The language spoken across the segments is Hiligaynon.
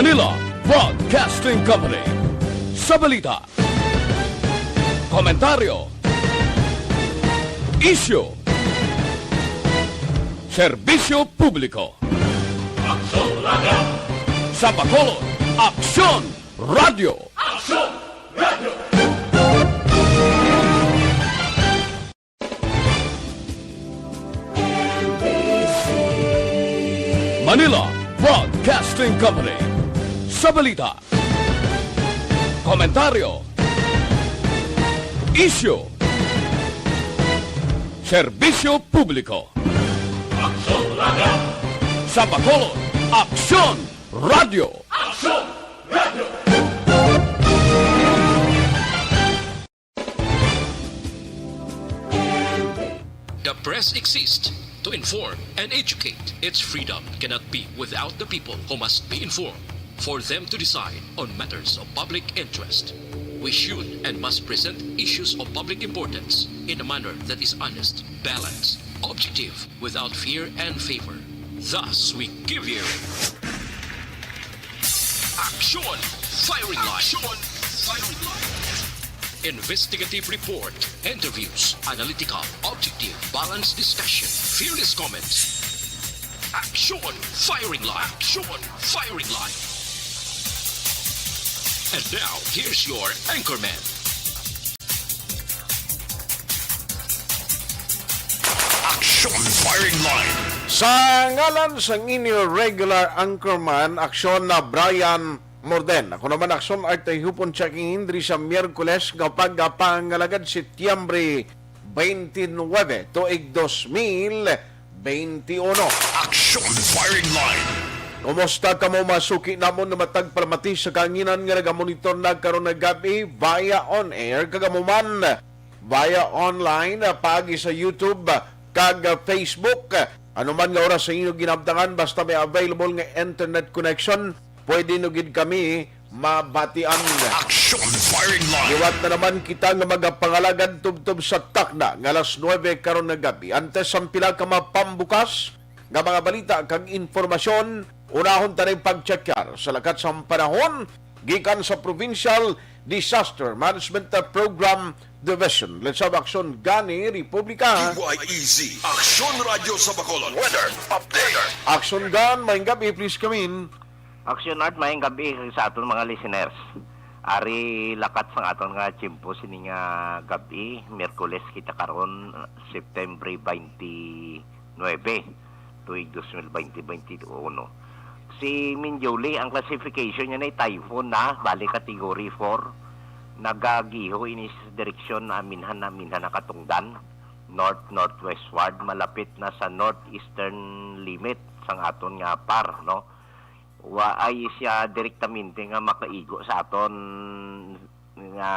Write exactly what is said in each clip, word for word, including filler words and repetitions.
Manila Broadcasting Company. Sa balita, komentaryo, isyu, serbisyo publiko. Aksyon Radio. Sa Bacolod, Aksyon Radio. Aksyon Radio. Manila Broadcasting Company. Sa balita, komentaryo, isyu, serbisyo publiko. Aksyon Radio. Sa Bacolod, Aksyon Radio. Aksyon Radio. The press exists to inform and educate. Its freedom cannot be without the people who must be informed for them to decide on matters of public interest. We should and must present issues of public importance in a manner that is honest, balanced, objective, without fear and favor. Thus, we give you Action Firing Line. Action Firing Line. Investigative report, interviews, analytical, objective, balanced discussion, fearless comments. Action Firing Line. Action Firing Line. And now, here's your anchorman. Action Firing Line. Sa ngalan sang inyo regular anchorman, Aksyon na Brian Morden. Ako naman, Aksyon Art Tayhupon, checking in diri sa Miyerkules nga pagpangalagad, Setyembre twenty-nine, tuig dos mil twenty-one. Action Firing Line. Kumusta kamo, mga suki namon nga matag palamati sa kahanginan nga nagamonitor na karon nga gab-i via on air, kag amo man via online, ah, paagi sa YouTube, ah, kag, ah, Facebook? Ano man nga oras sa inyo ginabtangan, basta may available nga internet connection, pwede nyo gid kami mabatian. Action Firing Line. Liwat na naman kita nga magapangalagad tubtob sa takna nga alas nuebe karon nga gab-i. Antes ang pila ka mapambukas nga mga balita kag informasyon, unahon ta ning pagtsakyar sa lakat sang panahon gikan sa Provincial Disaster Management Program Division. Let's have Aksyon Gani Republika. D Y E Z, Aksyon Radyo sa Bacolod. Weather update. Aksyon Gan, maayong gab-i, please come in. Action Art, maayong gab-i sa aton mga listeners. Ari lakat sang aton nga tiyempo sini nga gab-i, Miyerkules kita karon, September twenty-nine, tuig dos mil twenty, twenty-one. Si Minjuli, ang classification niya na typhoon na, bali category four. Nagagiho ini sa direksyon aminhan, aminhan na katungdan, north-northwestward, malapit na sa northeastern limit sang aton nga par, no? Wa ay siya direktamente nga makaigo sa aton nga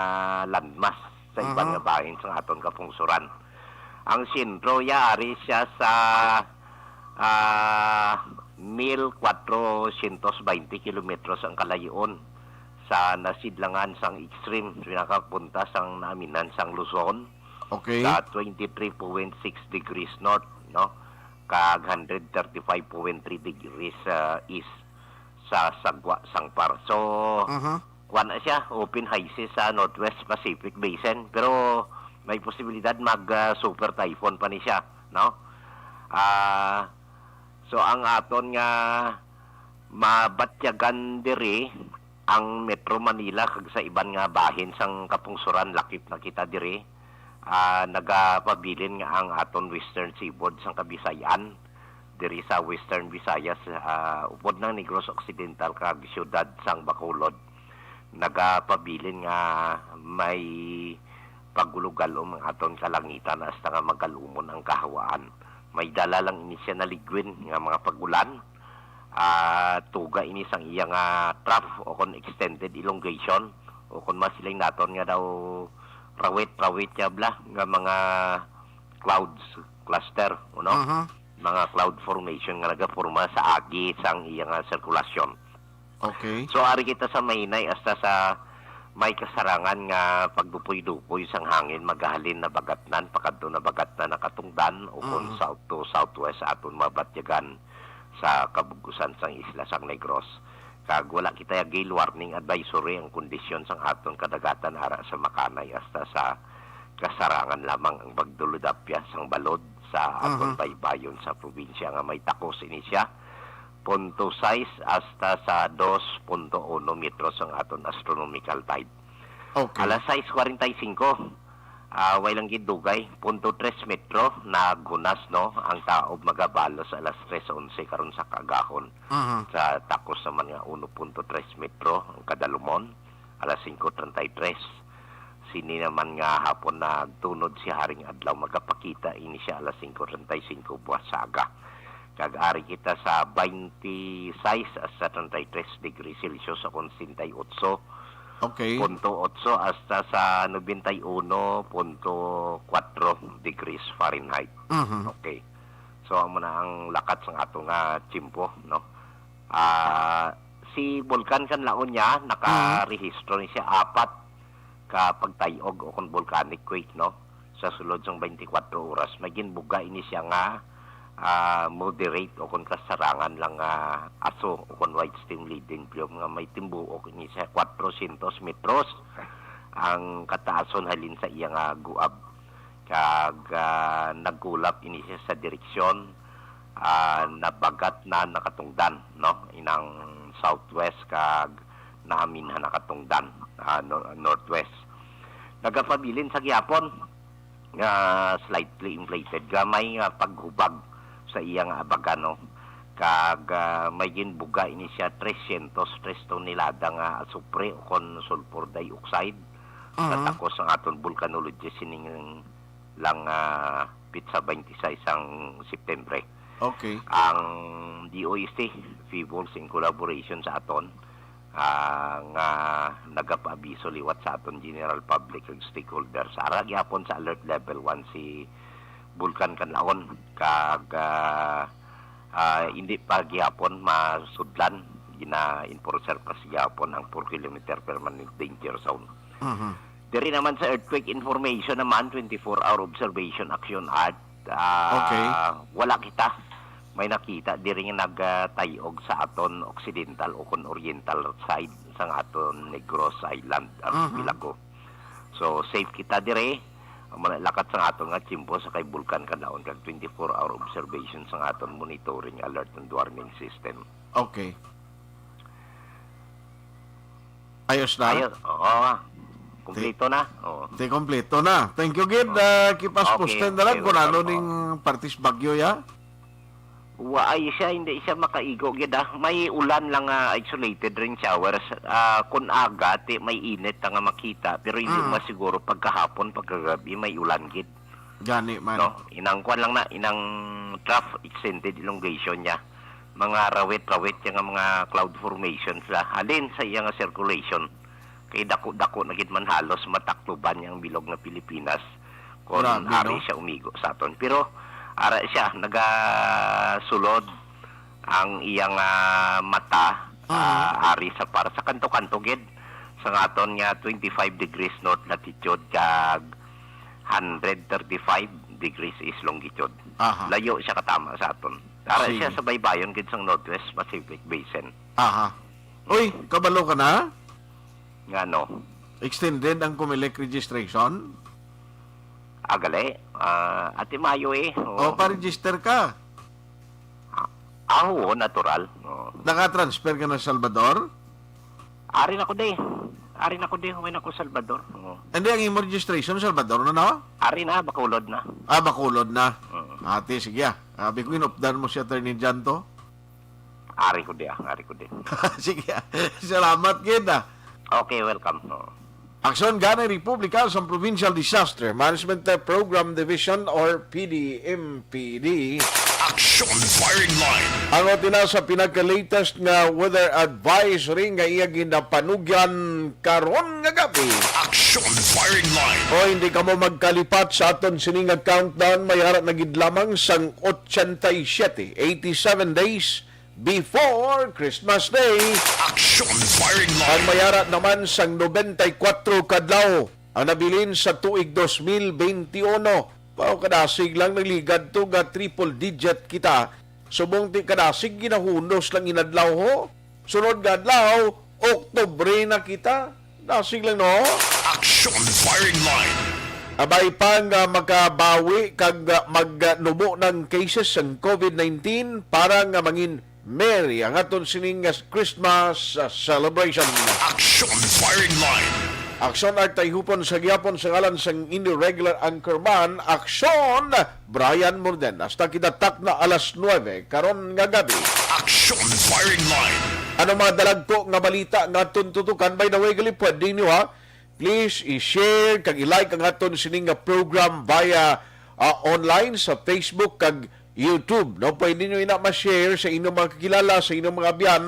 landmass sa iban Aha. nga bahin sa aton kapungsuran. Ang sentro ya ari siya sa, ah, mil kwatrosyentos baynte kilometros ang kalayoon sa nasidlangan sang extreme, pinakapunta sang naaminan sang Luzon, Okay. sa twenty-three point six degrees north, no? Kag hundred thirty-five point three degrees, ah, east sa sagwa sang par. So, Aha. kuwan na siya, open high seas sa Northwest Pacific Basin, pero may posibilidad mag, ah, super typhoon pa ni siya, no? Ah, so, ang aton nga mabatyagan diri, ang Metro Manila kag sa iban nga bahin sang kapungsuran, lakip na kita diri, ah, nagapabilin nga ang aton western seaboard sang Kabisayan, diri sa Western Visayas, ah, upod ng Negros Occidental kag siyudad sang Bacolod, nagapabilin nga may pagulugalom ang aton kalangitan hasta nga magalumon ang kahawaan. May dala lang ini siya na ligwin nga mga pagulan. Ah, tuga ini sang iya nga trough o kon extended elongation o kon masiling naton nga daw rawit-rawit niya bla nga mga clouds cluster, no? Aha. Mga cloud formation nga nagaporma sa agi sang iya nga sirkulasyon. Okay. So, ari kita sa mahinay hasta sa may kasarangan nga pagdupoy-dupoy sang hangin magahalin Nabagatnan pakadto Nabagatnan nakatungdan o kon Mhm. south to southwest aton mabatyagan sa kabug-usan sang isla sang Negros. Kag wala kita gale warning advisory. Ang kondisyon sang aton kadagatan ara sa Makanay hasta sa Kasarangan lamang ang pagduludapya sang balod sa aton Aha. baybayon sa probinsya nga may takos ini siya, punto sais hasta sa dos punto uno metros ang aton astronomical tide. Okay. Alas sais kwarenta y singko, ah, way lang gid dugay, punto tres metro, naghunas, no, ang taob magabalos alas tres onse karon sa kaagahon. Aha. Sa takos naman nga uno punto tres metro ang kadalumon, alas singko treinta y tres. Sini naman nga hapon nagtunod si Haring Adlaw, magapakita ini siya alas singko treinta y singko buwas sa aga. Kag ari kita sa twenty-six hasta thirty-three degrees Celsius o kon sesenta y ocho Okay. punto otso hasta sa noventa y uno punto kuwatro degrees Fahrenheit. Mhm. Okay. So, amo na ang lakat sang ato nga tiyempo, no? Ah, si Bulkan Kanlaon niya, Mhm. nakarehistro ni siya apat ka pagtay-og o kon volcanic quake, no? Sa sulod sang twenty-four oras, may ginbuga ini siya nga, ah, moderate o kon kasarangan lang nga aso o kon white steam leading plume nga may timbuok ini siya kwatro syentos metros ang kataason halin sa iya nga guab. Kag, ah, nagkulap ini siya sa direksyon, ah, nabagat na nakatungdan, no, inang southwest kag naaminhan nakatungdan, ah, nor-, northwest. Nagapabilin sa gihapon nga slightly inflated, gamay nga paghubag sa iya nga abaga, no? Kag, ah, may ginbuga ini siya trescientos tres tonelada nga asupre o kon sulfur dioxide sa Ah. takos sang aton volcanology sining lang, ah, pitsa twenty-six sang Septembre. Okay. Ang D O S T, Fivolz in collaboration sa aton, ah, nga nagapaabiso liwat sa aton general public ug stakeholders. Ara gyapon sa alert level one si Bulkan Kanlaon, kag, ah, ah, hindi pa gihapon masudlan, gina-enforcer pa sa gihapon ang four kilometer permanent danger zone. Mhm. Diri naman sa earthquake information naman, twenty-four hour observation action at, ah, Okay. wala kita may nakita diri nga nagtay-og sa aton occidental o kon oriental side sang aton Negros Island, Aha. archipelago. So, safe kita diri. Ang mga lakat sa aton nga tiyempo sa kay Bulkan Kanlaon kag twenty-four hour observation sa aton monitoring alert and warning system. Okay. Ayos na? Ayos. Oo. Kompleto na. Oo. Ti kompleto na. Thank you, gid. Oo. Ah, keep us Okay. posted na lang Okay, kung ano welcome. ning partis bagyo, ya? Wa ay siya, hindi siya makaigo, gid, ah. May ulan lang, ah, isolated rain showers. Ah, kun aga, ti may init na nga makita, pero hindi Mm. masiguro pagkahapon, pagkagabi, may ulan, gid. Gani man. No, inang kwan lang na, inang trough extended elongation niya. Mga rawit-rawit niya nga mga cloud formations la. Halin sa iya nga circulation. Kay dako-dako na gid man halos matakloban niya ang bilog nga Pilipinas. Kung Grabe, ari no? siya umigo sa aton. Pero ara siya, nagasulod ang iyang, ah, mata, Aha. ah, ari sa par-, sa kanto-kanto gid. Sa aton nga twenty-five degrees north latitude kag hundred thirty-five degrees east longitude. Aha. Layo siya katama sa aton. Ara Sige. siya sa baybayon gid sang Northwest Pacific Basin. Aha. Uy, kabalo ka na? Ngano? Extended ang Comelec registration? Agali, ah, ati mayo eh. O, pa-register ka. Ah, oo, natural. Oo. Naka-transfer ka na sa Salvador? Ari na ko di. Ari na ko di. Huway na ko Salvador. Oo. Hindi, ang imo registration, Salvador na, no? Ari na, Bacolod na. Ah, Bacolod na. Oo. Ate, sige, ah. Abi ko, inupdan mo si Attorney Jan to. Ari ko di, ah. Ari ko di. Sige, ah. Salamat, gid, ah. Okay, welcome. Oo. Aksyon Ganay Republika sa Provincial Disaster Management Program Division or P D M P D. Aksyon Firing Line. Ang otina sa pinagka-latest nga weather advisory nga iya ginapanugyan karon nga gabi. Aksyon Firing Line. O hindi kamo magkalipat sa aton sini nga countdown, may ara na gid lamang sang ochenta y siete, eighty-seven days before Christmas Day. Aksyon Firing Line. Ang may ara naman sang nobenta y kuwatro kadlaw ang nabilin sa tuig dos mil benti uno. Pao kadasig lang nagligad to nga triple digit kita. Subong ti kadasig ginahunos lang inadlaw ho. Sunod nga adlaw, Oktubre na kita. Dasig lang, no? Action Firing Line. Abay pa nga makabawi kag, ah, magnubo ng cases sang covid nineteen para nga mangin merry ang aton sining nga Christmas, ah, celebration. Action Firing Line. Aksyon at tayhupon sa gihapon sa ngalan sang inyo regular anchorman, Aksyon Brian Morden. Hasta kita takna alas nuebe karon nga gabi. Action Firing Line. Ano mga dalagko nga balita nga aton tutukan? By the way, gali, pwede nyo, ha? Please i-share kag i-like ang aton sining nga program via, ah, online sa Facebook kag YouTube, no? Pwede nyo ina ma-share sa inyong mga kakilala, sa inyong mga abyan,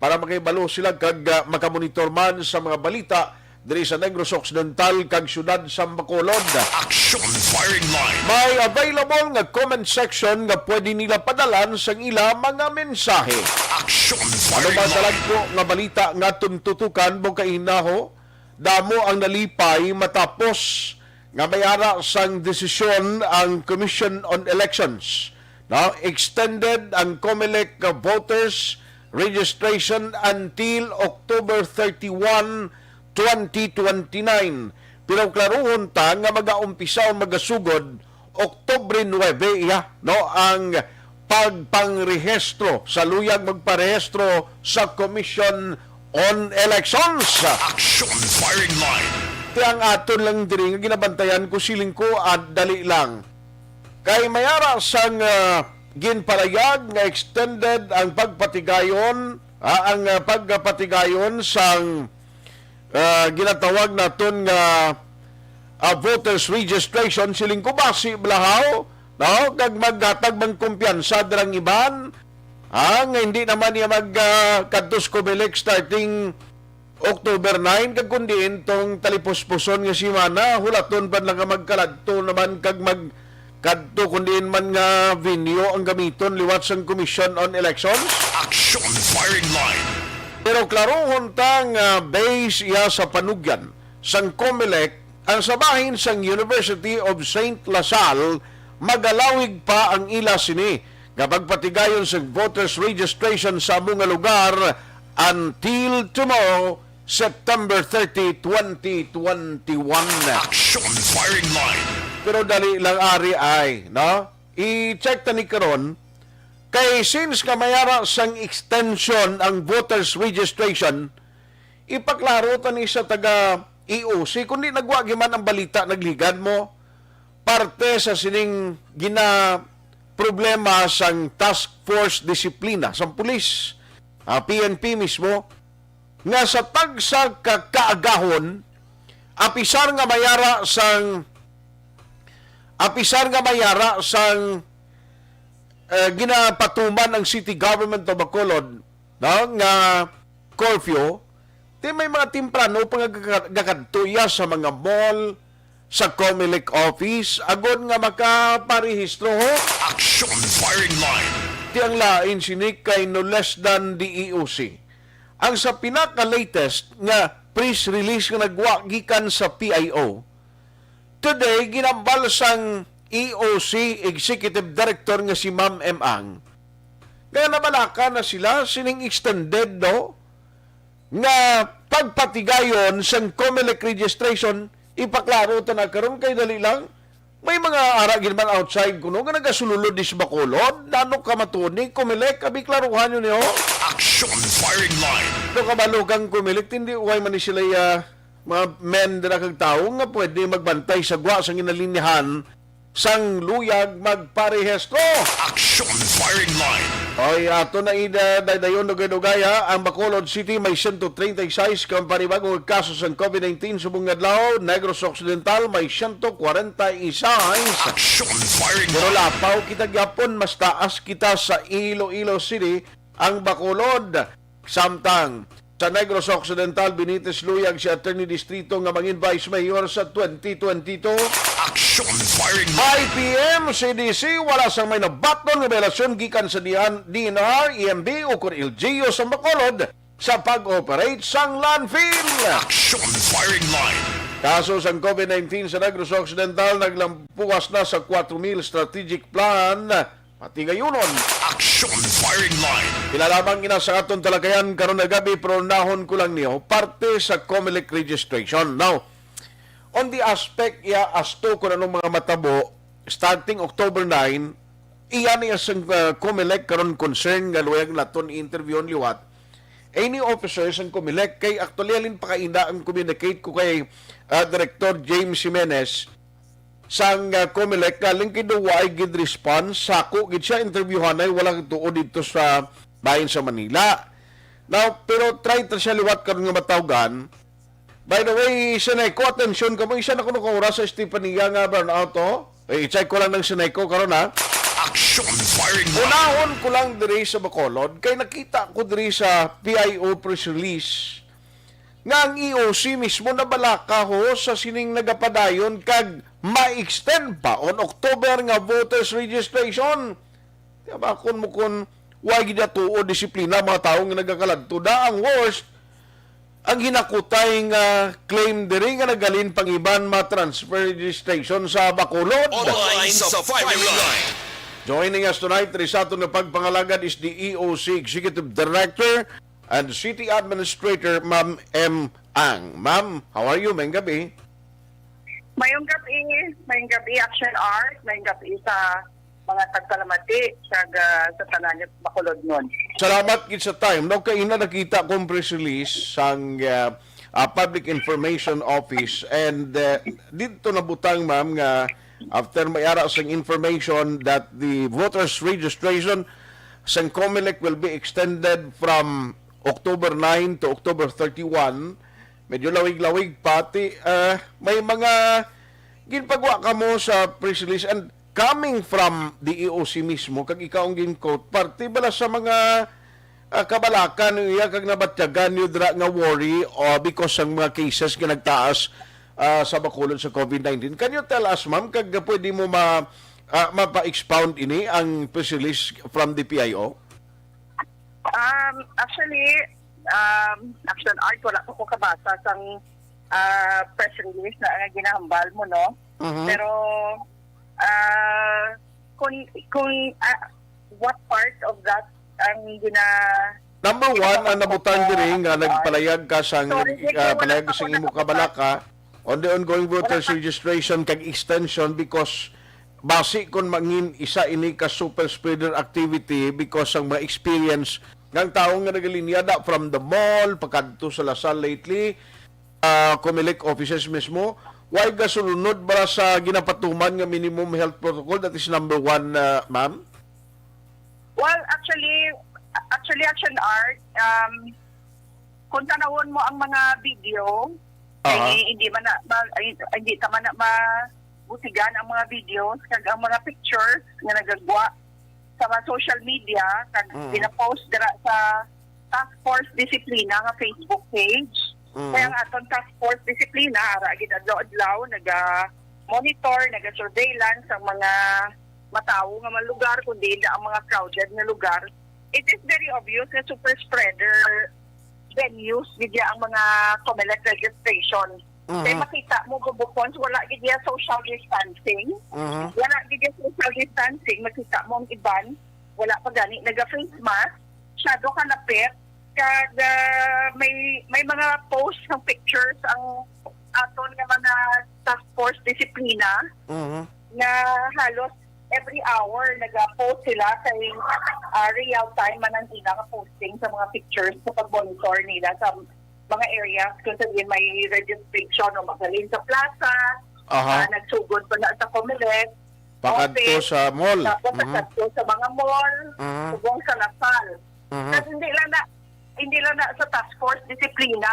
para makahibalo sila kag, ah, makamonitor man sa mga balita diri sa Negros Occidental kag siyudad sa Bacolod. Action Firing Line. May available nga comment section nga pwede nila padalan sang ila mga mensahe. Action Ano Firing ba Line. Dalagko nga balita nga aton tutukan mo kainaho? Damo ang nalipay matapos nga may ara sang desisyon ang Commission on Elections, no? Extended ang COMELEC voters registration until October thirty-one, twenty twenty-nine. Pero klaruhon ta nga magaumpisa o magasugod Oktubre nuebe, iya, no, ang pagpangrehistro sa luyag magparehistro sa Commission on Elections. Action Firing Line. Ti ang aton lang diri nga ginabantayan ko, siling ko, ah, dali lang. Kay may ara sang, ah, ginpalayag nga extended ang pagpatigayon, ah, ang, ah, pagpatigayon sang, ah, ginatawag naton nga, ah, voters registration, siling ko basi blahaw, no? Kag maghatag man kumpiyansa dirang iban, ah, nga hindi naman niya mag, ah, kadtos COMELEC starting October nine, kag kun diin tong talipuspuson nga semana, hulaton pa lang nga magkaladto naman kag magkadto kun diin man nga venue ang gamiton liwat sang Commission on Elections. Action Firing Line. Pero klarohon ta nga base iya sa panugyan sang COMELEC, ang sa bahin sang University of Saint La Salle, magalawig pa ang ila sini nga pagpatigayon sang voters registration sa amo nga lugar until tomorrow, September thirty, twenty twenty-one. Action Firing Line. Pero dali lang ari ay, no? I-check ta ni karon, kay since nga may ara sang extension ang voters registration, ipaklaro ta ni sa taga E O C, kundi nagwa giman ang balita, nagligad mo, parte sa sining gina problema sang Task Force Disiplina sang pulis, ah, P N P mismo, nga sa tagsa ka kaagahon, apisar nga may ara sang, apisar nga may ara sang, eh, ginapatuman ang City Government of Bacolod, no, nga curfew, ti may mga temprano pa nga gaka-, gakadto iya sa mga mall, sa COMELEC office, agod nga makaparehistro, ho. Action Firing Line. Ti ang lain sini kay no less than the E O C. Ang sa pinaka-latest nga press release nga nagwa gikan sa P I O, today, ginambal sang E O C Executive Director nga si Ma'am M. Ang, nga nabalaka na sila sining extended, no, nga pagpatigayon sang COMELEC registration. Ipaklaro ta na karon kay dali lang. May mga ara gid man outside kuno nga nagasululod dis Bacolod. Nano ka matuni, COMELEC, abi klaruhan nyo niyo. Action Firing Line. No, kabalo kang COMELEC, hindi uway man ni sila, ah, mga men dira kag tawo nga pwede magbantay sa gwa sang ginalinyahan sang luyag magparehistro. Action Firing Line. Oy, ato na ida daydayon dugay-dugay, ha. Ang Bacolod City may sento treinta y seis ka panibagong kaso sang covid nineteen subong nga adlaw. Negros Occidental may sento kwarenta y seis. Action Firing Line. Pero lapaw kita gyapon, mas taas kita sa Iloilo City, ang Bacolod. Samtang sa Negros Occidental, binitis luyag si Attorney Distrito nga mangin Vice Mayor sa twenty twenty-two. Action Firing Line. I P M, C D C, wala sang may nabaton nga biolasyon gikan sa D N R, E M B, ukon L G U sa Bacolod sa pag-operate sang landfill. Action Firing Line. Kaso sang covid nineteen sa Negros Occidental naglampuas na sa kwatro mil strategic plan Ati gayunon. Action Firing Line. Pila lamang ina sa aton talakayan karon nga gabi, pero unahon ko lang niyo parte sa Comelec registration. Now, on the aspect iya asto kung anong mga matabo, starting October nine, iya niya sang, uh, Comelec karon concern nga luyag naton i-interview liwat. Any officers ang Comelec, kay actually halin pa kaina ang communicate ko kay, uh, Director James Jimenez sang, uh, Comelec, nga lingkid daw way gid response, sako gid siya interviewhanay, wala gid tuod dito sa bahin sa Manila. Now, pero try ta siya liwat karon nga matawgan. By the way, Seneco, atensyon kamo, isa na kuno ka oras sa Estefania nga brownout, oh. Eh, i-check ko lang ng Seneco karon, ha. Action Firing Line. Unahon ko lang diri sa Bacolod, kay nakita ko diri sa P I O press release nga ang E O C mismo nabalaka ho sa sining nagapadayon kag ma-extend pa on October nga voters registration. Kaya bakon mo kun way gid tuo disiplina mga tawo nga nagakaladto. Da ang worst, ang hinakutay nga claim diri nga nagaling pangiban ma-transfer registration sa Bacolod. Online sa Firing Line. Joining us tonight, diri sa aton nga pagpangalagad is the E O C Executive Director and City Administrator, Ma'am M Ang. Ma'am, how are you? Mayong gabi. Mayong gabi, mayong gabi, Action Art, mayong gabi sa mga tagpalamati, kag, ah, sa tanan ni Bacolodnon. Salamat gid sa time. No, kay ina nakita kong press release sang, ah, ah, Public Information Office, and, ah, dito nabutang, ma'am, nga after may ara sang information that the voters registration sang Comelec will be extended from October nine to October thirty-one, medyo lawig-lawig pati, ah, may mga ginpagwa kamo sa press release and coming from the E O C mismo, kag ikaw ang gin-quote, parte bala sa mga, ah, kabalakan niya kag nabatyagan niyo dira nga worry, o because ang mga cases nga nagtaas, ah, sa Bacolod sa COVID nineteen. Can you tell us, ma'am, kag pwede mo ma-, ah, mapa-expound ini ang press release from the P I O? Um, actually, um, Action Art, wala pa ko kabasa sang, ah, press release na nga ginahambal mo, no? Mhm. Pero, ah, kung, kung, ah, what part of that ang gina-, Number one, ang nabutang diri nga nagpalayag ka sang, Sorry, ah, palayag ka sang imo kabalaka on the ongoing voters registration kag extension because basi kon mangin isa ini ka super spreader activity because ang mga experience nga ang tawo nga nagalinya da from the mall pakadto sa Lasal lately, ah, Comelec offices mismo, why gasulunod ba sa ginapatuman nga minimum health protocol? That is number one, ah, ma'am. Well, actually, actually, Action Art, um, kung tanawon mo ang mga video, Aha. Ay, hindi man na, ma-, ay, hindi ka man na mabusigan ang mga videos kag ang mga pictures nga nagagwa sa mga social media kag Mm. pinapost dira sa Task Force Disiplina nga Facebook page. Mm. Kaya ang aton Task Force Disiplina, ara gid adlaw-adlaw naga-monitor, naga-surveillance ang mga matawo nga mga lugar, kundi na ang mga crowded nga lugar. It is very obvious nga super spreader venues gid ya ang mga Comelec registration. Mhm. Kay makita mo, bubukon, wala gid ya social distancing. Mhm. Wala gid ya social distancing. Makita mo ang iban, wala pa gani naga-face mask. Masyado ka lapit. Kag, ah, may, may mga post ng pictures ang aton nga mga task force disiplina Mhm. nga halos every hour naga-post sila kay, ah, real time man ang ila nga posting sa mga pictures sa pag-monitor nila sa mga areas kung saan may registration o magalin sa plaza, Aha. ah, nagsugod pa na sa Comelec, Pakadto office, sa mall. tapos Mhm. pakadto sa mga mall, Mhm. subong sa Lasal. Mhm. Tapos hindi lang na, hindi lang na sa task force disiplina,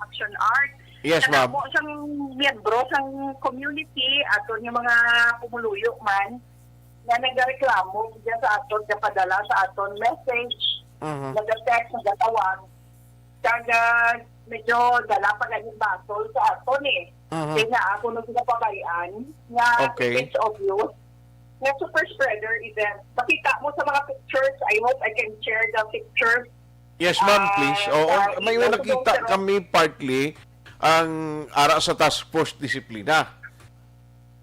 Action Art. Yes, ma'am. Kadamo sang miyembro sang community, aton nga mga pumuluyo man, nga nagareklamo diya sa aton, napadala sa aton message, Mhm. nag-text, nagatawag. Kag, ah, medyo dala pa ganing basol sa aton eh. Mhm. Kaya nga ako nung ginapabayaan nga Okay. It's obvious nga super spreader event. Makita mo sa mga pictures, I hope I can share the pictures. Yes, ma'am, Ah, please. Oo, sa may email ko nakita sa kami partly ang ara sa Task Force Disiplina.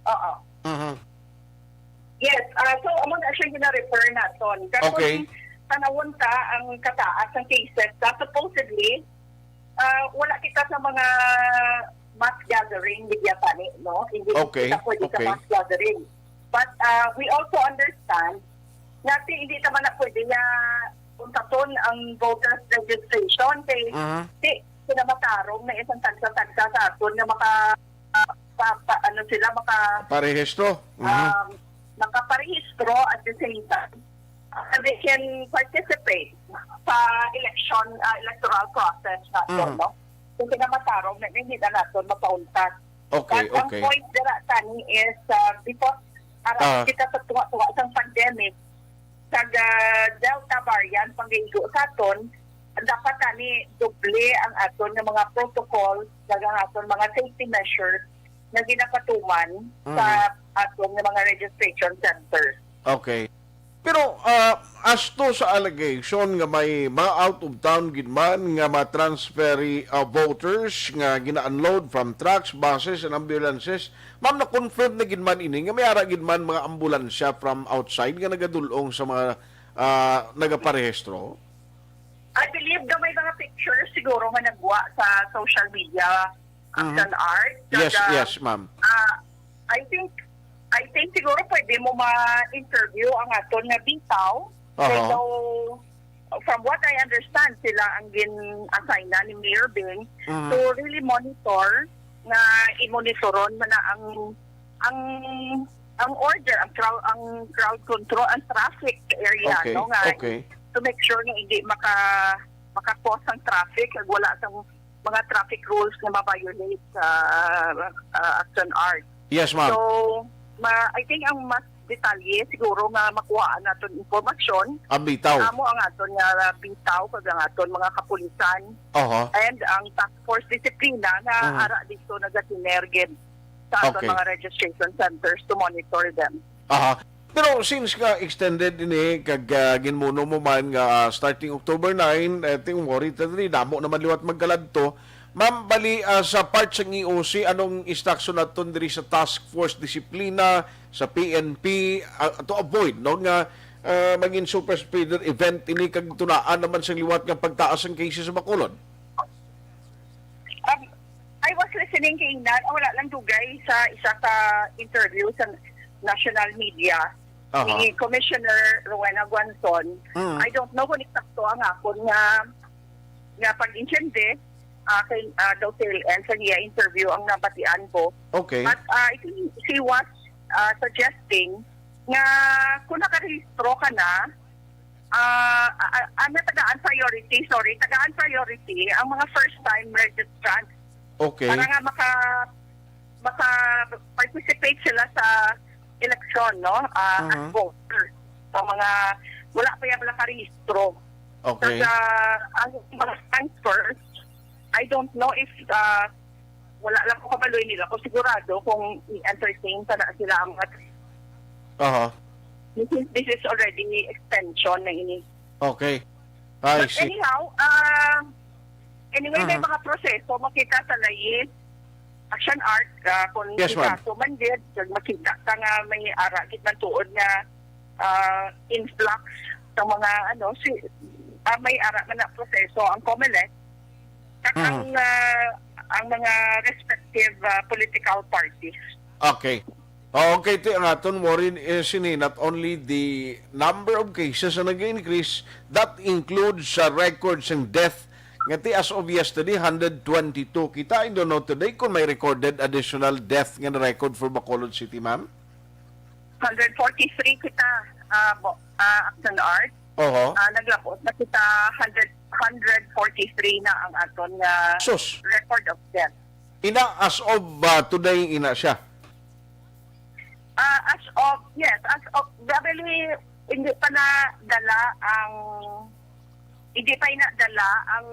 Oo. Mhm. Yes, ah, so amo na siya gina-refer naton. Kag Okay. Kung tanawon ta ang kataas ng cases, sa supposedly, ah, wala kita sa mga mass gathering, media tani, no? Hindi Okay, kita pwede okay. sa mass gathering. But ah, we also understand na ti-, hindi naman na pwede nga untaton ang voters registration kay Mhm. ti, sila matarong na isang tagsa-tagsa sa aton nga maka, ah, pa, pa, ano sila, maka, Parehistro. Mhm. um, makaparehistro at the same time, uh, they can participate sa election, uh, electoral process nato, Mhm. no? Kung kinamatarong na hindi na nato mapauntat. Okay, But ang okay. point dira tani is, uh, because ara Ah. kita sa tunga-tunga sang pandemic, kag, uh, Delta variant panggigo sa aton, dapat tani doble ang aton nga mga protocol, kag ang aton mga safety measures nga ginapatuman Mhm. sa aton nga mga registration centers. Okay. Pero, ah, as to sa allegation nga may mga out of town gid man nga mga transferee, ah, voters nga gina-unload from trucks, buses, and ambulances, ma'am, na-confirm na gid man ini nga may ara gid man mga ambulansya from outside nga nagadul-ong sa mga, ah, nagaparehistro? I believe daw may mga pictures siguro nga nagwa sa social media, Mhm. Action Art. Yes, Kag, ah, yes, ma'am. ah, I think, I think siguro pwede mo ma-interview ang aton nga bitaw. Aha. Kay daw, from what I understand, sila ang gin-assign na ni Mayor Bing Mhm. to really monitor, nga i-monitoron man na ang, ang, ang order, ang crowd, ang crowd control, ang traffic area, Okay, no, nga okay. to make sure nga hindi maka-, maka-cause ang traffic, kag wala sang mga traffic rules nga ma-violate sa, ah, Action Art. Yes, ma'am. So, ma-, I think ang mas detalye siguro nga makuhaan naton impormasyon Ang bitaw. amo ang aton nga bitaw kag ang aton mga kapulisan Aha. and ang task force disiplina nga Mhm. ara dito nagatinergid sa aton Okay. mga registration centers to monitor them. Aha. Pero since nga extended ini kag, ah, ginmuno mo man nga, ah, starting October nine, eh, ting worry ta diri, damo naman liwat magkaladto. Ma'am, bali, ah, sa part sang E O C, anong instruction naton diri sa task force disiplina, sa P N P, ah, to avoid, no, nga, ah, maging super spreader event ini kag tunaan naman sang liwat nga pagtaas ang cases sa Bacolod? Um, I was listening kay Inan, ah, wala lang dugay sa isa ka interview sa national media Aha. ni Commissioner Rowena Guanzon. Mm. I don't know kung eksakto ang akon nga, nga pag-intindi, ah, kay, ah, daw tail end sa niya interview ang nabatian ko. Okay. But, ah, I think she was, ah, suggesting nga kung nakarehistro ka na, ah, ah, ah, ano, tagaan priority, sorry, tagaan priority ang mga first-time registrants Okay. para nga maka-, maka-participate sila sa eleksyon, no? Ah, as Mhm. voter. Sa mga wala pa yung nakarehistro. Okay. Sa, ah, ang mga transfers, I don't know if, ah, wala lang ko kabaloy nila kung sigurado kung i-entertain pa na sila ang mga Aha. This is, this is already extension na ini. Okay. I But see. anyhow, ah, anyway, may Mhm. mga proseso makita sa layis, Action Art, ah, kung Yes, ma'am. kaso man gid, kag makita ka nga may ara gid man tuod nga, ah, influx sa mga, ano, si, ah, may ara man na proseso ang Comelec, kag Mhm. ang, ah, ang mga respective, ah, political parties. Okay. Oh, okay, ti ang aton worry is ini, not only the number of cases na nag-increase, that includes sa records and death. Nga ti as of yesterday, hundred twenty-two. Kita, I don't know today kung may recorded additional death nga na-record for Bacolod City, ma'am? Hundred forty-three kita, ah, bo-, ah, Action Art. Oho. Ah, naglabot na kita, hundred, hundred forty-three na ang aton nga Sus. record of death. Ina, as of, ah, today, ina siya? Ah, as of, yes, as of, bali, hindi pa nadala ang, hindi pa inadala ang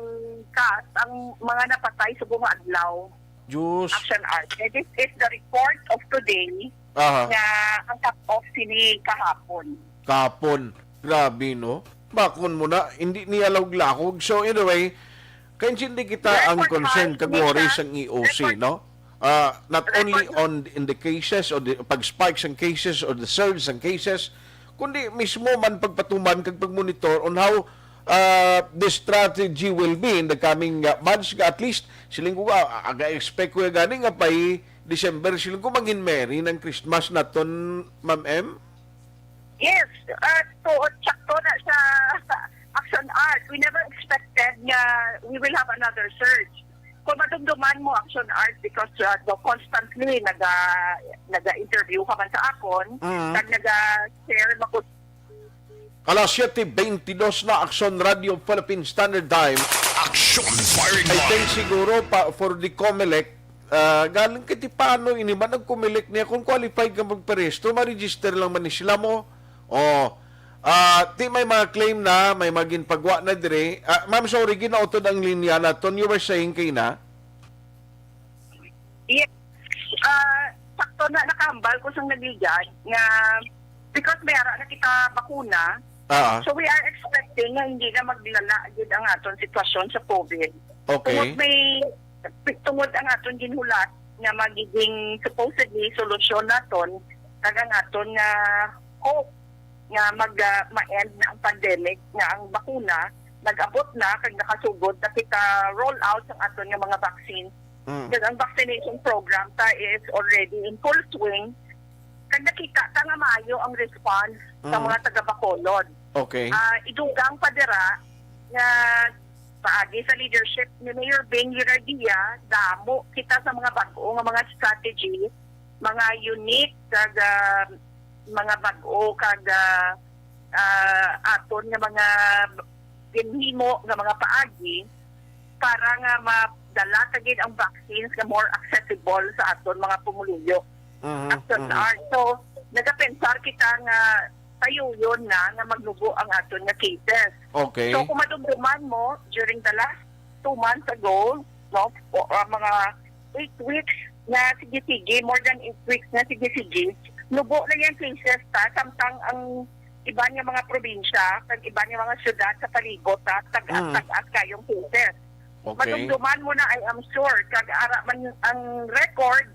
kas-, ang mga napatay subong nga adlaw. Diyos. Action Art. Eh, this is the report of today Aha. nga ang cut-off sini kahapon. Kahapon. Grabe, no? Bakon mo na, hindi niya laog-laog. So, anyway, kaintindi kita Record ang concern high, kag worry Nisha. sang E O C, Record no? Ah, not only on, in the cases or the pag-spike sang cases or the surge sang cases, kundi mismo man pagpatuman kag pagmonitor on how, ah, the strategy will be in the coming, ah, months, nga at least siling ko, ah, aga-expect ko gani nga by December, siling ko, mangin merry ng Christmas naton, Ma'am M. Yes, uh, to, sakto na sa Action Art. We never expected nga we will have another surge. Kung madumduman mo, Action Art, because, uh, no, constantly naga naga-interview ka man sa akon, Mm. kag naga-share mako. Alas siyete bentidus na, Action Radio Philippine Standard Time. Action Firing I think Line. Siguro pa, for the Comelec, ah, galing kay ti paano ini man ang Comelec niya, kung qualified ka magparehistro, ma-register lang man ni sila mo. Oh, ah, ti may mga claim na, may mga ginpagwa na dire. Ah, ma'am, sorry, ginautod ang linya naton. You were saying kay na? Yes. Ah, sakto na nakahambal ko sang nagligad nga because may ara na kita bakuna. Ah. So we are expecting nga hindi na maglala gid ang aton sitwasyon sa COVID. Okay. Tungod may, tungod ang aton ginhulat nga magiging supposedly solusyon naton kag ang aton nga hope nga mag, ah, ma-end na ang pandemic, nga ang bakuna nag-abot na kag nakasugod na kita roll out sang aton nga mga vaccine. Mm. Kag ang vaccination program ta is already in full swing. Kag nakita ta nga maayo ang response sa Mm. mga taga Bacolod. Okay. Ah, idugang pa dira nga paagi sa leadership ni Mayor Bing Leonardia, damo kita sa mga bag-o nga mga strategy, mga unique kag, ah, mga bag-o kag, ah, ah, aton nga mga ginhimo nga mga paagi para nga madala ta gid ang vaccines nga more accessible sa aton mga pumuluyo. Mhm, Action mhm. Art. So, nagapensar kita nga payuyon na nga magnubo ang aton nga cases. Okay. So, kung madumduman mo, during the last two months ago, no, o, ah, mga eight weeks na sige-sige, more than eight weeks na sige-sige, nubo na yung cases ta, samtang ang iban nga mga probinsya, kag iban nga mga syudad sa palibot ta, tag-as, Mm. tag-as kayong cases. Okay. Madumduman mo na, I am sure, kag ara man ang record,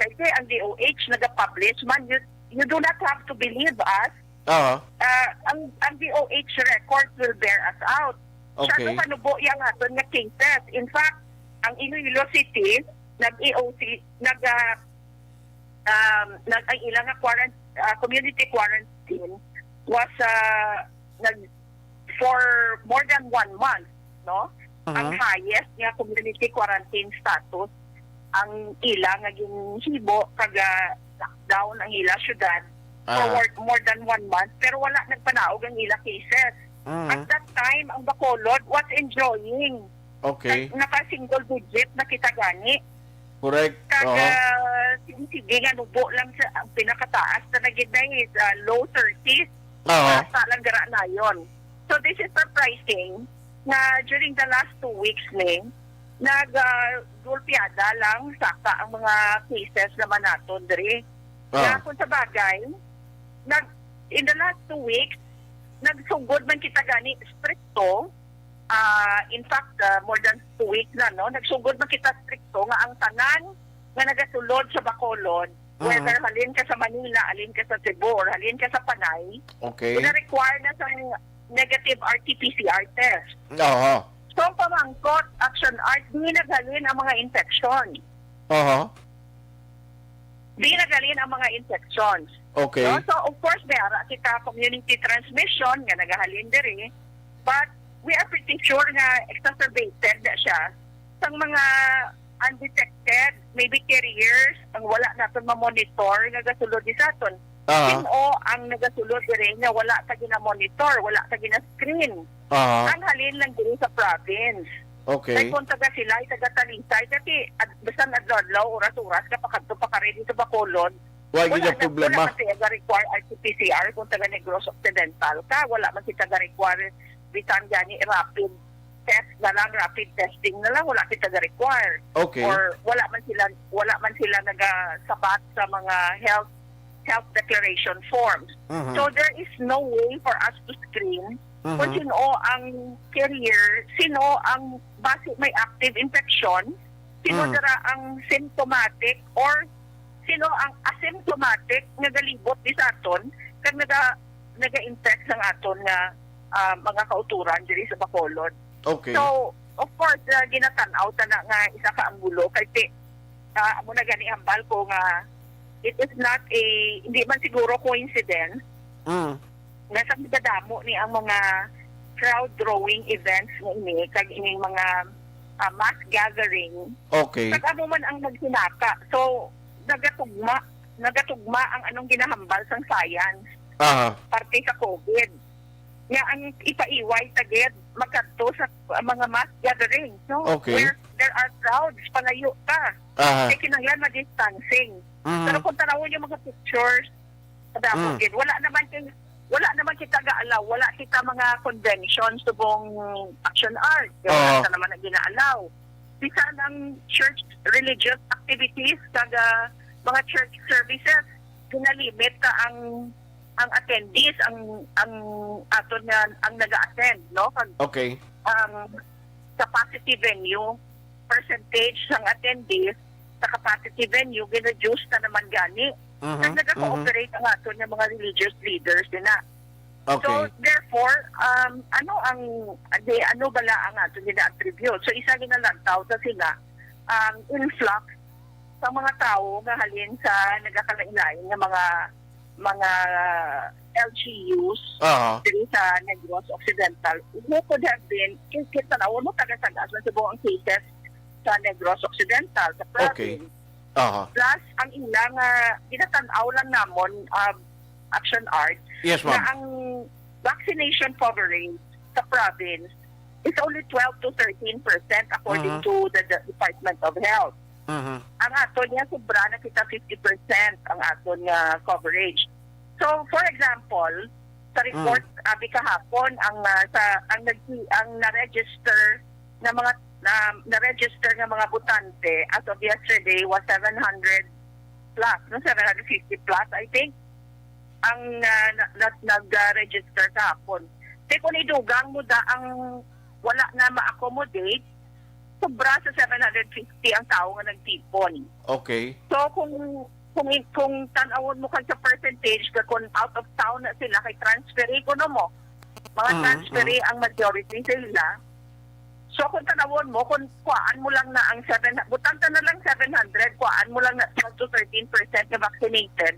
kay ang D O H nag-publish man, you, you do not have to believe us. Ah. Ah, ang, ang D O H record will bear us out. Siya Okay. to kanubo yang aton nga cases. In fact, ang Iloilo City, nag-E O C, nag, ah, um, nag, ang ilang nga quarant-, ah, community quarantine was, ah, nag, for more than one month, no? Ang Mhm. highest nga community quarantine status ang ila nga ginhibo, kag, ah, lockdown ang ila syudad for Ah. more, more than one month, pero wala nagpanaog ang ila cases. Mhm. At that time, ang Bacolod was enjoying. Okay. Nag-, naka-single digit na kita gani. Correct. Kag, Oho. ah, sige, sige nga nubo lang sa, ang pinakataas na na gid na is, ah, low thirties. Oho. Taas na lang dira nayon. So, this is surprising nga during the last two weeks ni, nag, ah, gulpiada lang saka ang mga cases naman naton diri. Ah. Nga kung sa bagay, nag, in the last two weeks, nagsugod man kita gani stricto. Ah, in fact, ah, more than two weeks na, no? Nagsugod man kita stricto nga ang tanan nga nagasulod sa Bacolod, Mhm. whether halin ka sa Manila, halin ka sa Cebu, or halin ka sa Panay, Okay. ina-require na sa negative R T P C R test. Aha. So, ang pamangkot, Action Art, di naghalin ang mga infection. Aha. Di naghalin ang mga infections. Okay. No? So, of course, may ara kita community transmission nga nagahalin diri. But we are pretty sure nga exacerbated na siya sang mga undetected, maybe carriers, ang wala naton ma-monitor nga gasulod di sa aton. Ah. Sino ang nagasulod diri nga wala ta gina-monitor, wala ta gina-screen? Ah. Ang halin lang diri sa province. Okay. Kay kung taga Silay, taga Talisay, kasi ad-, bisan adlaw-adlaw, oras-oras, kapakadto pa ka ready sa Bacolod, Wa wala gid ang na, problema. Wala kasi ga-require R T P C R kung taga Negros Occidental ka. Wala man kita ga-require bisan gani rapid test na lang, rapid testing na lang, wala kita ga-require. Okay. Or wala man sila, wala man sila nagasabat sa mga health, health declaration forms. Mhm. So there is no way for us to screen Mhm. kung sino ang carrier, sino ang basi may active infection, Sino Mm. dira ang symptomatic or sino ang asymptomatic nga galibot di sa aton kag naga-, naga-infect sang aton nga, ah, mga kautoran diri sa Bacolod? Okay. So, of course, ah, ginatan-aw ta na nga isa ka anggulo kay ti-, ah, amo na gani hambal ko nga it is not a, hindi man siguro coincidence Mm. nga sa madadamo ni ang mga crowd drawing events nga ini kag ining mga, ah, mass gathering. Okay. Kag amo man ang nagsinaka. So, nagatugma, nagatugma ang anong ginahambal sang science Aha. parte sa COVID. Nga ang ipaiway ta gid magkadto sa mga mass gatherings, no? Okay. Where there are crowds, palayo ka. Aha. Kay kinahanglan ma-distancing. Mhm. Pero kung tanawon yung mga pictures, kadamo Mm. gid. Wala naman kay, wala naman kita ga-allow. Wala kita mga convention subong Action Art. Wala Oo. sa naman ang gina-allow. Bisan ang church religious activities, kag, ah, mga church services, ginalimit ka ang, ang attendees, ang, ang aton nga, ang naga-attend, no? Kag Okay. ang capacity venue, percentage sang attendees sa capacity venue, gin-reduce na naman gani. Mhm, Kag naga-cooperate ang aton nga mga religious leaders din na. Okay. So, therefore, um, ano ang, di, ano bala ang aton gina-attribute? So, isa ginalantaw sa sila ang influx sa mga tawo nga halin sa nagakalain-lain nga mga, mga L G Us Aha. diri sa Negros Occidental. Who could have been, kay, kay tan-awon mo, taga Sagas man subong ang cases sa Negros Occidental, sa Okay. province. Aha. Plus, ang ila nga ginatan-aw lang namon, um, Action Art, Yes, nga ma'am. ang vaccination coverage sa province is only twelve to thirteen percent according Mhm. to the, the Department of Health. Mhm. Ang aton niya, sobra na kita fifty percent ang aton nga coverage. So, for example, sa report, Mm. abi kahapon, ang, ah, sa, ang nag-, ang na-register na mga, na, na-register nga mga botante as of yesterday was seven hundred plus, no? Seven hundred fifty plus, I think, ang, ah, na, na, nag-register kahapon. Kay kung idugang mo da ang wala na ma-accommodate, sobra sa seven hundred fifty ang tawo nga nagtipon. Okay. So, kung, kung, kung tan-awon mo kag sa percentage, ka kung out of town na sila, kay transferee kuno mo. Mga Mm, transferee mm. ang majority sa ila. So, kung tan-awon mo, kung kuhaan mo lang na ang seven, butang ka na lang seven hundred, kuhaan mo lang na twelve to thirteen percent na vaccinated,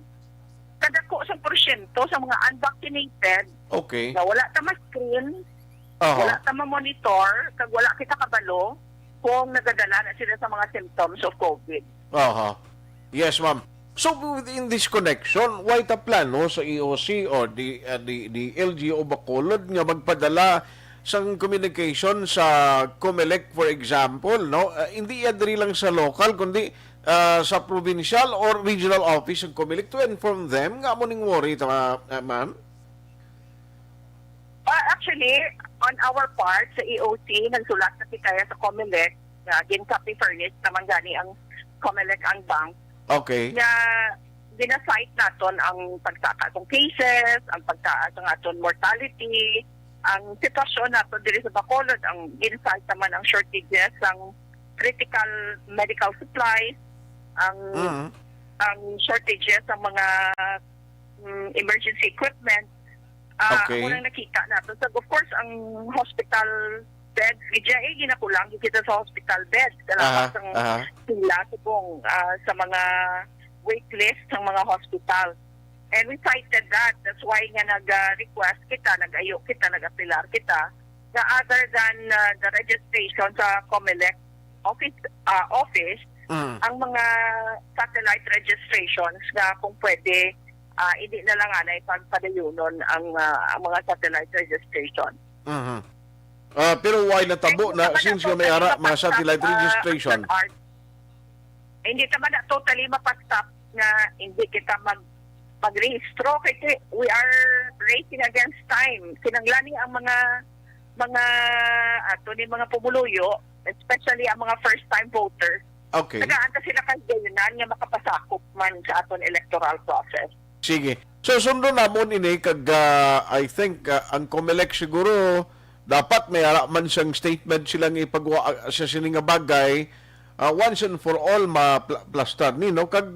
kadako sa porsyento sa mga unvaccinated Okay. na wala ta ma-screen, Aha. wala ta ma-monitor, kag wala kita kabalo kung nagadala na sila sa mga symptoms of COVID. Aha. Yes, ma'am. So, within this connection, wala ta plano sa E O C or the, uh, the, the L G U Bacolod nga magpadala sang communication sa Comelec, for example, no? Uh, hindi yan diri lang sa local, kundi, uh, sa provincial or regional office ng Comelec to inform them nga amo ning worry ta, uh, ma'am? Ah, actually, on our part, sa E O C, nagsulat na kita sa Comelec, nga gin-copy furnish naman gani ang Comelec ang bank. Okay. Nga gina-cite naton ang pagtaas ng cases, ang pagtaas ng aton mortality, ang sitwasyon nato diri sa Bacolod, ang gin-cite naman ang shortages, ang critical medical supplies, ang, Mm. ang shortages ng mga, mm, emergency equipment. Ah, Okay. Amo nang nakita nato. So, of course, ang hospital beds, gid siya, eh, ginakulang gid kita sa hospital beds. Aha, Kalapas ang aha. pila subong, ah, sa mga waitlist ng mga hospital. And we cited that. That's why nga nag-, ah, request kita, nag-ayo kita, nag-apelar kita na other than, ah, the registration sa Comelec office, ah, office, Mm. ang mga satellite registrations nga kung pwede, ah, hindi na lang anay pagpadayunon ang, ah, ang mga satellite registration. Mhm. Ah, pero why natabo Hindi na naman since na nga may totally ara mga mapastop, satellite ah, registration? Action Art. Hindi naman na totally mapastop nga hindi kita mag-, magrehistro kay ti-, we are racing against time. Kinahanglan ni ang mga, mga, ato ni mga pumuluyo, especially ang mga first-time voter, Okay. tagaan ta sila kahigayonan nga makapasakop man sa aton electoral process. Sige. So, sundon namon ini kag, ah, I think, ah, ang Comelec siguro dapat may ara man siyang statement silang ipagawa, ah, sa sini nga bagay, ah, once and for all maplastar ni, no? Kag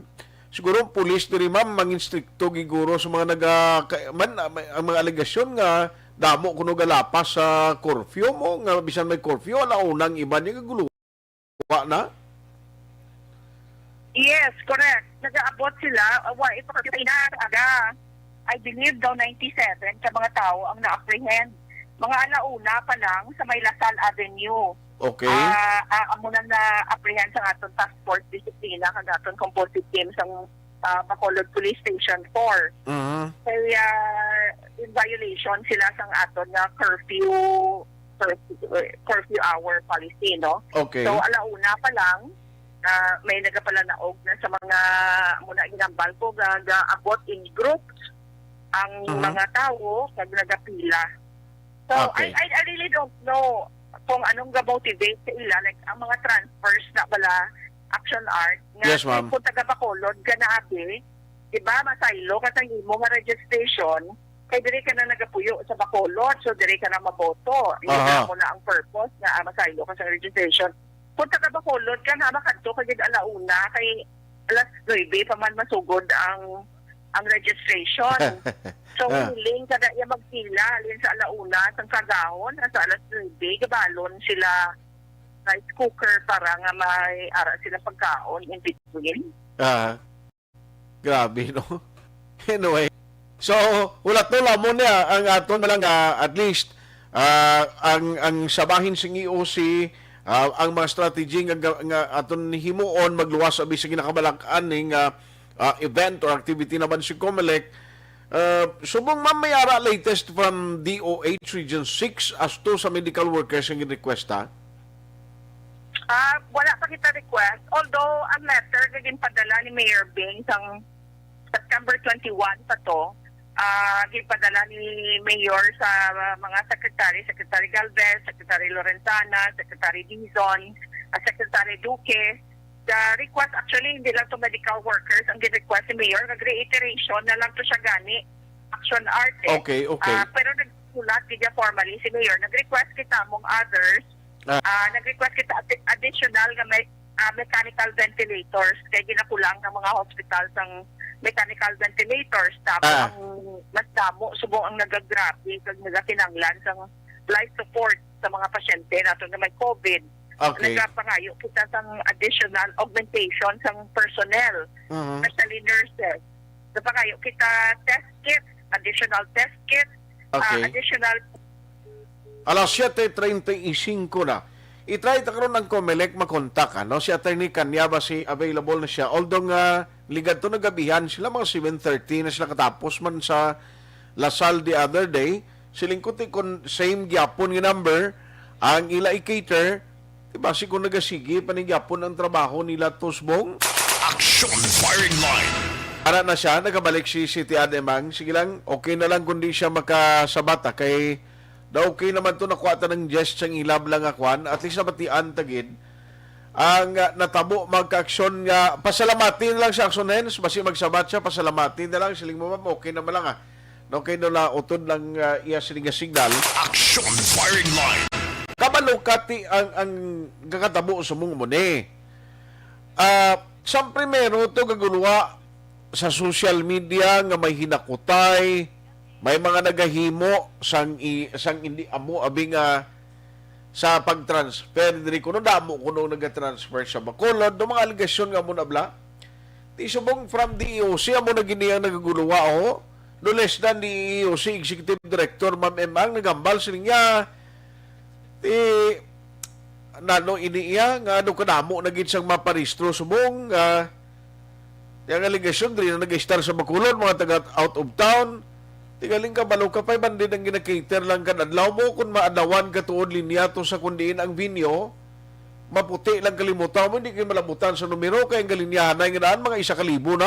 siguro ang pulis diri, ma'am, mangin strikto giguro sa mga naga ka-, man, ah, may, ang mga alegasyon nga damo kuno galapas sa curfew mo, nga bisan may curfew, ala una ang iban niya gaguluwa na. Yes, correct. Nagaabot sila, uh, wa, ito kasi ina aga, I believe daw ninety-seven ka mga tao ang na-apprehend. Mga alauna pa lang sa may Lasal Avenue. Okay. Ah, ah, amo na na-apprehend sa aton task force disiplina kag aton composite team sa, ah, Bacolod Police Station four. Mhm. Kaya in violation sila sang aton nga curfew, curfew, curfew hour policy, no? Okay. So, alauna pa lang, ah, may nagapalanaog na sa mga, muna ginambal ko, ga, gaabot in groups ang Mhm. mga tawo kag nagapila. So, Okay. I, I, I really don't know kung anong ga-motivate sa ila, like, ang mga transfers na bala, Action Art, nga Yes, ma'am. Kung taga Bacolod ka na, abi, di ba, masaylo ka sa imo nga registration, kay diri ka na nagapuyo sa Bacolod, so diri ka na maboto. Yun Aha. Na mo na ang purpose nga, ah, masaylo ka sa registration. Kung taga Bacolod ka na, makadto ka gid alauna, kay alas nuebe pa man masugod ang ang registration. So, Ah. Willing ka na iya magpila, alin sa alauna, sang kagahon, sa alas nuebe, gabalon sila rice cooker para nga may ara sila pagkaon in between. Ah, grabe, no? Anyway. So, wala to, lamon niya ang aton lang, ah, at least, ah, ang, ang sabahin sing E O C, ah, ang mga strategy nga, nga aton himuon magluwas abi sa ginakabalak-an ning, ah, ah, event or activity naman si Comelec. Ah, subong, ma'am, may ara latest from D O H Region six as to sa medical workers nga request, ha? Ah, wala pa kita request. Although, ang letter nga ginpadala ni Mayor Bing sang September twenty-one pa to, ah, ginpadala ni Mayor sa mga secretary, Secretary Galvez, Secretary Lorenzana, Secretary Dizon, ah, Secretary Duque. The request, actually, hindi lang to medical workers ang gin-request ni Mayor. Nag-reiteration na lang to siya gani. Action Art, eh. Okay, okay. Ah, pero nagsulat gid niya formally si Mayor. Nag-request kita, among others, Ah. Ah, nag-request kita adi-, additional nga may, ah, mechanical ventilators kay ginakulang ang mga hospital sang mechanical ventilators. Tapos Ah. Ang mas damo subong ang nagagrabe kag nagakinanglan sang life support sa mga pasyente nato nga may COVID. Okay. Nagapangayo kita sang additional augmentation sang personnel, Mhm. especially nurses. Nagapangayo kita test kits, additional test kits, ah, Okay. additional Alas siete treinta y cinco na. I-try ta karon ang Comelec makontak, ano? Si Attorney Kanya ba si available na siya? Although nga ligad to nagabihan sila, mga seven thirty na sila katapos man sa Lasal the other day. Siling ko ti kon same gyapon nga number ang ila i-cater, di ba, si kung nagasigi pa ni gyapon ang trabaho nila, Tusbong? Action Firing Line. Ara na siya, nagabalik si City Ademang. Sige lang, okay na lang kung di siya makasabata kay na okay naman to, nakuha ta ng gist sang ilab lang nga kwan. At least nabatian ta gid ang, ah, natabo, magka-aksyon nga pasalamati na lang sa Action Hands, basi magsabat siya, pasalamati na lang, siling mo, ma'am, okay naman lang, ah. Okay na lang, utod lang, ah, iya siling nga signal. Action Firing Line. Kabalo ka ti ang, ang gakatabo sa mong muni. Ah, sa primero to gaguluwa sa social media nga may hinakutay, may mga nagahimo sang i-, sang hindi amo abi nga sa pag-transfer diri kuno, damo kuno nagatransfer sa Bacolod, do mga alegasyon nga amo na bla. Ti subong from D E O C amo na gini ang nagaguluwa, oh. No less than D E O C Executive Director Ma'am M ang nagambal sining niya. Ti nano ini iya nga ano kadamo na gid sang maparehistro subong, ah, yang alegasyon diri na nag-istar sa Bacolod, mga taga out of town. Ti galing ka, balo ka pa, bandid ang gina-cater lang kad adlaw mo, kung maadlawan ka tuod linya to sa kun diin ang venue, maputi lang kalimutan mo, hindi kayo malabutan sa numero, kay ang galinyahan na nga daan, mga isa ka libo na.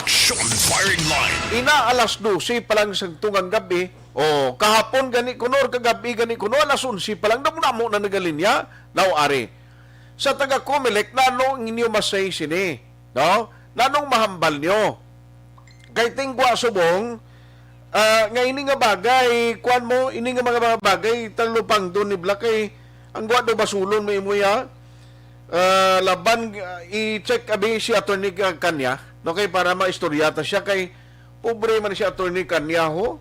Action Firing Line. Ina, alas dose pa lang sa tungang gabi, o kahapon gani kuno, or kagabi gani kuno, alas onse pa lang, damo-damo na nagalinya. Now, ari, sa taga Comelec, nano ang inyo masay sini? No? Nanong mahambal nyo? Kay tingwa subong, ah, nga ini nga bagay, kuan mo, ini nga mga, mga bagay, talupang doon ni Black, kay ang guwa daw basulon mo imo ya. Ah, laban, ah, i-check abi si Attorney Ca-, Canya, no, kay para maistorya ta siya, kay pobre man si Attorney Canya, ho.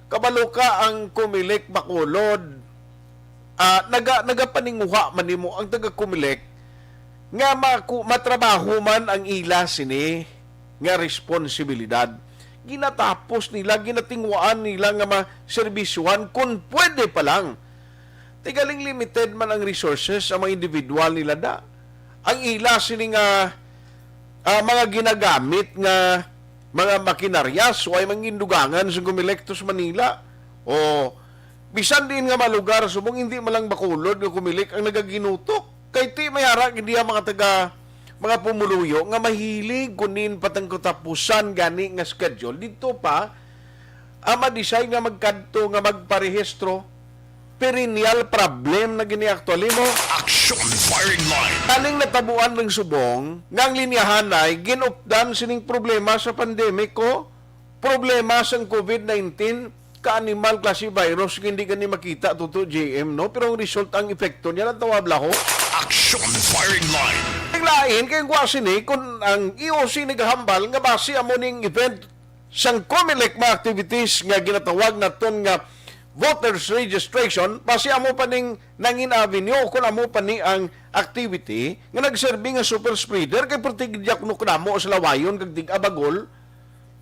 Kabalo ka, ang Comelec Bacolod, ah, naga-, nagapaninguha man nimo ang taga Comelec nga maku-, matrabaho man ang ila sini nga responsibilidad. Ginatapos nila, ginatinguhaan nila nga maserbisyuhan kun pwede pa lang. Tigaling limited man ang resources sa mga individual nila da. Ang ila sini nga, ah, mga ginagamit nga mga makinarya, so ay mangindugangan sa Comelec sa Manila. O bisan din nga mga lugar, subong hindi man lang Bacolod nga Comelec ang nagaginutok. Kay ti may ara gid diha mga taga, mga pumuluyo nga mahilig kunin patang katapusan gani nga schedule. Dito pa, ang ma-decide nga magkadto nga magparehistro, perennial problem na gini actually mo. Action Firing Line. Kaning natabuan ng subong nga ang linyahanay ginupdan sining problema sa pandemic ko, problema sang covid nineteen, ka animal klase virus nga hindi gani makita tuto J M, no? Pero ang result, ang epekto niya natawa blaho. Action Firing Line. Ang lain kay ang kuha sini kun ang E O C nagahambal nga basi amo ning event sang Comelec mga activities nga ginatawag naton nga voters registration, basi amo pa ning nangin avenue o kun amo pa ni ang activity nga nagserbi nga super spreader kay perti gid yak no kadamo sa lawayon kag tig-abagol.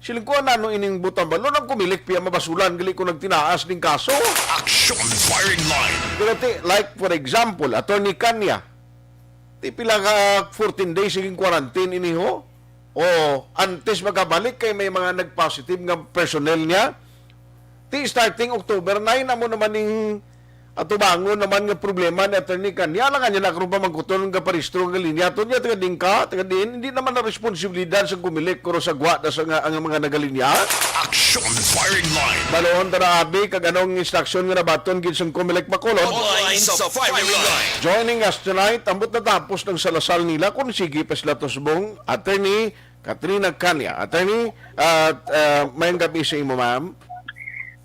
Siling ko, ano ining butang balon ang Comelec piya mabasulan gali ko nagtinaas ning kaso. Action Firing Line. Pero ti, like for example, Attorney Canya, ti pila ka fourteen days siging quarantine ini ho? O antes magabalik kay may mga nag-positive nga personnel niya. Ti starting October nine, amo naman ning atubangon naman nga problema ni Attorney Canya. Alangan niya na karon pamangkuton nga parehistro nga linya. Ato niya, taga din ka, taga din. Hindi naman na responsibilidad sa Comelec, kuro sa gwa na sa nga, ang mga nagalinya. Action Firing Line. Balon, tara, abi, kag anong instruction nga nabaton gid sang Comelec Bacolod? Online sa Firing Line. Joining us tonight, ambot natapos ng salasal nila kung sige pa sila tusbong. Attorney Katrina Canya. Attorney, at, ah, mayong gabi sa imo, ma'am.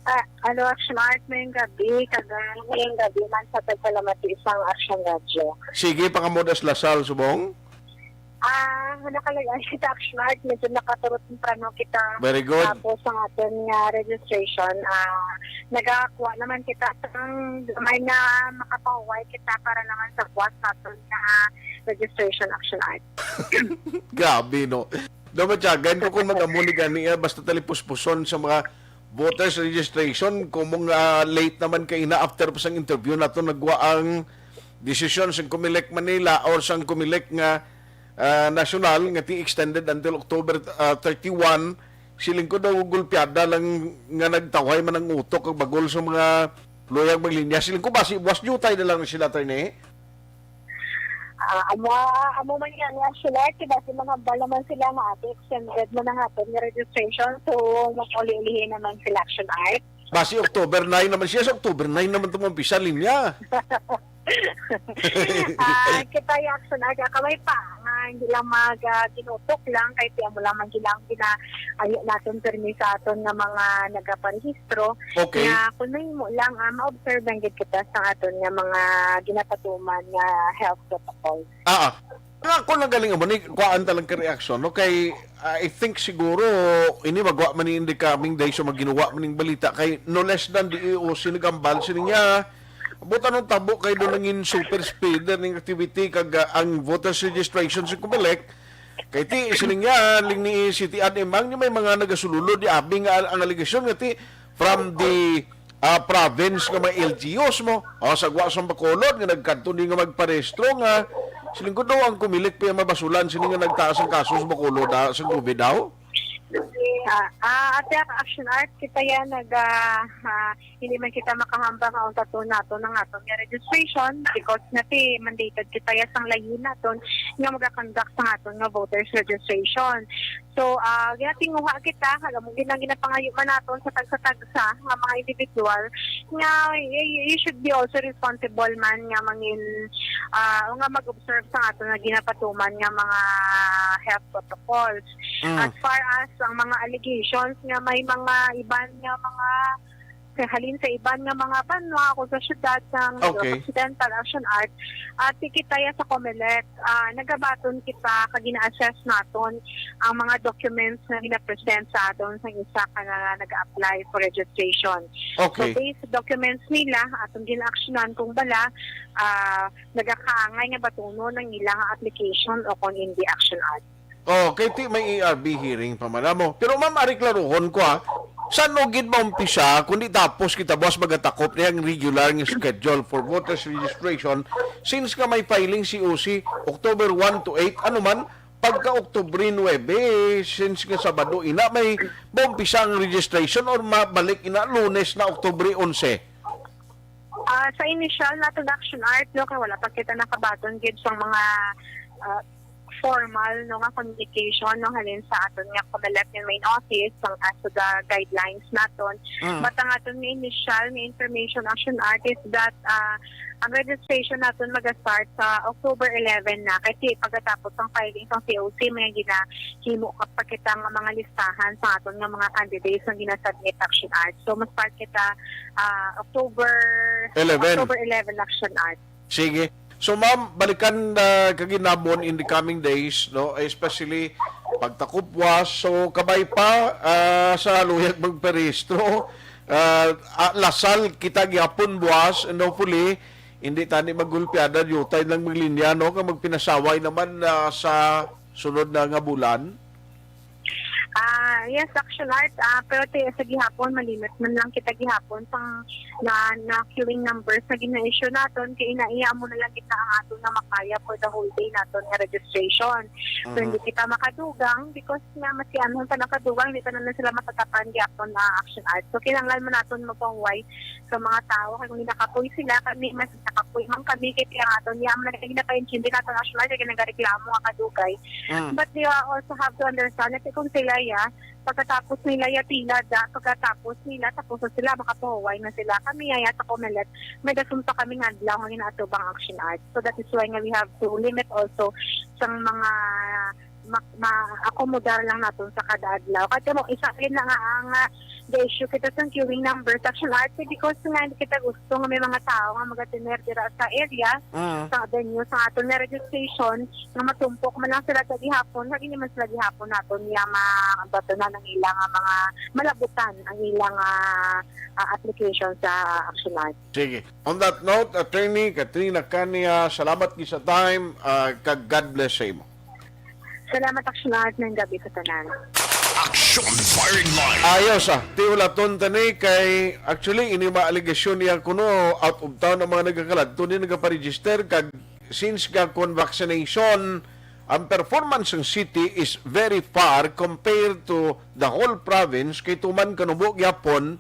Ah, ano, Action Art, mayong gabi. Kag, ah, mayong gabi man sa pagpalamat sa isang Action Radio. Sige, pangamudas lasal, subong. Ah, nakalagay kita, Action Art. Medyo nakaturot temprano kita. Very good. Tapos ang aton nga registration, ah, nagakuha naman kita sang gamay nga makapahuway kita para naman sa buwas naton nga registration, Action Art. Grabe, no? Daw matyagan ko kung mag-amo ni gani, ah, basta tali puspuson sa mga voters registration, kung mong, ah, late naman kay ina after pa sang interview nato nagwa ang desisyon sa Comelec Manila or sa Comelec nga, ah, national nga ti extended until October, ah, thirty-one, siling ko daw gulpiada lang nga nagtawhay man ang utok kag bagol sa mga luyag maglinya. Siling ko basi buwas dutay na lang sila, attorney. Ah, amo, amo man yan nga sila, kay basi manghambal naman sila nga ate extended man ang aton nga registration, so mag-uli-ulihi naman sila, Action Art. Basi October nine naman siya, sa October nine naman tumang umpisa linya. Ah, kita yung Action Art, ah, kaway pa nga hindi lang mag, ah, ginutok lang kay ti amo lang man gila ang gina-, ano naton permi sa aton nga mga nagaparehistro. Okay. Nga kung may mo lang, ah, ma-observe lang gid kita sa aton nga mga ginapatuman nga health protocol. Ah, ah. Nga ako nagaling mo ni kuhaan talang ka reaksyon, no? Kay, ah, I think siguro ini magwa man ni in the coming days, so maginuwa man ning balita kay no less than the E O C nagambal sini niya. Buta nung tabo kay do nangin super spreader ning activity kag, ah, ang voters registration sa Comelec. Kay ti siling niya, ling ni City Ad Imang, ni may mga nagasululod di abi nga al-, ang alegasyon nga ti from the, ah, province nga may L G Us mo. O, sa gwa sa Bacolod nga nagkadto ni nga magparehistro nga siling ko daw ang Comelec pa yung mabasulan sini nga nagtaas ang kaso sa Bacolod, ah, sa covid daw. Ah, ah, ate, ang Action Art, kita yan nag, ah, ah, hindi man kita makahambang ang tato nato ng aton nga registration because nga ti mandated kita ya sang layi naton nga magakonduct sa aton nga voters registration. So, ah, ginatinguha kita, kag amo gid ang ginapangayo man naton sa tagsa-tagsa nga mga individual nga y-, y-, you should be also responsible man nga mangin, ah, o nga mag-observe sa aton nga ginapatuman nga mga health protocols. Mm. As far as ang mga allegations nga may mga iban nga mga sa halin sa iban nga mga banwa o sa syudad sang Negros Okay. Occidental, Action Art, at kita ya sa Comelec, ah, nagabaton kita kag gina-assess naton ang mga documents nga gina-present sa aton sang isa ka nga nag-apply for registration. So, Okay. based sa documents nila, atong gina-actionan kung bala, ah, nagakaangay nga batunon ang ilang application o kung hindi, Action Art. Oh, kay ti may A R B hearing pa man amo. Pero ma'am, ari klaruhon ko ha. San-o gid maumpisa kung di tapos kita buwas magatakop niya ang regular nga schedule for voters registration, since nga may filing si O C October one to eight, ano man, pagka Oktubre nuebe, since nga Sabado ina, may maumpisa ang registration or mabalik ina Lunes na Oktubre onse? Ah, sa initial naton, Action Art, no, kay wala pa kita nakabaton gid sa mga, ah, formal, no, nga communication, no, halin sa aton nga Comelec nga main office, sang as to the guidelines naton. Mm. But ang aton nga initial nga information, Action Art, is that, ah, ang registration naton maga-start sa October eleven na, kasi pagkatapos ang filing sang C O C, may ginahimo ka pa kita nga mga listahan sa aton nga mga candidates nga ginasubmit, Action Art. So, ma-start kita, ah, October, Eleven. October eleven, Action Art. Sige. So, ma'am, balikan na kag inabon in the coming days, no? Especially pagtakop buwas. So, kabay pa, ah, sa luyag magparehistro, ah, ah, lasal kita gihapon buwas, and hopefully, hindi tani magulpiada, diutay lang maglinya, no? Kag magpinasaway naman, ah, sa sunod na nga bulan. Ah, yes, Action Art, ah, pero ti-, sa gihapon, malimit man lang kita gihapon sang na, na queuing numbers na gina-issue naton, kay ina-, iya mo na lang kita ang aton na makaya for the whole day naton nga registration. So, Mhm. hindi kita makadugang because nga masianhon pa nakadugang, hindi pa naman sila matatapan gihapon na, Action Art. So, kinahanglan man naton magpahuway sa mga tawo, kay kung nakapoy sila, kami mas nakapoy man kami, kay ang aton niya man lagi nakaintindi naton, Action Art, kay nagareklamo nga kadugay. Mm. But they are also have to understand that kung sila ya, pagkatapos nila ya pila da, pagkatapos nila, tapos na sila, makapahuway na sila. Kami ya, ya sa Comelec, may dason pa kami nga adlaw nga ginaatubang, Action Art. So that is why nga we have to limit also sa mga ma-, ma-akomodar lang naton sa kada adlaw. Kaya mo, isa rin na nga ang, ah, the issue kita sa queuing numbers, Action Art, because nga hindi kita gusto nga may mga tao nga magatener dira sa area, Mm. sa venue, sa aton nga registration, nga matumpok man lang sila sa gihapon, kag hindi man sila gihapon naton niya mabatunan ang ilang, ah, mga malabutan ang ilang, ah, ah, application sa Action Art. Sige. On that note, Attorney Katrina Cania, salamat gid sa time, ah, kag God bless sa imo. Salamat, Action Art, ng gabi sa tanan. Action Firing Line. Ayos, ah. Ti ulaton tani kay, actually, ini mga alegasyon niya kuno, out of town ang mga nagakaladto ni nagaparegister, kag since ga kon vaccination, ang performance ng city is very far compared to the whole province, kay tuman kanubo gyapon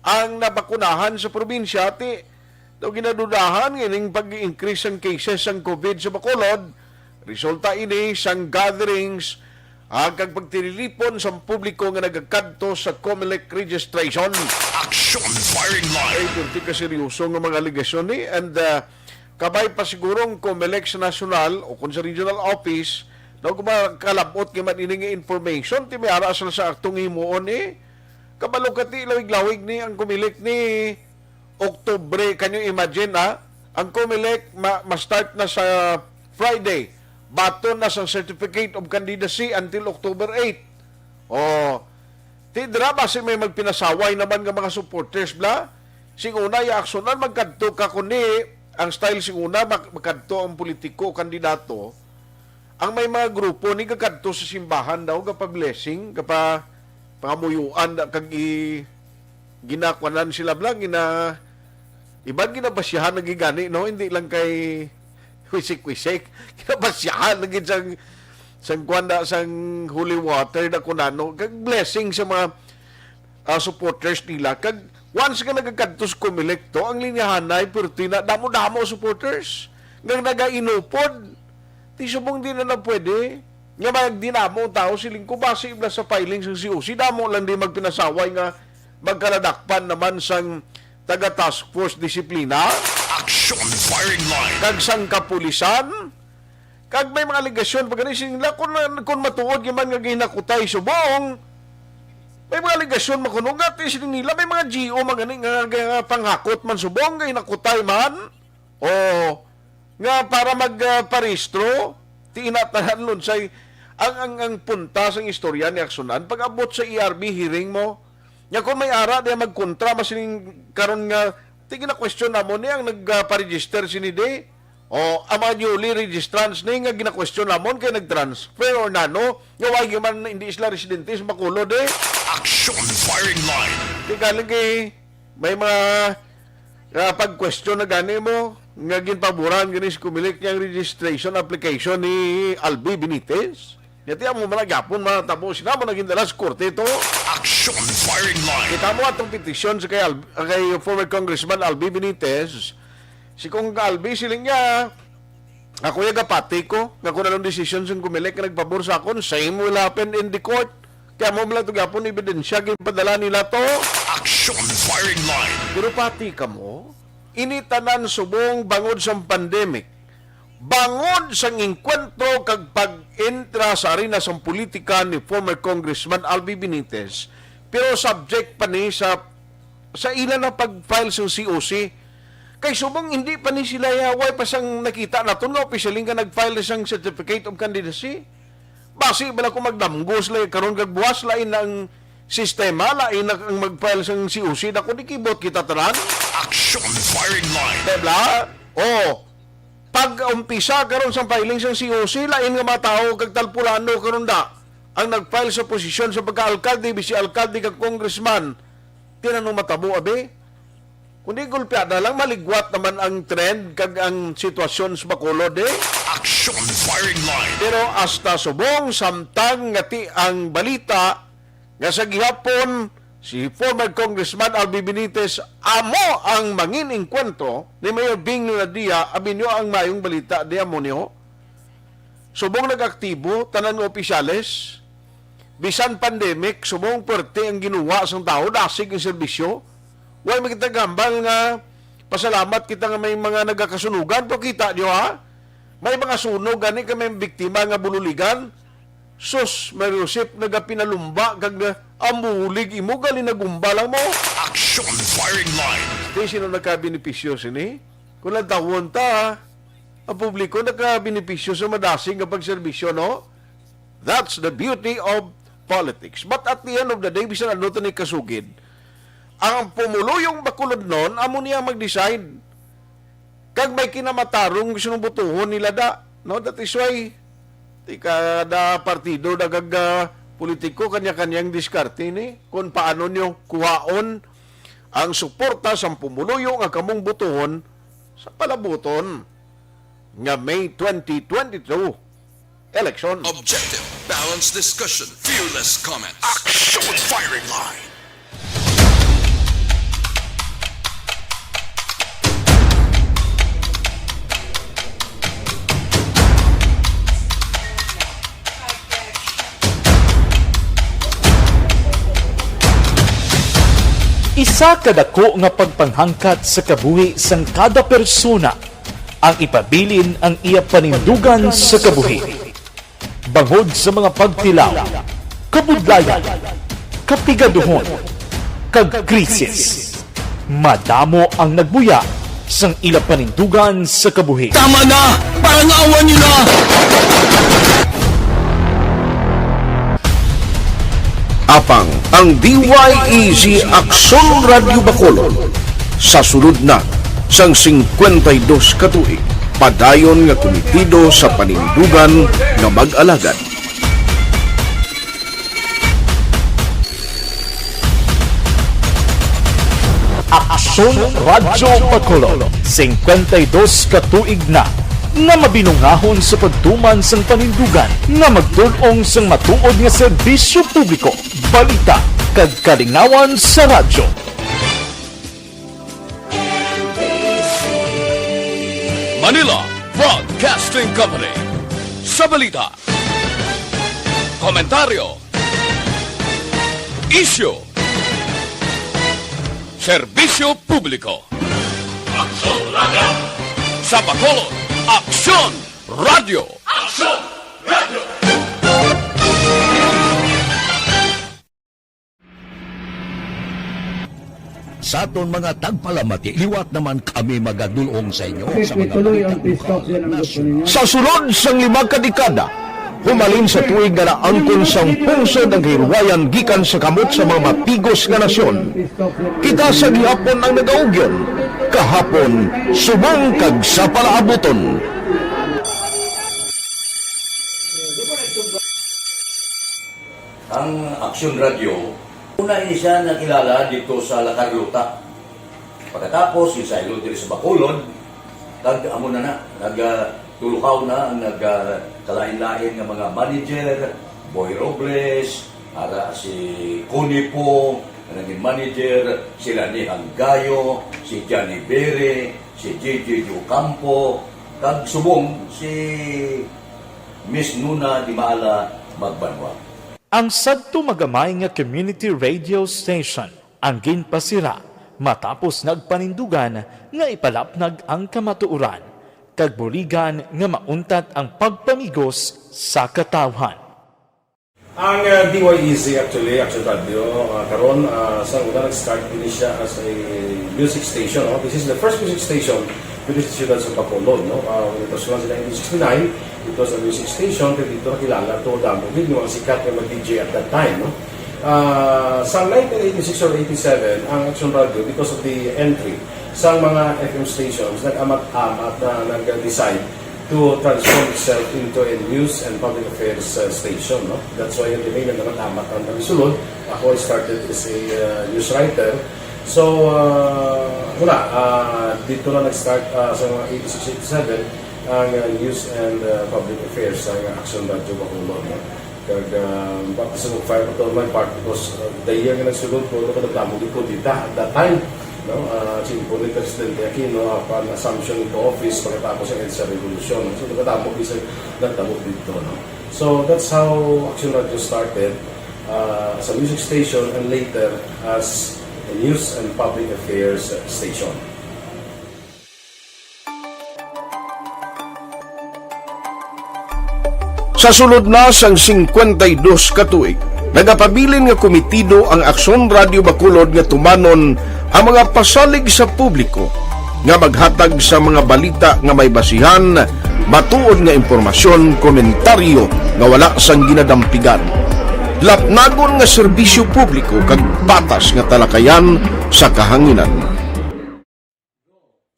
ang nabakunahan sa probinsya, ti daw ginadudahan nga ining pag-increase sang cases sang COVID sa Bacolod, resulta ini sang gatherings, ah, kag pagtililipon sang publiko nga nagakadto sa Comelec registration. Action Firing Line. Ay, pirti ka seryoso nga mga alegasyon ni, and, ah, kabay pa siguro ang Comelec sa nasyonal o kung sa regional office, daw kung makalabot nga man ini nga information, ti may ara sila sa aktong himuon ni. Kabalo ka ti lawig-lawig ni ang Comelec ni Oktubre. Can you imagine, ha? Ang Comelec ma-, ma-start na sa Friday. Baton na sang certificate of candidacy until October eight. Oh, ti dira basi may magpinasaway naman nga mga supporters bla. Sing una, ya aksyonan, magkadto ka kundi ang style sing una, mag-, magkadto ang politiko o kandidato. Ang may mga grupo ni gakadto sa simbahan daw, gapa-blessing, gapa-, pangamuyuan da, kag i-, ginakuanan sila bla, gina-, iban ginabasyahan na gid gani, no? Hindi lang kay wisik-wisik. Ginabasyahan na gid sang, sang kuan da, sang holy water da kunano. Kag blessing sa mga, ah, supporters nila. Kag once nga nagakadto sa Comelec to, ang linyahanay, pirti na, damo-damo supporters. Nga nagainupod. Ti subong di na na pwede. Nga magdinamo ang tao, siling ko, base ibla sa filing sang C O C, damo lang di magpinasaway nga magkaladakpan naman sang taga Task Force Disiplina, Action Firing Line. Kag sang kapulisan, kag may mga alegasyon pa gani sila, kung, kung matuod gyud man nga ginakutay subong, May mga alegasyon man kuno nga ti sini nila, may mga G O man gani nga, nga panghakot man subong, nga hinakutay man. O nga para mag, ah, parehistro, ti ina tanan lunsay ang, ang, ang punta sang istorya ni Aksonan, pag-abot sa E R B hearing mo, nga kung may ara diya magkontra, masiling karon nga, ti gina-question namon ni ang nagpa-register sini di. O, ang mga newly registrants ni nga gina-question namon kay nag-transfer or nano, nga wala man, hindi sila residente sa Bacolod eh. Action Firing Line. Di galing kay may mga, ah, pag-question na gani mo, nga ginpaboran gani si Comelec niyang registration application ni Albi Benitez. Nga ti amo man na gyapon matabo, sina mo naging dalas korte to. Action Firing Line. Kita mo atong petisyon sa kay Al-, kay former Congressman Albi Benitez. Si Kong Albi, siling niya, ako yung gapati ko, nga kung anong desisyon sa Comelec nga nagpabor sa akon, same will happen in the court. Kaya mo lang ito gyapon ebidensya, ginpadala nila to. Action Firing Line. Pero pati ka mo, ini tanan subong bangod sa pandemic. Bangod sang engkwentro kag pag-entra sa arena sang politika ni former Congressman Albi Benitez, pero subject pa ni sa, sa ila na pag-file sang C O C. Kay subong hindi pa ni sila, ya, way pa sang nakita naton nga opisyal nga nag-file na sang certificate of candidacy. Basi bala kung magdamgo sila karon kag buwas, lain na ang sistema, lain na ang mag-file sang C O C. Dako, di kibot kita tanan. Action Firing Line. Diba? Oh, pag-umpisa karon sang filing sang C O C, lain nga mga tawo kag talpulano karon da ang nag-file sa posisyon sa pagka-alkalde, vice-alkalde kag congressman. Tinanong matabo, abi? Kundi gulpiada lang, maligwat naman ang trend kag ang sitwasyon sa Bacolod, eh. Action Firing Line. Pero hasta subong, samtang nga ti ang balita nga sa gihapon, si former Congressman Albi Benitez amo ang mangin-engkwentro ni Mayor Bing Luna Dia, abinyo ang mayong balita di amo niyo. Subong nag-aktibo tanan nga opisyales, bisan pandemic, subong pwerte ang ginuwa sang tawo, dasig ang serbisyo. Way man kita gambal nga pasalamat kita nga may mga nagakasunugan, pero kita niyo, ha? May mga sunog gani kay may biktima nga bululigan. Sus, Mayor Joseph, nagapinalumba kag, ah, ang bulig imo, gali nagumba lang mo. Action Firing Line. Di sino nagkabenepisyo sini? Kung lantawon ta, ang publiko nagkabenepisyo sa madasig nga pagserbisyo, no? That's the beauty of politics. But at the end of the day, bisan ano to ni kasugid, ang pumuluyong Bacolodnon, amo niya mag-decide. Kag may kinamatarong gusto nung botohon nila da. No, that is why, ti kada partido, da kag, ah, politiko, kanya-kanyang diskarte ni kung paano nyo kuhaon ang suporta sang pumuluyo nga kamong botohon sa palabuton nga May twenty twenty-two election. Objective, balanced discussion, fearless comments. Action Firing Line. Isa ka dako nga pagpanghangkat sa kabuhi sang kada persona ang ipabilin ang iya panindugan sa kabuhi. Bangod sa mga pagtilaw, kabudlayan, kapigaduhon, kag krisis, madamo ang nagbuya sang ila panindugan sa kabuhi. Tama na! Parang awan nyo na! Apang ang D Y E G Aksyon Radyo Bacolod sa sulod na sang singkwenta y dos ka tuig, padayon nga kumitido sa panindugan nga mag-alagad. Aksyon Radyo Bacolod, singkwenta y dos ka tuig na nga mabinungahon sa pagtuman sang panindugan nga magtul-ong sang matuod nga serbisyo publiko, balita, kag kalingawan sa radyo. Manila Broadcasting Company. Sa balita, komentaryo, isyu, serbisyo publiko. Aksyon Radyo. Sa Bacolod, Aksyon Radyo. Aksyon Radyo. Sa aton mga tagpalamati, liwat naman kami magadul-ong sa inyo sa mga balita lokal, nasyonal. Sa sulod sang lima ka dekada, humalin sa tuig nga naangkon sang pungsod ang kahilwayan gikan sa kamot sa mga mapigos nga nasyon, kita sa gihapon ang nagaugyon, kahapon, subong kag sa palaabuton. Ang Aksyon Radio, una ini siya nakilala dito sa La Carlota. Pagkatapos, ginsaylo diri sa Bacolod, kag amo na na, nag, ah, tulukaw na ang nag, ah, kalain-lain nga mga manager, Boy Robles, ara si Connie Poo, nga naging manager, si Lani Hanggayo, si Johnny Bere, si J J Ocampo, kag subong si Miss Nuna Dimala Magbanwa. Ang sadto magamay nga community radio station ang ginpasira matapos nagpanindugan nga ipalapnag ang kamatuoran kag buligan nga mauntat ang pagpamigos sa katawhan. Ang, uh, D Y E Z actually, Action Radio, uh, karon, uh, sa una nag-start din siya as a music station, no? This is the first music station diri sa siyudad sa Bacolod, no? Ah, when it was launched in nineteen sixty-nine, it was a music station, kay dito nakilala to damo gid yung mga sikat nga mag-D J at that time, no? Ah, sa nineteen eighty-six or eighty-seven, ang Action Radio, because of the entry sa mga F M stations, nag-amat-amat na nag-decide to transform itself into a news and public affairs, uh, station, no? That's why yung name na naman amat ang nagsulod. Ako, I started as a, uh, news writer. So, uh, wala, uh, dito na nag-start, uh, sa mga eighty-six, eighty-seven, ang, uh, news and, uh, public affairs sa Action Radio Bacolod, no? Kag, ah, baptism of fire pa to on my part because, ah, the year nga nagsulod ko, ano ko, nagdamo gid ko dita at that time, no? Ah, si Impo ni Presidente Aquino, apan assumption into office pagkatapos ang EDSA Revolution. So, nagdamo gid sa nagdamo dito, no? So, that's how Action Radio started, ah, as a music station and later as a news and public affairs station. Sa sulod na sang singkwenta y dos ka tuig, nagapabilin nga komitido ang Aksyon Radio Bacolod nga tumanon ang mga pasalig sa publiko nga maghatag sa mga balita nga may basihan, matuod nga impormasyon, komentaryo nga wala sang ginadampigan, lapnagon nga serbisyo publiko kag patas nga talakayan sa kahanginan.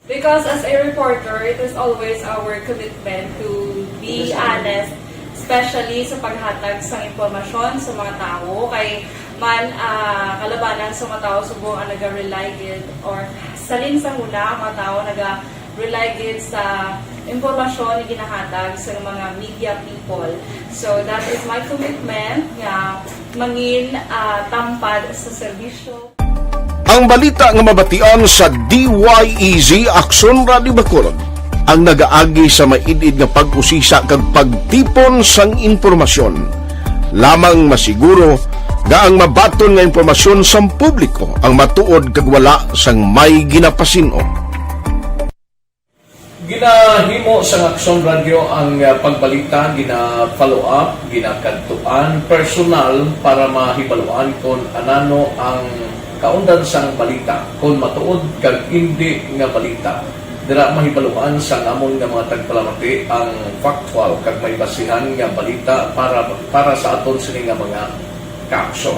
Because as a reporter, it is always our commitment to be honest, especially sa paghatag sang impormasyon sa mga tawo. Kay man, ah, kalabanan sa mga tawo subong ang naga-rely gid, or salin sa huna ang mga tawo naga-rely gid sa impormasyon nga ginahatag sa mga media people. So that is my commitment nga mangin, ah, tampad sa serbisyo. Ang balita nga mabatian sa D Y E Z Aksyon Radio Bacolod ang nagaagi sa maid-id nga pag-usisa kag pagtipon sang impormasyon. Lamang masiguro nga ang mabaton nga impormasyon sang publiko ang matuod kag wala sang may ginapasin-o. Ginahimo sang Aksyon Radio ang, ah, pagbalita, gina-follow up, ginakadtuan personal para mahibaluan kon anano ang kaundan sang balita, kon matuod kag indi nga balita. Dira mahibaluan sang amon nga mga tagpalamati ang factual kag may basihan nga balita para, para sa aton sini nga mga kaaksyon.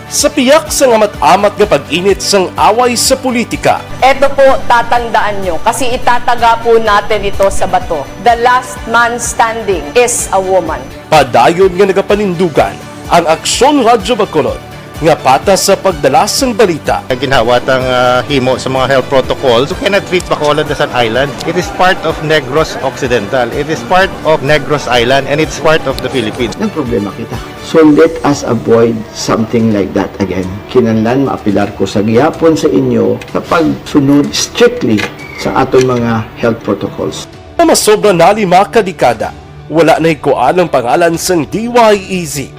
Sa piyak sang amat-amat nga pag-init sang away sa politika, Eto po, tatandaan nyo, kasi itataga po natin ito sa bato. The last man standing is a woman. Padayon nga nagapanindugan ang Aksyon Radyo Bacolod nga patas sa pagdala sang balita. Ginhawat ang, ah, himo sa mga health protocols. You cannot treat Bacolod as an island. It is part of Negros Occidental. It is part of Negros Island, and it's part of the Philippines. Nagproblema kita. So let us avoid something like that again. Kinahanglan maapilar ko sa gihapon sa inyo sa pagsunod strictly sa aton mga health protocols. Nga masobra na lima ka dekada, wala na hikuan ang pangalan sang D Y E Z,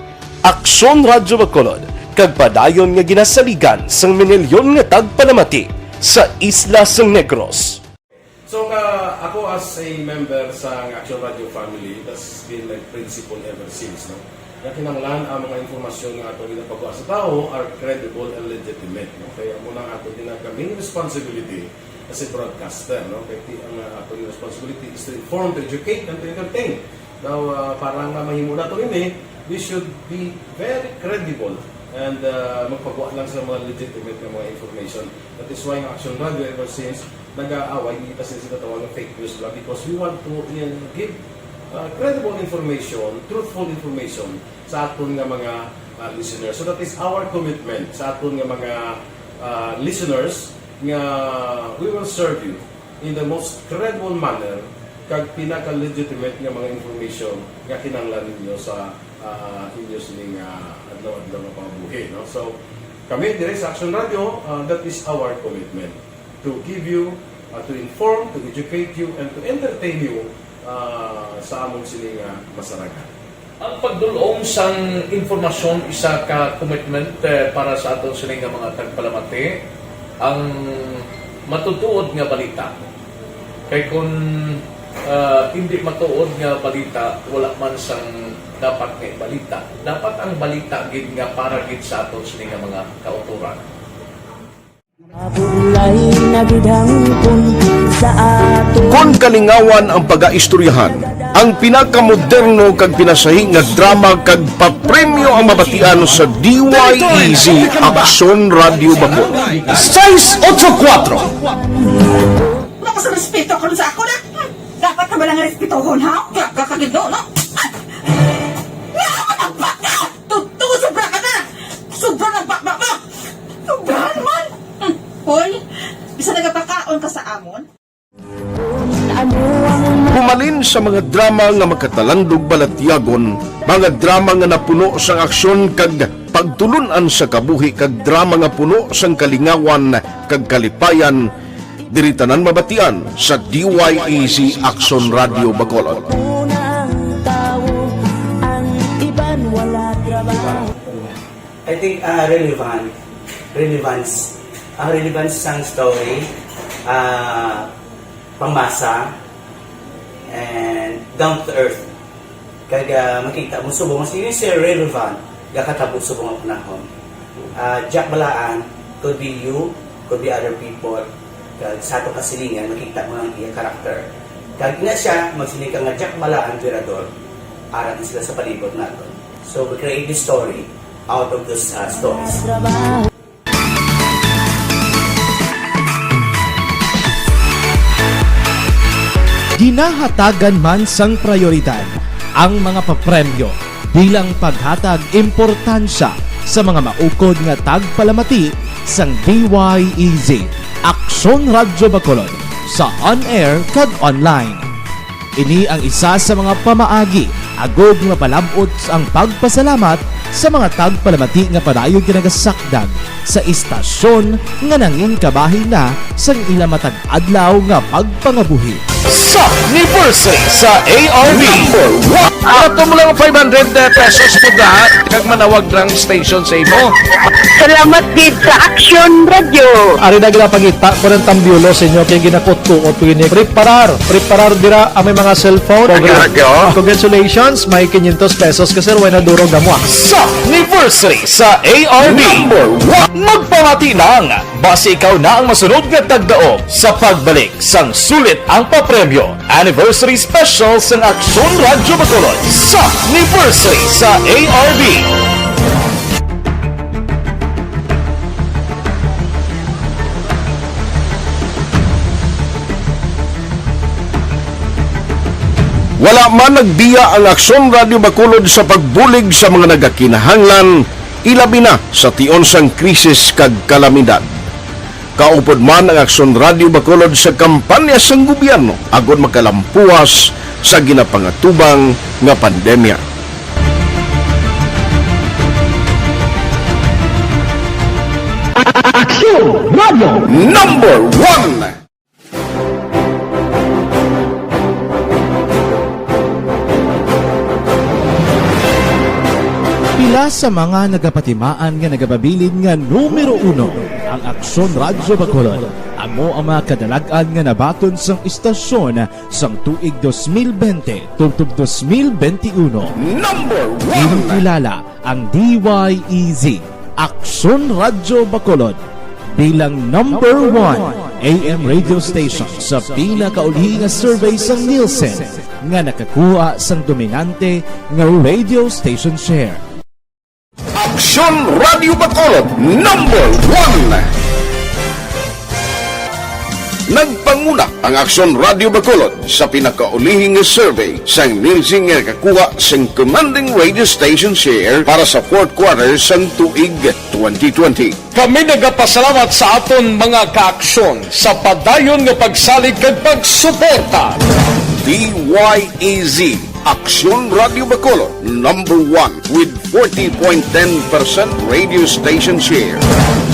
Aksyon Radyo Bacolod, kag padayon nga ginasaligan sang minilyon nga tagpalamati sa isla sang Negros. So, ka, ako as a member sa Action Radio family, that's been my principle ever since, no? Nga kinahanglan ang mga impormasyon nga ato ginapagwa sa tawo are credible and legitimate, no? Kaya amo na ang ato ginaka main responsibility as a broadcaster, no? Kay ti-, ang, uh, ato responsibility is to inform, to educate, and to entertain. Now, uh, para nga mahimo nato ini, we should be very credible and, uh, magpagwa lang sa mga legitimate nga mga information. That is why ang Action Radio ever since nag-aaway kita sa ginatawag nga fake news lang, because we want to, uh, give, uh, credible information, truthful information sa aton nga mga, uh, listeners. So that is our commitment sa aton nga mga, uh, listeners, nga we will serve you in the most credible manner kag pinaka-legitimate nga mga information nga kinahanglan ninyo sa, uh, inyo sining, uh, adlaw-adlaw nga pangabuhi, no? So, kami diri sa Action Radio, uh, that is our commitment to give you, uh, to inform, to educate you, and to entertain you, uh, sa among sini nga masaragan. Ang pagdul-ong sang impormasyon isa ka commitment, eh, para sa aton sini nga mga tagpalamati, ang matutuod nga balita. Kay kun, ah, hindi matuod nga balita, wala man sang dapat nga ibalita. Dapat ang balita gid nga para gid sa aton sini nga mga kautoran. Mabulay na gid hangpon sa ato. Kon kalingawan ang pagaistoryahan, ang pinakamoderno kag pinasahi nga drama kag papremyo ang mabatian sa D Y E Z Aksyon Radyo Bacolod. Sais otso kuwatro. Wala ka sa respeto karon sa ako na. Dapat ka ba lang respetohon, ha? Grabe ka gid, no, no? Ay! Nga ka magbaka! Totoo, sobra ka na! Sobra na baba mo! Sobrahan man! Hmm. Hoy, bisan nagapakaon ka sa amon? Humalin sa mga drama nga makatalandog balatyagon, mga drama nga napuno sang aksyon kag pagtulun-an sa kabuhi, kag drama nga puno sang kalingawan kag kalipayan, diri tanan mabatian sa D Y E Z Aksyon Radyo Bacolod. Una ang tawo, ang iban wala trabaho. I think, ah, relevant, relevance, ang relevance sang story, ah, pamasa, and down to earth. Kag, ah, makita mo subong mas ini siya relevant, gakatabo subong ang panahon. Ah, Jack Balaan, could be you, could be other people. Kag sa ato kasilingan, makita mo ang iya karakter. Kag ina siya, magsiling ka nga Jack Balaan, Virador, ara na sila sa palibot naton. So, we create this story out of those, ah, stories. Ginahatagan man sang prayoridad ang mga papremyo bilang paghatag importansya sa mga maukod nga tagpalamati sang D Y E Z, Aksyon Radyo Bacolod, sa on-air kag online. Ini ang isa sa mga pamaagi agod nga mapalab-ot ang pagpasalamat sa mga tagpalamati nga padayon nga nagasakdag sa istasyon nga nangin kabahin na sang ila matag adlaw nga pagpangabuhi. Sa anniversary sa A R B. Number one. Ato mo lang five hundred pesos mo da, kag manawag lang station sa imo. Salamat gid sa Action Radio. Ari na ginapangita ko ng tambyulo sa inyo kay ginakutkuot ko ini. Preparar, preparar dira ang may mga cellphone. Ang radyo. Congratulations, may quinientos pesos ka, sir. Way na durog na mo, ah. Sa anniversary sa A R B. Number one. Magpamati lang. Basi ikaw na ang masunod nga tagdaog sa pagbalik sang sulit ang papremyo. Anniversary Special sang Aksyon Radyo Bacolod sa anniversary sa A R B. Wala man nagbiya ang Aksyon Radyo Bacolod sa pagbulig sa mga nagakinahanglan, ilabi na sa tion sang krisis kag kalamidad. Kaupod man ang Aksyon Radyo Bacolod sa kampanya sang gobyerno agod makalampuwas sa ginapangatubang nga pandemya. Aksyon Radyo Number One. Pila sa mga nagapatimaan nga nagapabilin nga numero uno ang Aksyon Radyo Bacolod. Amo ang mga kadalag-an nga nabaton sang istasyon sang tuig dos mil bente tubtob dos mil bente uno. Number one. Ginkilala ang D Y E Z, Aksyon Radyo Bacolod, bilang number one A M radio station sa pinakauli nga survey sang Nielsen nga nakakuha sang dominante nga radio station share. Aksyon Radio Bacolod, number one. Nagpanguna ang Aksyon Radio Bacolod sa pinakaulihing nga survey sang Nielsen nga nakakuha sing commanding radio station share para sa fourth quarter sang tuig twenty twenty. Kami nagapasalamat sa aton mga kaaksyon sa padayon nga pagsalig kag pagsuporta. D Y E Z, Aksyon Radio Bacolod, number one with forty point ten percent radio station share.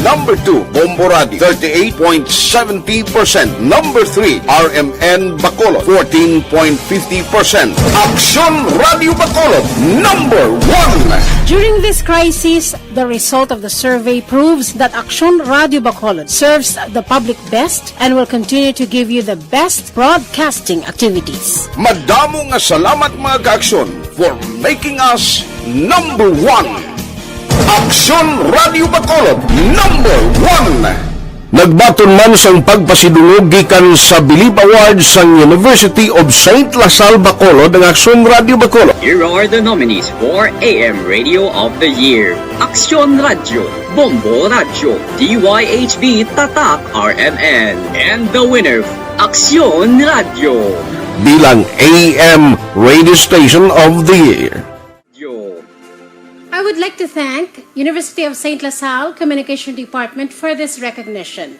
Number two, Bombo Radio, thirty-eight point seventy percent. Number three, R M N Bacolod, fourteen point fifty percent. Aksyon Radio Bacolod, number one. During this crisis, the result of the survey proves that Aksyon Radio Bacolod serves the public best and will continue to give you the best broadcasting activities. Madamo nga salamat, mga kaaksyon, for making us number one. Aksyon Radio Bacolod, number one. Nagbaton man sang pagpasidungog gikan sa Believe Award sang University of Saint La Salle Bacolod ang Aksyon Radio Bacolod. Here are the nominees for A M Radio of the Year: Aksyon Radio, Bombo Radio, D Y H B Tatak R M N, and the winner, Aksyon Radio. Bilang A M Radio Station of the Year. Yo. I would like to thank University of Saint La Salle Communication Department for this recognition.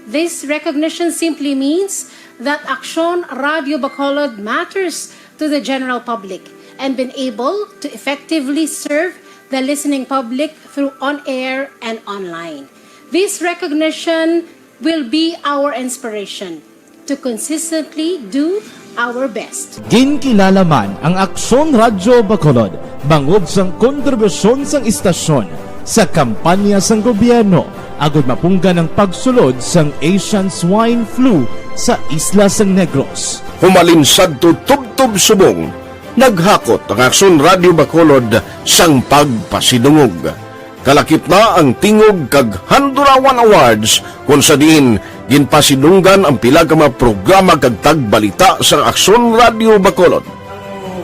This recognition simply means that Aksyon Radio Bacolod matters to the general public and been able to effectively serve the listening public through on-air and online. This recognition will be our inspiration to consistently do our best. Ginkilala man ang Aksyon Radyo Bacolod bangod sang kontribusyon sang istasyon sa kampanya sang gobyerno agud mapunggan ang pagsulod sang Asian Swine Flu sa isla sang Negros. Humalin sadto tubtob subong, naghakot ang Aksyon Radyo Bacolod sang pagpasidungog. Kalakip na ang Tingog kag Handurawan Awards, kon sa diin ginpasidunggan ang pila ka mga programa kag tagbalita sa Aksyon Radyo Bacolod.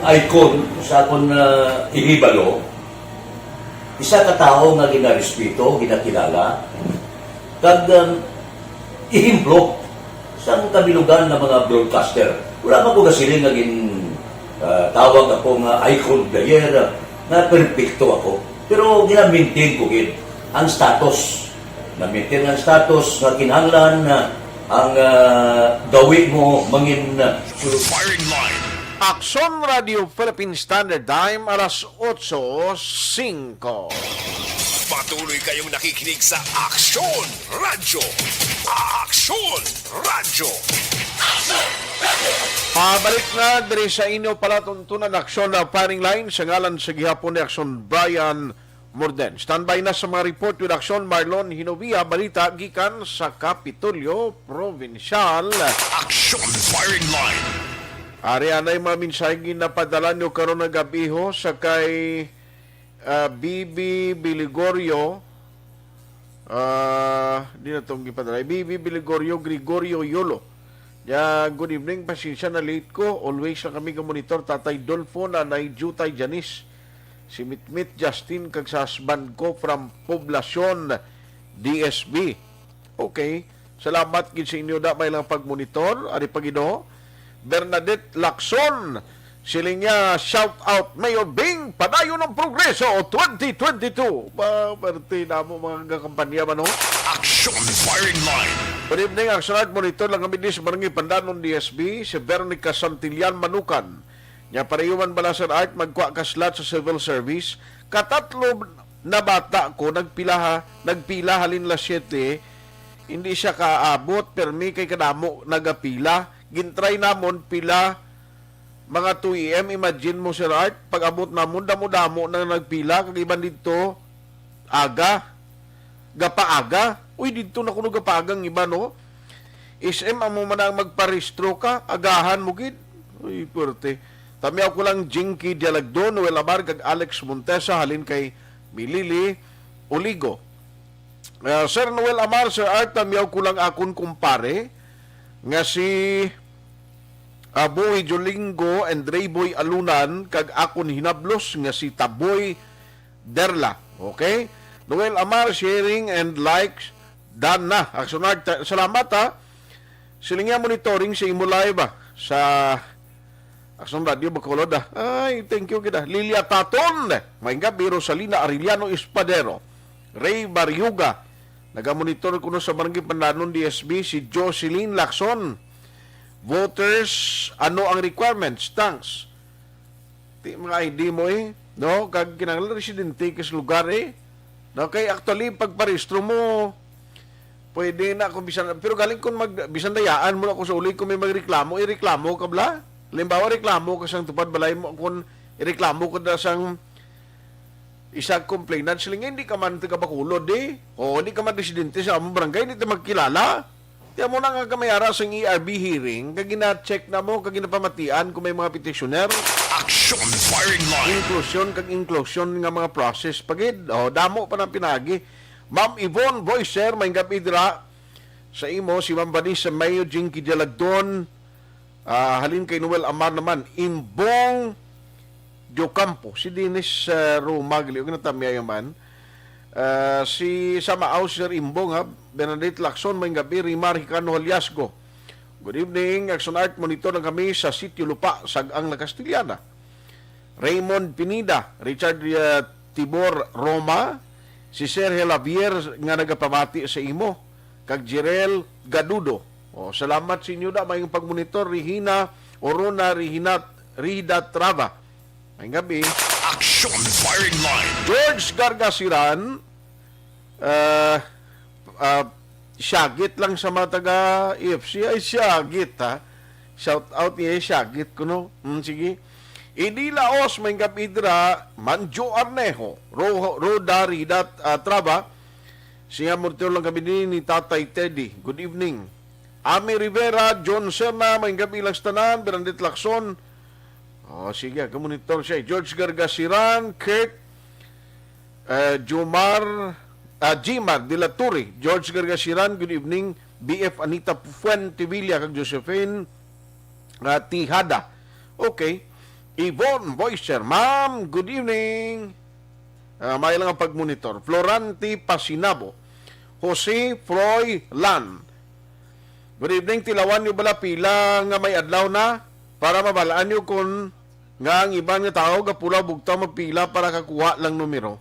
Ang icon sa akon, ah, ihibalo, isa ka tawo nga ginarespeto, ginakilala, kag, um, ehemplo sang kabilugan nga mga broadcaster. Wala pa ko gasiling nga gin, ah, tawag ako nga icon of the year, ah, nga perpekto ako. Pero gina-maintain ko gid ang status. Na-maintain ang status nga kinahanglan na ang, ah, gawi mo mangin, ah, Firing Line. Aksyon Radio Philippine Standard Time, alas otso singko. Patuloy kayong nakikinig sa Aksyon Radyo. Aksyon Radyo. Pabalik na diri sa inyo palatuntunan, Aksyon na Firing Line, sa ngalan sa gihapon ni Aksyon Brian Morden. Standby na sa mga report with Aksyon Marlon Hinovia, balita gikan sa Kapitolyo Provincial. Aksyon Firing Line. Ari anay mga mensahe ginapadala nyo karon nga gab-i, ho, sa kay, ah, B B Biligorio. Ah, di na tong gipadala. B B Biligorio, Gregorio Yolo. Ya, good evening. Pasensya na late ko. Always na kami ga-monitor, Tatay Dolfo, Nanay Jutay Janice, si Mitmit Justin, kag sa husband ko from Poblacion, D S B. Okay. Salamat gid sa inyo da may lang pagmonitor. Ari pa gid, oh. Bernadette Lacson, siling niya, "Shout out, Mayor Bing, padayon ang progreso twenty twenty-two." Ba, parte na mo mga kampanya ba, no? Action Firing Line. Good evening, Action Art. Monitor lang kami di sa Barangay Pandanon, D S B, si Veronica Santillan Manukan. Nya, pareho man bala, Sir Art, magkuha ka slot sa civil service? Katatlo na bata ko, nagpila ha, nagpila halin las siete, hindi siya kaabot, permi kay kadamo nagapila. Gintry namon pila, mga two A M, imagine mo, Sir Art, pag-abot namon, damo-damo na nagpila, kag iban didto, aga, gapaaga. Uy, didto na kuno gapaaga ang iba, no? S M amo man ang magparehistro ka, agahan mo gid. Uy, perte. Tamiaw ko lang Jinky Dialagdon, Noel Amar, kag Alex Montesa, halin kay Milili Oligo. Ah, Sir Noel Amar, Sir Art, tamiaw ko lang akon kumpare nga si Aboy Jolingo and Rayboy Alunan, kag akon hinablos nga si Taboy Derla. Okay? Noel Amar, sharing and likes, done na. Action Art, ta- salamat ha. Siling niya monitoring sa imo live ah. Sa Action Radio Bacolod ah. Ay, thank you kita. Lilia Taton, Maayong Gabi, Rosalina Arellano Espadero, Ray Barriuga, nagamonitor kuno sa Barangay Pandanon D S B, si Jocelyn Lacson. Voters, ano ang requirements? Thanks. Ti mga I D mo eh, no? Kag kinahanglan residente ka sa lugar eh. No, kay actually pagparehistro mo pwede na kung bisan, pero galing kung mag bisan dayaan mo na ko sa uli kung may magreklamo, ireklamo ka bla? Halimbawa reklamo ka sang tupad balay mo, kung ireklamo ka da sang isa complainant, sila nga hindi ka man taga Bacolod eh. O hindi ka man residente sa among barangay, hindi ta magkilala. Kaya mo na nga kamay ara sang E R B hearing, kag gina-check na mo, kag ginapamatian kung may mga petitioner. Action firing line. Inclusion kag inclusion nga mga process pagid. O, damo pa ng pinagi. Ma'am Yvonne Boyser, may gabi dira sa imo, si Ma'am Vanessa Mayo, Jinky Dialagdon, ah, halin kay Noel Amar naman, Imbong Diocampo, si Dennis, ah, Roma, gali, og natamiya man. Ah, si Samaaw, Sir Imbong, ha? Bernadette Lacson, may gabi, Rimar Hicano Haliasgo. Good evening, Action Art, monitor lang kami sa Sitio Lupa, Sag-ang La Castellana. Raymond Pinida, Richard, ah, Tibor Roma, si Sir Javier nga nagapamati sa imo, kag Jirel Gadudo. O, salamat sa inyo da, mayong pagmonitor, Regina Orona, Regina, Rida Trava. May gabi. Action firing line. George Gargasiran, ah, ah, siyagit lang sa mga taga E F C. Ay, siyagit, ha? Shout out niya, siyagit ko, no? Mm, sige. Idi Laos, may gabi dira, Manjo Arnejo, Ro-, Roda Ridat, ah, Traba. Siya, monitor lang kami ni, ni Tatay Teddy. Good evening. Ami Rivera, John Serna, may gabi lang sa tanan, Bernadette Lacson. Oh, sige, kamonitor siya. George Gargasiran, Kirk, eh, Jomar, ah, Jimar de la Torre, George Gargasiran, good evening. B F Anita Fuentevilla kag Josephine, ah, Tijada. Okay. Yvonne Boyser, ma'am, good evening. Ah, may lang ang pagmonitor. Florante Pasinabo, Jose Froy Lan. Good evening, tilawan niyo bala pila nga may adlaw na para mabalaan niyo kung nga ang iban nga tawo gapulaw bugtaw magpila para kakuha lang numero.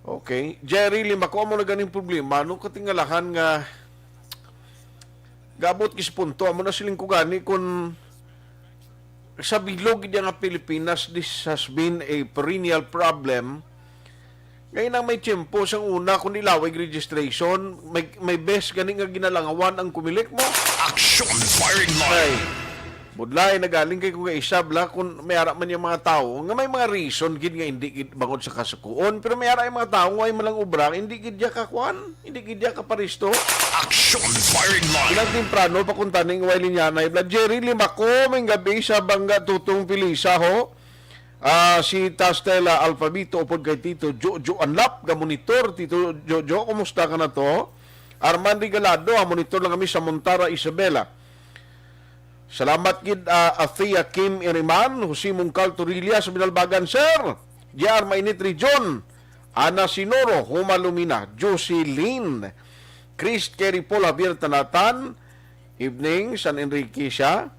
Okay. Jerry, lima ko amo na ganing problema. Ano katingalahan nga gabot kis punto? Amo na siling ko gani kung sa bilog gid nga Pilipinas, this has been a perennial problem. Ngayon ang may tiyempo sang una kung ilawig registration, may, may best gani nga ginalangawan ang kumilik mo. Action firing line. Ay, budlay nagaling kay kung isab la kung may ara man yung mga tao nga may mga reason gid nga hindi gid bangod sa kasukuon, pero may ara yung mga tao nga may malang obra, hindi gid ya kakuan, hindi gid ya kaparisto. Action firing line. Ilang temprano pa kung taning way linya na ibla Jerry Limako, may gabi sa Bangga Tutong Pilisa ho. Ah, si Tastela Alphabito upod kay Tito Jojo Anlap, ga monitor. Tito Jojo, kumusta ka na to? Arman Regalado, ah, monitor lang kami sa Montara, Isabela. Salamat gid, ah, Athea Kim Iriman, Jose Mungkal Torilla sa Binalbagan, sir. J R Mainit Region, Ana Sinoro, Huma Lumina, Jocelyn, Chris Kerry Paul Javier Tanatan, evening, San Enrique siya.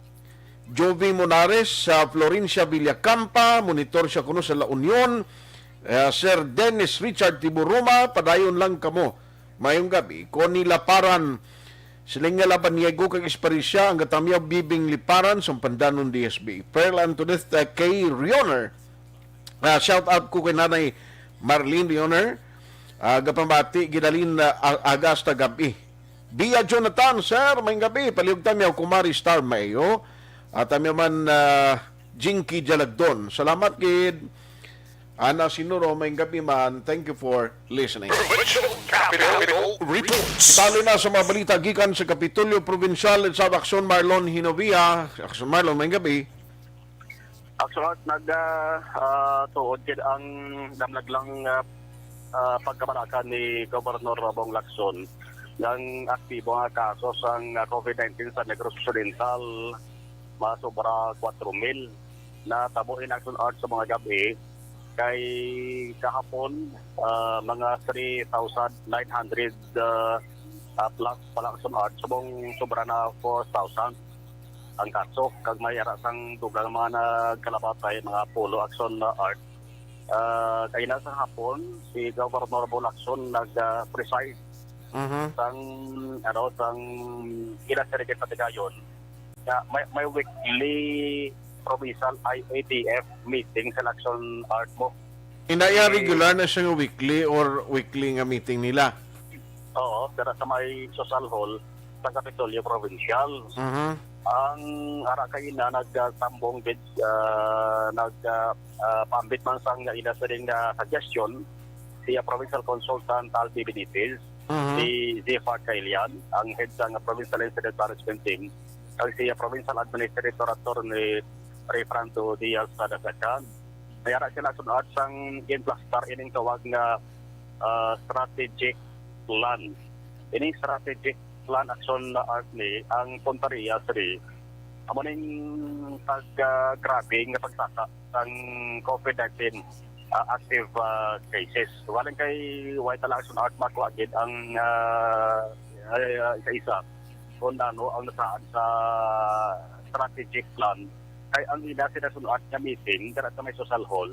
Jovi Monares sa Florencia Villacampa, monitor siya kuno sa La Union. Eh, Sir Dennis Richard Tiburuma, padayon lang kamo. Mayong gabi. Connie Laparan, Silinga Labaniego kag Esparisya, ang gatamiyaw Bibing Liparan sa Pandanon D S B. Pearl Antoinette, uh, K. Rioner. Ah, shout out ko kay Nanay Marlene Rioner. Ah, gapamati, gidalin na a- aga hasta gabi. Bia Jonathan, sir, may gabi. Palihog tamiyaw, Kumari Star Mayo. At tamiyaw man, ah, Jinky Jalagdon. Salamat gid. Ana Sinuro, may gabi man. Thank you for listening. Provincial Capitol Reports. Tali na sa mga balita gikan sa Kapitolyo Probinsyal sa Aksyon Marlon Hinovia. Aksyon Marlon, may gabi. Aksyon Art, nag, ah, ah, tuod gid ang namlaglang, ah, ah, pagkabalaka ni Gobernador Bong Lacson ng aktibo nga kaso sang, ah, COVID nineteen sa Negros Occidental, mga sobra kwatro mil. Natabo in Aksyon Art sa mga gabi kay kahapon, ah, mga three thousand nine hundred, ah, ah, plus pala Aksyon Art, subong sobra na four thousand ang kaso, kag may ara sang dugang mga nagkalabatay, mga pulo Aksyon Art. Ah, kaina sa hapon, si Governor Bong Lacson nag, ah, preside Mhm. sang, ano, sang ila sa Region Patigayon. Nga may, may weekly provincial I A T F meeting sa Aksyon Art mo. Inaya Eh, regular na siya nga weekly or weekly nga meeting nila? Oo, pero sa may social hall sa Kapitolyo Provincial. Mhm. Ang ara kaina nagtambong gid, ah, nag, ah, ah, paambit man sang ila sining, ah, suggestion, si, ah, Provincial Consultant Albi Benitez, Mhm. si Zephyr Cailian, ang head sang Provincial Incident Management Team, kag si, ah, Provincial Administrator Attorney Rayfranco Diaz sa the second. May ara sila sunod sang ginplastar ining tawag nga, ah, strategic plan. Ining strategic plan action na art ni ang puntarya sa di amo ning pag, ah, grabe nga pagsaka sang COVID nineteen, ah, active, ah, cases. Walang kay white lang action art makuha gid ang, ah, ay, ah, isa-isa kung ano ang nasaad sa strategic plan. Kay ang ila sila sunod nga meeting, dira sa may social hall,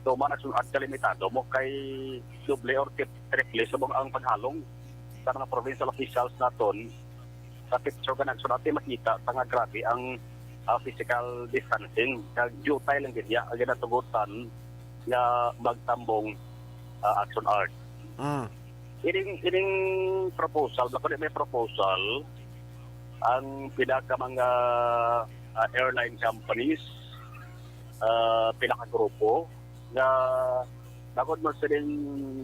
so man ang sunod ka limitado mo kay doble or trip-, triple subong ang paghalong sa mga provincial officials naton sa picture ka nagsunod, di makita sa nga grabe ang, ah, physical distancing. Kag jutay lang gid ya ang ginatugutan nga magtambong, ah, action art. Mm. Ining, ining proposal, bako di may proposal, ang pila ka mga, ah, airline companies, ah, pila ka grupo nga nagod mo siling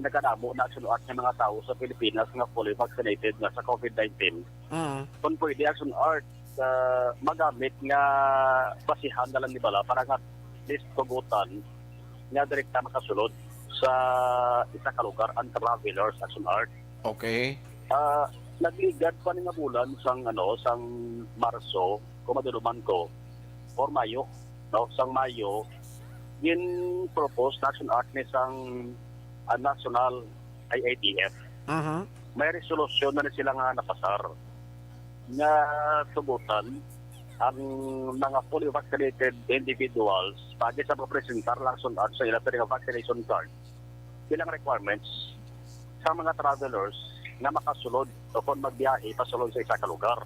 nagadamo na action art nga mga tawo sa Pilipinas nga fully vaccinated na sa COVID nineteen. Mm. Kung pwede, action art, ah, magamit nga basihan na lang ni bala para nga at least tugutan nga direkta makasulod sa isa ka lugar ang travelers action art. Okay. Ah, nagligad pa ni nga bulan sang, ano, sang Marso, kung maduluman ko, or Mayo, no, sang Mayo, gin-propose na action art ni sang, ah, National I A T F. Mhm. May resolusyon na ni sila nga napasar nga tugutan ang mga fully vaccinated individuals pagi sa pagpresentar lang action art sa ila nga vaccination card bilang requirements sa mga travelers nga makasulod o kon magbiyahe pasulod sa isa ka lugar.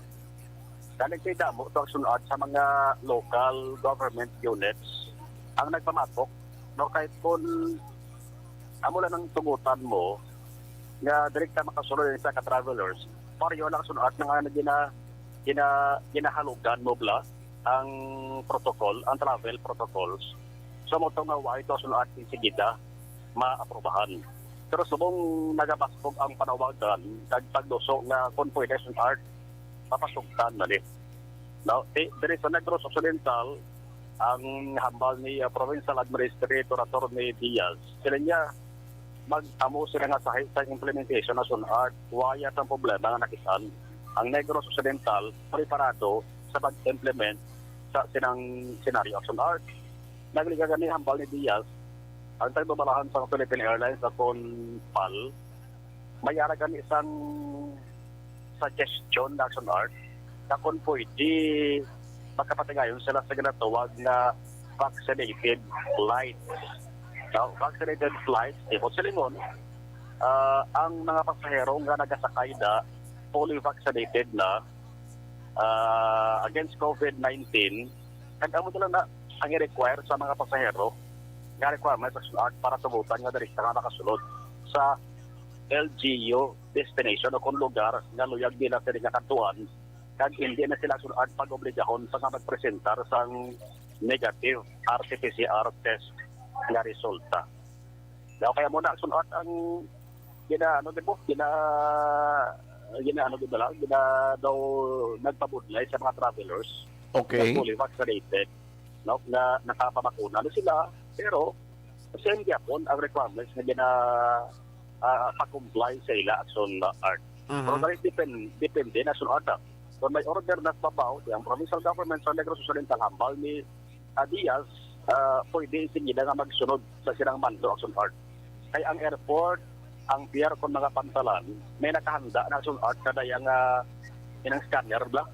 Daling kay damo to ang sunod sa mga local government units ang nagpamatok, no, kahit kung amo lang ang tugutan mo nga direkta makasulod sa ka travelers, pareho lang sunod na nga gina, gina, ginahalugan mo bala ang protocol, ang travel protocols. So, mo to nga wa ito sunod insigida maaprubahan. Pero subong nagabaskog ang panawagan, kag pagduso nga kung pwede sunod, mapasugtan na ni. Now, di, diri sa Negros Occidental, ang hambal ni, ah, Provincial Administrator Attorney Diaz, sila niya, mag-amo sila nga sahi sa implementation action art, waya sang problema nga nakitaan. Ang Negros Occidental, preparado sa pag-implement sa sinang senaryo action art. Nagliga gani hambal ni Diaz, ang tagbabalahan sa Philippine Airlines akon pal, may ara gani sang suggestion na action art na kung pwede, makapatigayon sila sa ginatawag nga vaccinated flight. Now, vaccinated flight, ibot silingon, ah, ang mga pasahero nga nagasakay na fully vaccinated na, ah, against COVID nineteen, kag amo na lang na ang i-require sa mga pasahero nga requirements sa action art para tugutan nga direkta nga makasulod sa L G U destination o kung lugar nga luyag nila sila nga kadtuan, kag hindi na sila action art pag-obligahon pa nga magpresentar sang negative R T P C R test nga resulta. Daw kaya mo na action art ang gina, ano, di ba? Gina, gina, ano, di ba lang? Gina daw nagpabudlay sa mga travelers na Okay. fully vaccinated, no? Na nakapabakuna na sila, pero same gyapon ang requirements nga gina, ah, pa-comply sa ila Action Art. Mhm. Pero dali depend-, depende na Action Art, ah. Kung may order na sa babaw, ang provincial government sa Negros Occidental hambal ni, ah, Diaz, ah, pwede sige na nga magsunod sa silang mando Action Art. Kay ang airport, ang pier kon mga pantalan, may nakahanda na Action Art kada yang, ah, inang scanner bla.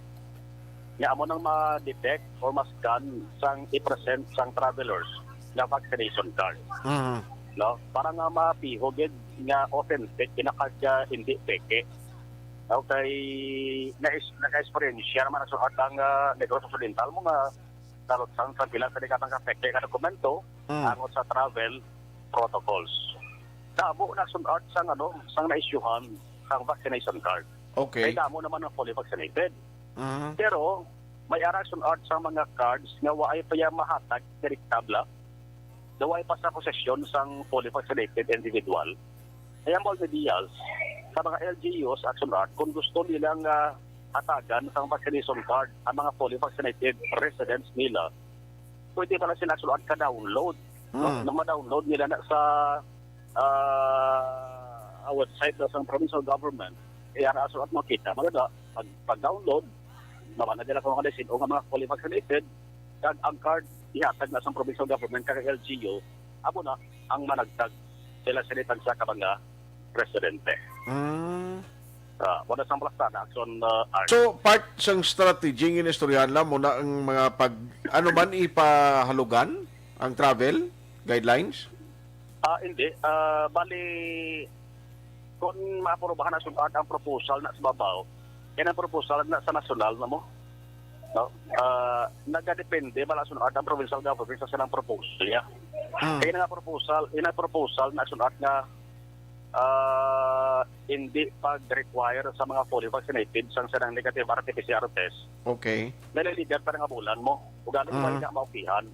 Nga amo nang ma-detect or ma-scan sang i-present sang travelers nga vaccination card. Mhm. No? Para nga mapiho gid nga authentic, pinakag, ah, hindi peke. Okay, nais-, naka-experience naman ang Action Art ang, ah, Negros Occidental mo nga nalutsan sa pila sa delikatang ka peke nga dokumento Mm. angot sa travel protocols. Damo na Action Art sang, ano, sang na-issuehan sang vaccination card. Okay. Kay damo naman ang fully vaccinated. Mhm. Pero may ara Action Art sa mga cards nga waay pa ya mahatag direkta bla, daw waay pa sa posesyon sang fully vaccinated individual. Kaya mo ni Diaz, sa mga L G Us Action Art, kung gusto nilang, ah, hatagan sang vaccination card ang mga fully vaccinated residents nila, pwede pala sila Action Art ka-download. No? Mm. Nung ma-download nila na sa, ah, website na sang provincial government, kaya na Action Art makita, maganda, pag, pag-download, naman na nila kung ano sino nga mga fully vaccinated, kag ang card ihatag na sang provincial government kag L G U, amo na ang managtag sila sa nitag sa ka mga residente. Mm. Ah, wala sang palaksan, Action, ah, Art. So, part sang strategy nga inistoryahan mo na ang mga pag, ano man, ipahalugan ang travel guidelines? Ah, hindi. Ah, bali, kung maaprobahan na Action Art ang proposal na sa babaw, yan ang proposal na sa nasyonal na mo. No? Ah, nagadepende bala Action Art ang provincial government sa silang proposal niya. Mm. Kaya na nga proposal, ina proposal na Action Art nga, ah, hindi pag-require sa mga fully vaccinated sang silang negative R T P C R test. Okay. Naliligan pa nga bulan mo. Ugali Mm. nga maukihan.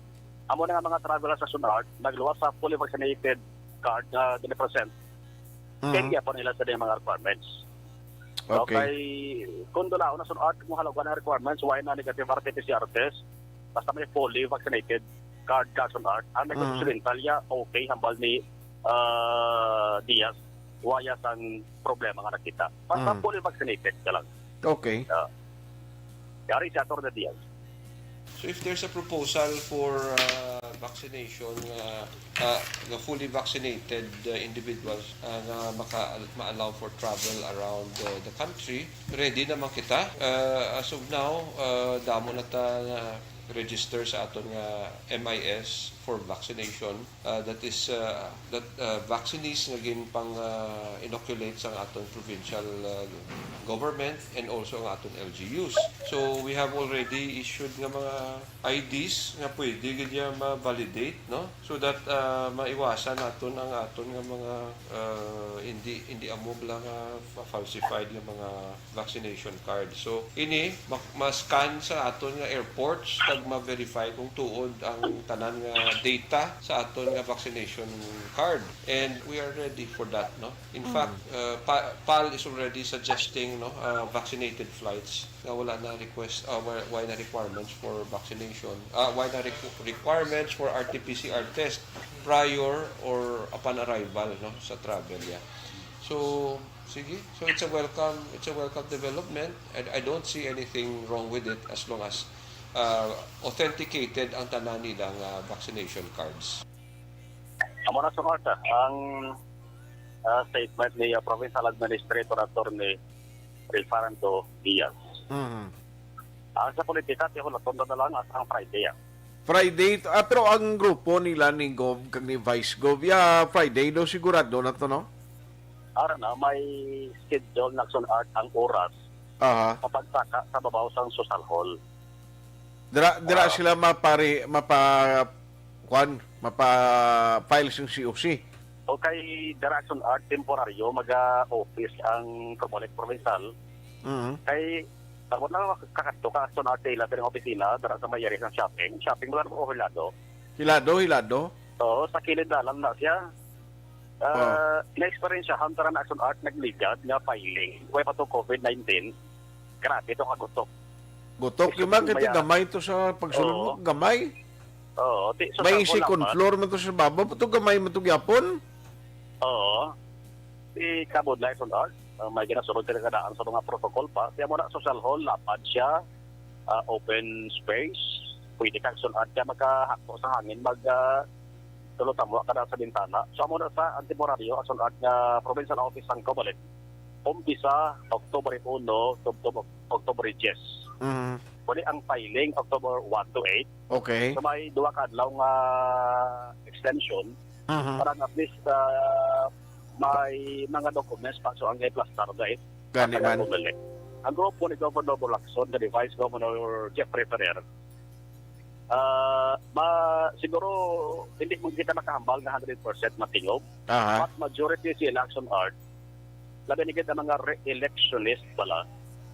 Amo na nga mga travelers sa Action Art, nagluwas sa fully vaccinated card nga ginapresent. Mm. Kaya pa nila sa mga requirements. Okay. Okay. Kung dulaon na Action Art, kung halaguan ang requirements, why na negative R T P C R test? Basta may fully vaccinated card ka Action Art, ang Mm. nagsusulintalya, okay, hambal ni, ah, Diaz, waya sang problema nga nakita. Basta Mm. fully vaccinated ka lang. Okay. Ah. Yari si Attorney Diaz. So if there's a proposal for, uh, vaccination, uh, uh, the fully vaccinated, uh, individuals, uh, nga maka-, ma-allow for travel around, uh, the country, ready naman kita. Uh, as of now, uh, damo na ta na register sa aton nga M I S for vaccination. Uh, that is, uh, that, uh, vaccines nga ginpang, uh, inoculate sa aton provincial, uh, government and also ang aton L G Us. So we have already issued nga mga I Ds nga pwede gid niya ma-validate, no? So that, uh, maiwasan naton ang aton nga mga, uh, hindi, hindi amo lang, uh, fa-, falsified nga mga vaccination card. So, ini ma-, ma-scan sa aton nga airports kag ma-verify kung tuod ang tanan nga data sa aton nga vaccination card. And we are ready for that, no? In Mm. fact, uh, pa-, pal is already suggesting, no, uh, vaccinated flights nga wala na request, uh, wa-, why na requirements for vaccination, uh, why na requ-, requirements for R T P C R test prior or upon arrival, no, sa travel, yeah. So, sige. So, it's a welcome, it's a welcome development. I, I don't see anything wrong with it as long as, uh, authenticated ang tanan nila nga vaccination cards. Amo na, Sir Martha, ang, uh, statement ni, uh, Provincial Administrator Attorney Rifarando Diaz. Mhm. Ang sa politika, tihulaton na lang at ang Friday, ah. Friday, ah, pero ang grupo nila ni Gov kag ni Vice Gov, ya, Friday daw sigurado na to, no? Ara na, may schedule na Action Art ang oras Aha. Papagsaka sa babaw sang Social Hall. Dira, dira Ah. sila mapari-, mapa-, kwan, mapa-file sing C O C. O kay dira Action Art temporaryo, maga-office ang Comelec Provincial. Mhm. Kay, tawag na, kakadto ka Action Art, ila, diri nga opisina, dira sa may area sang shopping. Shopping mall o Hilado? Hilado, Hilado? Oo, sa kilid dalan na siya. Ah, na-eksperyensyahan ta na Action Art nagligad nga filing. Way pa to COVID nineteen. Grabe to kagutok. Gutok, Gusto yung mga ko kita maya- gamay to sa pagsulod mo, Oo. gamay. Oo, ti, so May sa second Bulacan, floor man to sa baba, to gamay man to gyapon. Oo. Di kabod na Action Art. Ah, may ginasulod ka na kadaan sa mga protocol pa. Kaya mo na social hall, lapad siya, ah, open space. Pwede ka Action Art kaya makahakto sa hangin, mag, ah, tulotamo ka na sa bintana. So, amo na sa ang temporaryo, Action Art nga provincial office sang Comelec. Umpisa October uno, tubtob October diyes. Mm. Wali ang filing October one to eight. Okay. So, may duha ka adlaw nga extension Mhm. para at least, ah, may mga documents pa. So, ang iplastar, guys. Gani Ang man. Comelec. Ang grupo ni Governor Lacson, ni Vice Governor Jeffrey Ferrer, ah, ma-, siguro, hindi mo kita makahambal nga hundred percent matingog. Aha. But majority sila Action Art, labi na gid ang mga re-electionist pala.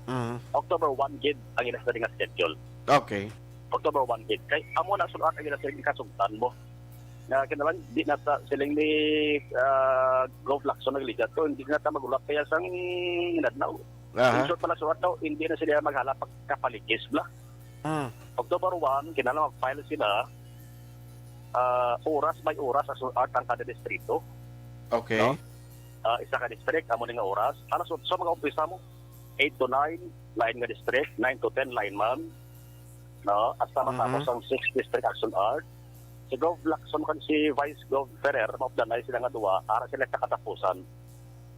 Mhm. October one gid ang ila sa nga schedule. Okay. October one gid. Kay amo na Action Art ang ila sa kasugtan mo. Nga kinahanglan, di na ta, siling ni, ah, Gov Lacson nagligad to, hindi na ta magulat kaya sang inadnaw. Aha. In short pala, suwat daw, hindi na sila maghala pagkapaligis bla. Mm. October one, kinahanglan mag-file sila, ah, oras may oras Action Art ang kada distrito. Okay. No? Ah, isa ka district, amo ni nga oras. Alas otso, mag-umpisa mo. Eight to nine, lain nga district. Nine to ten, lain man. No? Hasta matapos Mhm. ang sixth District Action Art. Si Gov Lacson kag si Vice Gov Ferrer, maupdanay sila nga duwa, ara sila sa katapusan.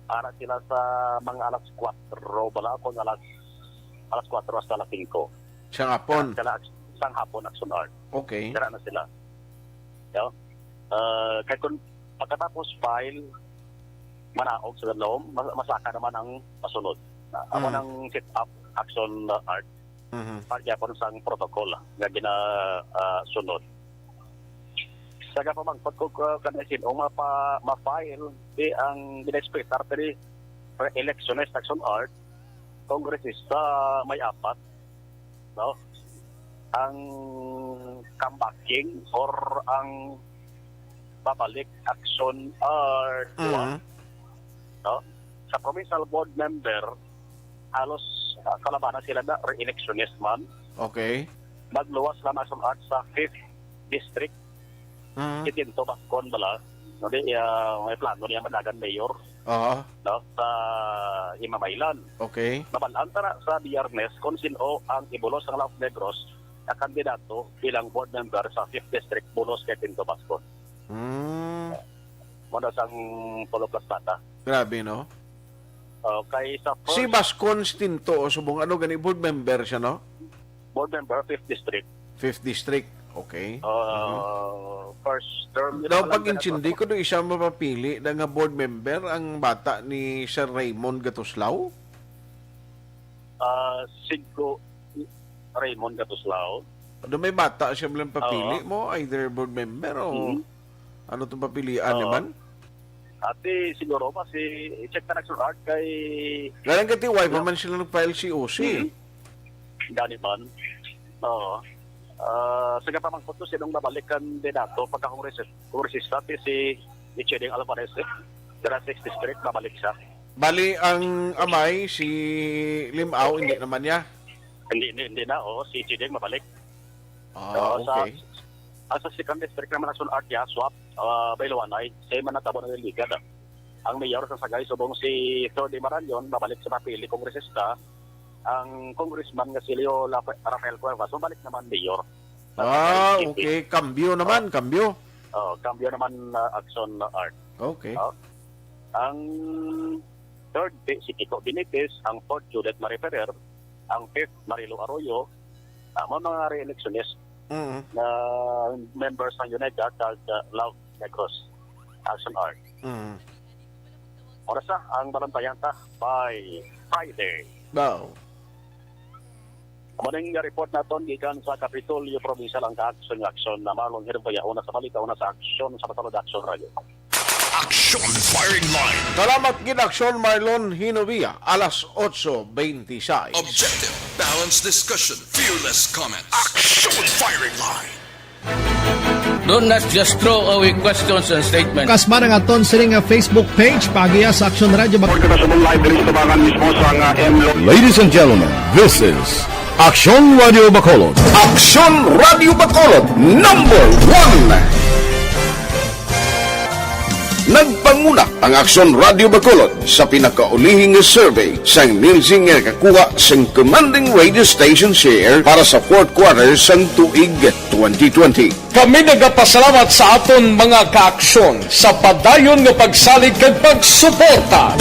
Ara sila sa mga alas kuwatro, bala, kung alas, alas kuwatro hasta alas singko. Sang hapon? Sila, sang hapon, Action Art. Okay. Dira na sila. Yo? Ah, kay kung pagkatapos file, manaog sa lawom, mas-, masaka naman ang pasunod. Na, amo Mm. nang set up Action Art. Mhm. Part gyapon sang protocol nga gina, ah, sunod. Sa gapamangkot ko ka, kanang sin-o mapa-, ma-file, di ang gina-expectar diri, electionist Action Art, kongresista may apat, no? Ang comebacking or ang babalik Action Art, di ba? Mhm. No? Sa provincial board member, halos, ah, kalabanan sila na re-electionist man. Okay. Magluwas lang Action Art sa fifth District. Mhm. Si Tinto Bascon bala. No, di, ah, may plano niya managan mayor, Aha. no, sa Himamaylan. Okay. Mabalaan ta na sa Biyernes kung sino ang ibulos ang Laos Negros na kandidato bilang board member sa fifth District bulos kay Tinto Bascon. Hmm. Muna sang tulo plus bata. Grabe, no? Okay, sa Si first Bascon Tinto, o subong ano gani, board member siya, no? Board member, fifth District. Fifth District. Okay. Uh, Mhm. First term, yun Daw lang pag-intindi talaga. Ko, do isa mapapili na nga board member ang bata ni Sir Raymond Gatuslao? Ah, Sigko Raymond Gatuslao. Do may bata siya lang papili Oo. mo, either board member o Mhm. ano tong papilian Oo. naman? Ati, siguro ba si check na Action Art kay Galang kati, why pa Yeah. man sila nag-file C O C? Mhm. Gani man. Oo. Ah, sa gapamangkot ko, sinong mabalik kandidato pagka-kongresis-, kongresista, ti si Micheding Alvarez, eh. Dira sixth District, mabalik siya. Bali, ang amay, si Limao, hindi naman niya? Hindi, hindi, hindi na. Oo, si Chiding mabalik. Ah, Oo, sa, okay. Ang sa second district naman, Action Art, ya, swap, ah, Bayluanay, same man natabo na ligad, ah. Ang mayor sa Sagay, subong si Tony Marañon, mabalik sa papili, kongresista. Ang congressman nga si Leo Rafa-, Rafael Cuevas, mabalik naman mayor. Sa Ah, Sagay City. Okay. Kambyo naman, Oh. kambyo. Oh, kambyo naman, ah, Action Art. Okay. Oh. Ang third, si Kiko Benitez, ang fourth, Judith Marie Ferrer, ang fifth, Marilo Arroyo, ah, mga, mga re-electionist Mm. na members ng UNEGA kag, ah, Love Negros Action Art. Mm. Oras na ang balantayan ta by Friday. Wow. Amo ning report naton gikan sa Kapitolyo Provincial, ang ka-aksyon nga aksyon na Marlon Hirvaya, una sa balita, una sa aksyon sa Batalod Action Radio. Action Firing Line. Salamat gid, Aksyon Marlon Hinovia, alas otso beintisais. Objective, balanced discussion, fearless comments. Action Firing Line. Do not just throw away questions and statements. Kasman ang aton sini nga Facebook page, paagiha sa Aksyon Radyo Bacolod. Kita sa live diri sa tabangan mismo sa nga M Lo- Ladies and gentlemen, this is Aksyon Radio Bacolod. Aksyon Radio Bacolod, number one. Nagpanguna ang Aksyon Radio Bacolod sa pinakaulihing survey sang Nielsen nga nakakuha sang commanding radio station share para sa fourth quarter sang tuig twenty twenty. Kami nagapasalamat sa aton mga kaaksyon sa padayon nga pagsalig kag pagsuporta.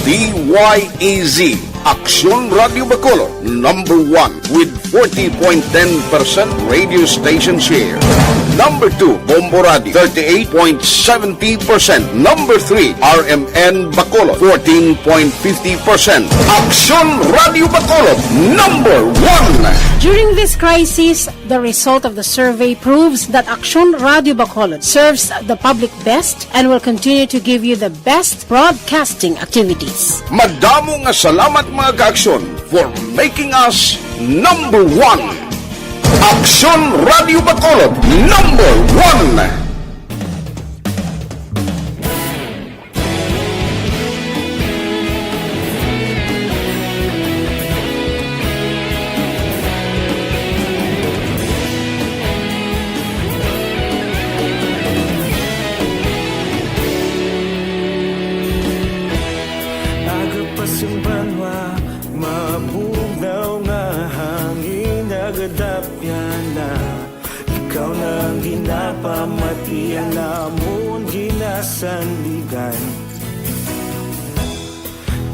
D Y E Z, Aksyon Radio Bacolod, number one with forty point ten percent radio station share. Number two, Bombo Radio, thirty-eight point seventy percent. Number three, R M N Bacolod, fourteen point fifty percent. Aksyon Radio Bacolod, number one. During this crisis, the result of the survey proves that Aksyon Radio Bacolod serves the public best and will continue to give you the best broadcasting activities. Madamo nga salamat, mga kaaksyon, for making us number one. Aksyon Radio Bacolod, number one. Aga pa sing banwa, mabugnaw nga hangin, nagadapyan na. Ikaw na ang ginapamatian namon, ginasandigan.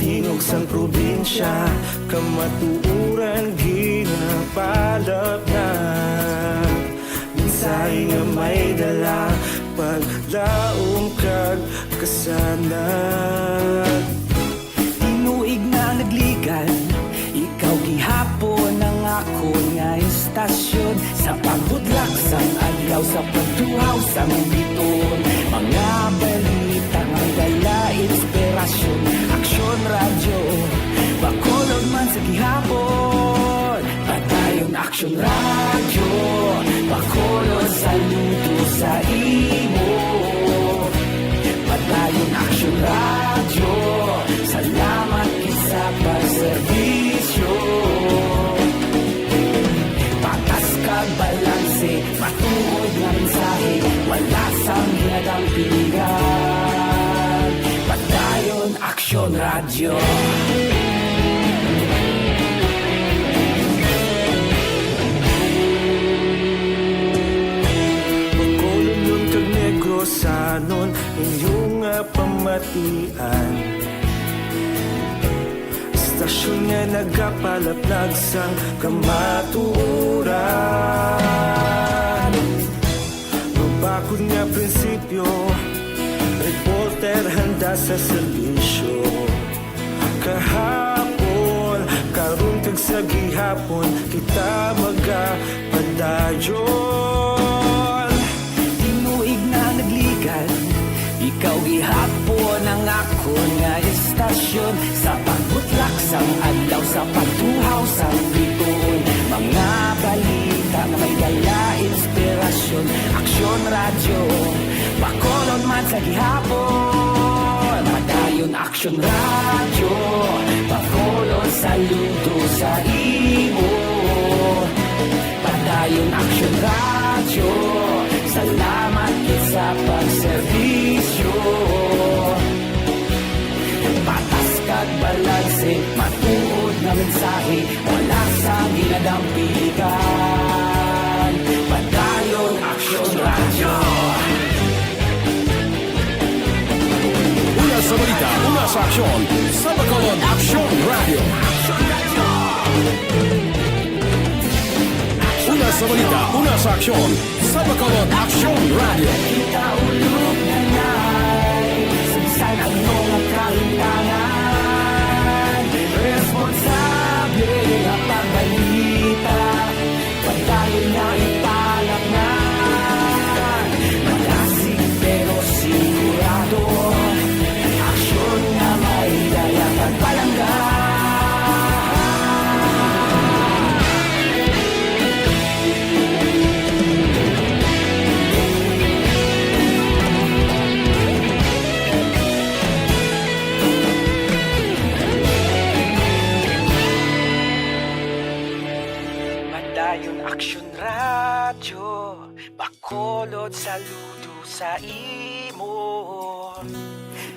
Tingog sang probinsya, kamatuoran ginapalapnag. Mensahe nga may dala, paglaom kag kasanag. Tinuig na nagligan, ikaw gihapon ang akon nga istasyon. Sa pagbudlak sang adlaw, sa pagtuhaw sang bituon, mga balita nga dala inspirasyon. Aksyon Radyo Bacolod man sa gihapon. Padayon Aksyon Radyo Bacolod, saludo sa imo. Padayon Aksyon Radyo, salamat gid sa pagserbisyo. Patas kag balanse, matuod nga mensahe, wala sang ginadampigan. Padayon Aksyon Radyo. Bacolodnon kag Negrosanon, inyo nga pamatian. Istasyon nga nagapalapnag sang kamatuoran. Mabakod nga prinsipyo, reporter handa sa serbisyo. Kahapon, karon kag sa gihapon, kita magapadayon. Tinuig na nagligan, ikaw gihapon ang akon nga istasyon. Sa pagbutlak sang adlaw, sa pagtuhaw sang bituon, mga balita nga may dala inspirasyon. Aksyon Radyo Bacolod man sa gihapon. Padayon Aksyon Radyo Bacolod, saludo sa imo. Padayon Aksyon Radyo, salamat gid sa pagserbisyo. Patas kag balanse, matuod nga mensahe, wala sang ginadampigan. Padayon Aksyon Radyo. Una sa balita, una sa aksyon, sa Bacolod Aksyon Radyo. Una sa balita, una sa aksyon, sa Bacolod Aksyon Radyo. Kita ulog na ngay, sa bisan ano nga kalimtangan, responsable nga pagbalita, padayon nga ipalapngan. Malasig pero sigurado, aksyon nga may dala kag palangga. Aksyon Radyo Bacolod, saludo sa imo.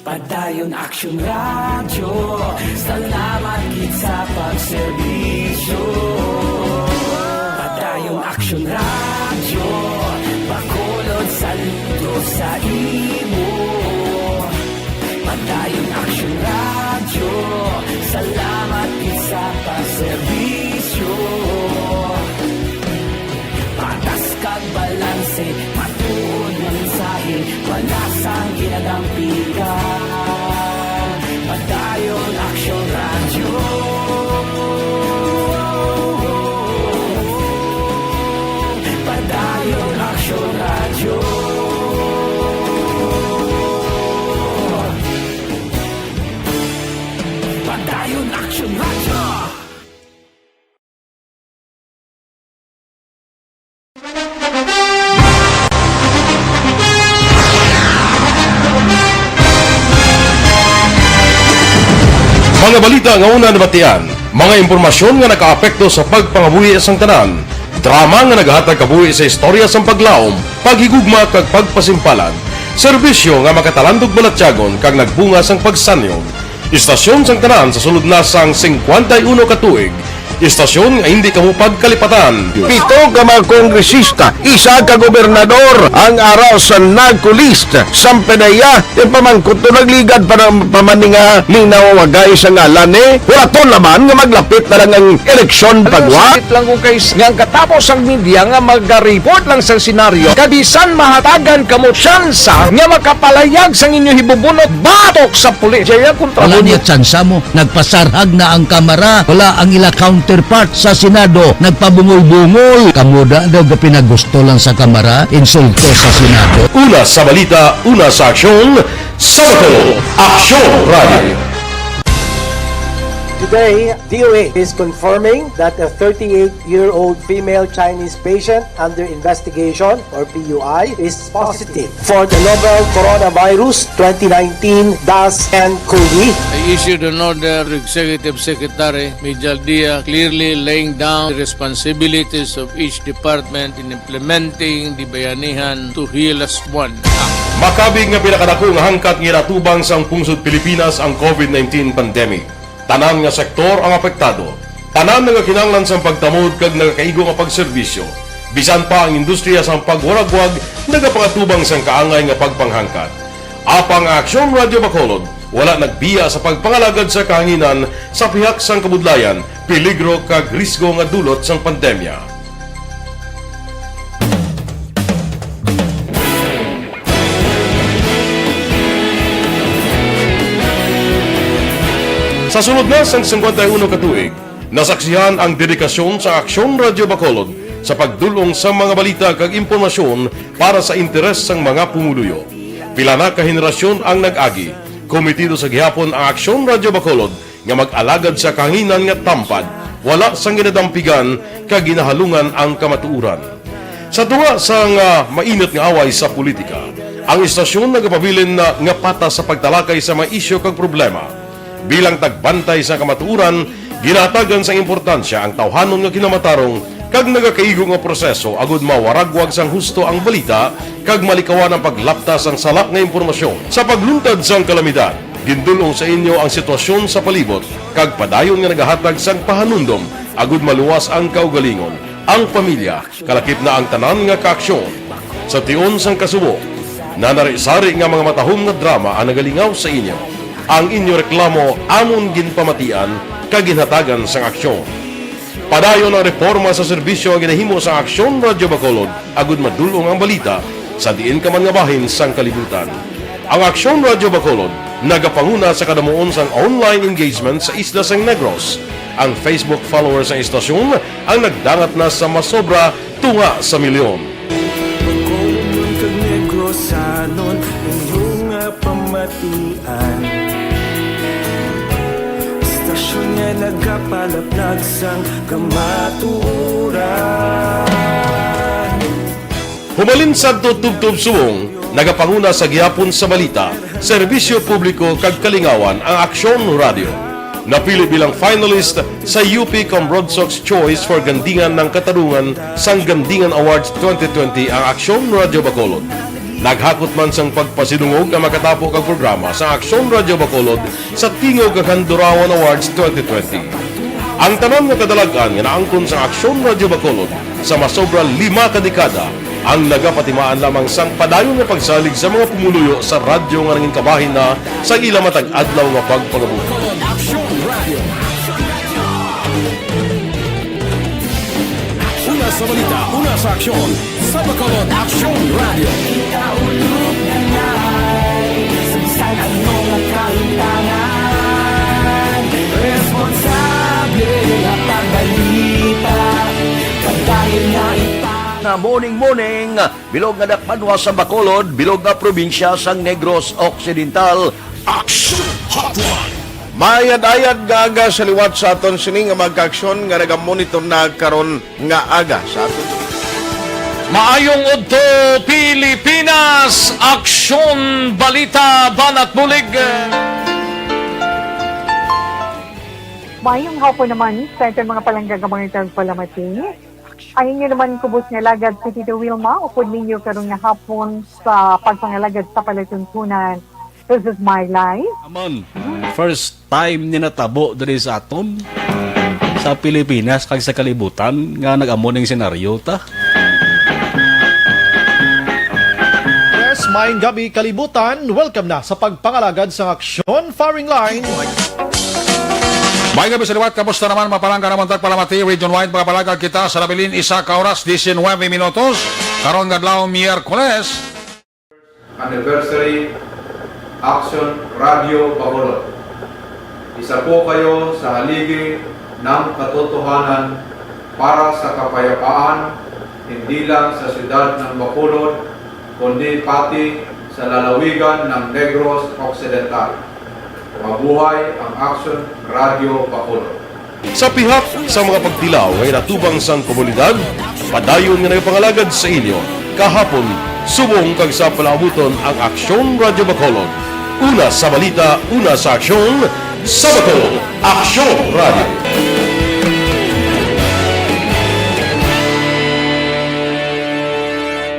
Padayon Aksyon Radyo, salamat gid sa pagserbisyo. Padayon Aksyon Radyo Bacolod, saludo sa imo. Padayon Aksyon Radyo, salamat gid sa pagserbisyo. Patas kag balanse, matuod nga mensahe, wala sang ginadampigan. Padayon Aksyon Radyo. Padayon Aksyon Radyo. Padayon Aksyon Radyo. Mga balita nga una nabatian, mga impormasyon nga nakaapekto sa pagpangabuhi sang tanan, drama nga nagahatag kabuhi sa istorya sang paglaom, paghigugma kag pagpasimpalan, serbisyo nga makatalandog balatyagon kag nagbunga sang pagsanyog. Istasyon sang tanan sa sulod na sang singkwenta y uno ka tuig. Istasyon nga hindi kamo pagkalipatan. Pito ka mga kongresista, isa ka gobernador ang ara sa NAGCO list. Sampanaya, ipamangkot to nagligad pa ng pamaninga ni nawawagay sa ngalan ni. Wala to laman nga maglapit na lang ang eleksyon pagwa. Sakit lang kung kay nga ang katapos ang media nga magaripot lang sa senaryo. Kabisan mahatagan kamo tsansa nga makapalayag sang inyo hibubunot batok sa pulis. Jaya kontra Wala mo. Niya tsansa mo. Nagpasarhag na ang Kamara. Wala ang ila counterpart sa Senado. Nagpabungol-bungol. Kamo da daw ga pinagusto lang sa Kamara. Insulto sa Senado. Una sa balita, una sa aksyon, sa Bacolod, Aksyon Radio. Today, D O H is confirming that a thirty-eight-year-old female Chinese patient under investigation, or P U I, is positive for the novel coronavirus twenty nineteen dash N cov. I issued an order to Executive Secretary Mijal Dia, clearly laying down the responsibilities of each department in implementing the Bayanihan to Heal Us One Act. Makabig nga pinakadako nga hangkat nga ginatubang sang pungsod Pilipinas ang COVID nineteen pandemic. Tanan nga sektor ang apektado. Tanan nagakinahanglan sang pagtamod kag nagakaigo nga pagserbisyo. Bisan pa ang industriya sang pagwaragwag nagapangatubang sang kaangay nga pagpanghangkat. Apang ang Aksyon Radyo Bacolod wala nagbiya sa pagpangalagad sa kahanginan sa pihak sang kabudlayan, peligro kag risgo nga dulot sang pandemya. Sa sulod na sang singkwenta y uno ka tuig, nasaksihan ang dedikasyon sa Aksyon Radyo Bacolod sa pagdul-ong sa mga balita kag impormasyon para sa interes sang mga pumuluyo. Pila na ka henerasyon ang nag-agi, komitido sa gihapon ang Aksyon Radyo Bacolod nga mag-alagad sa kahanginan nga tampad, wala sang ginadampigan kag ginahalungan ang kamatuoran. Sa tunga sang, ah, mainit nga away sa politika, ang istasyon nagapabilin na nga patas sa pagtalakay sa mga isyu kag problema. Bilang tagbantay sa kamatuoran, ginahatagan sang importansya ang tawhanon nga kinamatarong kag nagakaigo nga proseso agud mawaragwag sang husto ang balita kag malikawan ang paglapta sang sala nga impormasyon. Sa pagluntad sang kalamidad, gindul-ong sa inyo ang sitwasyon sa palibot kag padayon nga nagahatag sang pahanumdom agud maluwas ang kaugalingon, ang pamilya, kalakip na ang tanan nga kaaksyon. Sa tion sang kasubo, nanari-sari nga mga matahom nga drama ang nagalingaw sa inyo. Ang inyo reklamo amon ginpamatian kag ginhatagan sang aksyon. Padayon ang reporma sa serbisyo nga ginahimo sang Aksyon Radyo Bacolod agud madul-ong ang balita sa diin ka man nga bahin sang kalibutan. Ang Aksyon Radyo Bacolod nagapanguna sa kadamuon sang online engagement sa isla sang Negros. Ang Facebook followers sang istasyon ang nagdangat na sa masobra tunga sa milyon. Bacolodnon kag Negrosanon, inyo nga pamatian. Istasyon nga nagapalaplag sang kamatuoran. Humalin sadto tubtob subong, nagapanguna sa gihapon sa balita, serbisyo publiko kag kalingawan ang Aksyon Radyo. Napili bilang finalist sa U P Cambroadsox Choice for Gandingan ng Katarungan sang Gandingan Awards twenty twenty ang Aksyon Radyo Bacolod. Naghakot man sang pagpasidungog ang makatapo kag programa sa Aksyon Radyo Bacolod sa Tingog kag Handurawan Awards twenty twenty. Ang tanan nga kadalag-an nga naangkon sa Aksyon Radyo Bacolod sa masobra lima ka dekada ang nagapatimaan lamang sang padayon nga pagsalig sa mga pumuluyo sa radyo nga nangin kabahin na sa ila matag adlaw nga pagpangabuhi. Aksyon Radio. Una sa balita, una sa aksyon. Sa Bacolod, Aksyon Radio. Ikaulog na nga, sa bisan ano nga kahimtangan, responsable nga pagbalita, pagdahil nga ipa- Na morning, morning, bilog nga dakpanwa sa Bacolod, bilog nga probinsya sang Negros Occidental. Action Hotline. Maayad-ayad nga aga sa liwat sa aton sini nga mga kaaksyon nga nagamonitor na karon nga aga sa aton. Maayong udto, Pilipinas! Aksyon, balita, banat bulig. Maayong hapon naman sa aton mga palangga nga mga tagpalamati. Ang inyo naman kubos nga alagad si Tito Wilma, upod ninyo karon nga hapon sa pagpangalagad sa palatuntunan. This is my life. Amon, first time ni natabo diri sa aton, sa Pilipinas kag sa kalibutan nga nag-amo ning senaryo ta. Yes, maayong gabi, kalibutan. Welcome na sa pagpangalagad sang Aksyon Firing Line. May gabi sa liwat, kamusta naman, mga palangga namon tagpalamati, region-wide, mga palangga kita sa nabilin, isa ka oras, diecinuebe minutos, karon nga adlaw, Miyerkules. Anniversary, Action Radio Bacolod. Isa po kayo sa haligi ng katotohanan para sa kapayapaan, hindi lang sa siyudad ng Bacolod, kundi pati sa lalawigan ng Negros Occidental. Mabuhay ang Action Radio Bacolod. Sa pihak sa mga pagtilaw nga ginatubang sang komunidad, padayon nga nagapangalagad sa inyo kahapon, subong kag sa palaabuton ang Aksyon Radyo Bacolod. Una sa balita, una sa aksyon, sa Bacolod, Aksyon Radyo.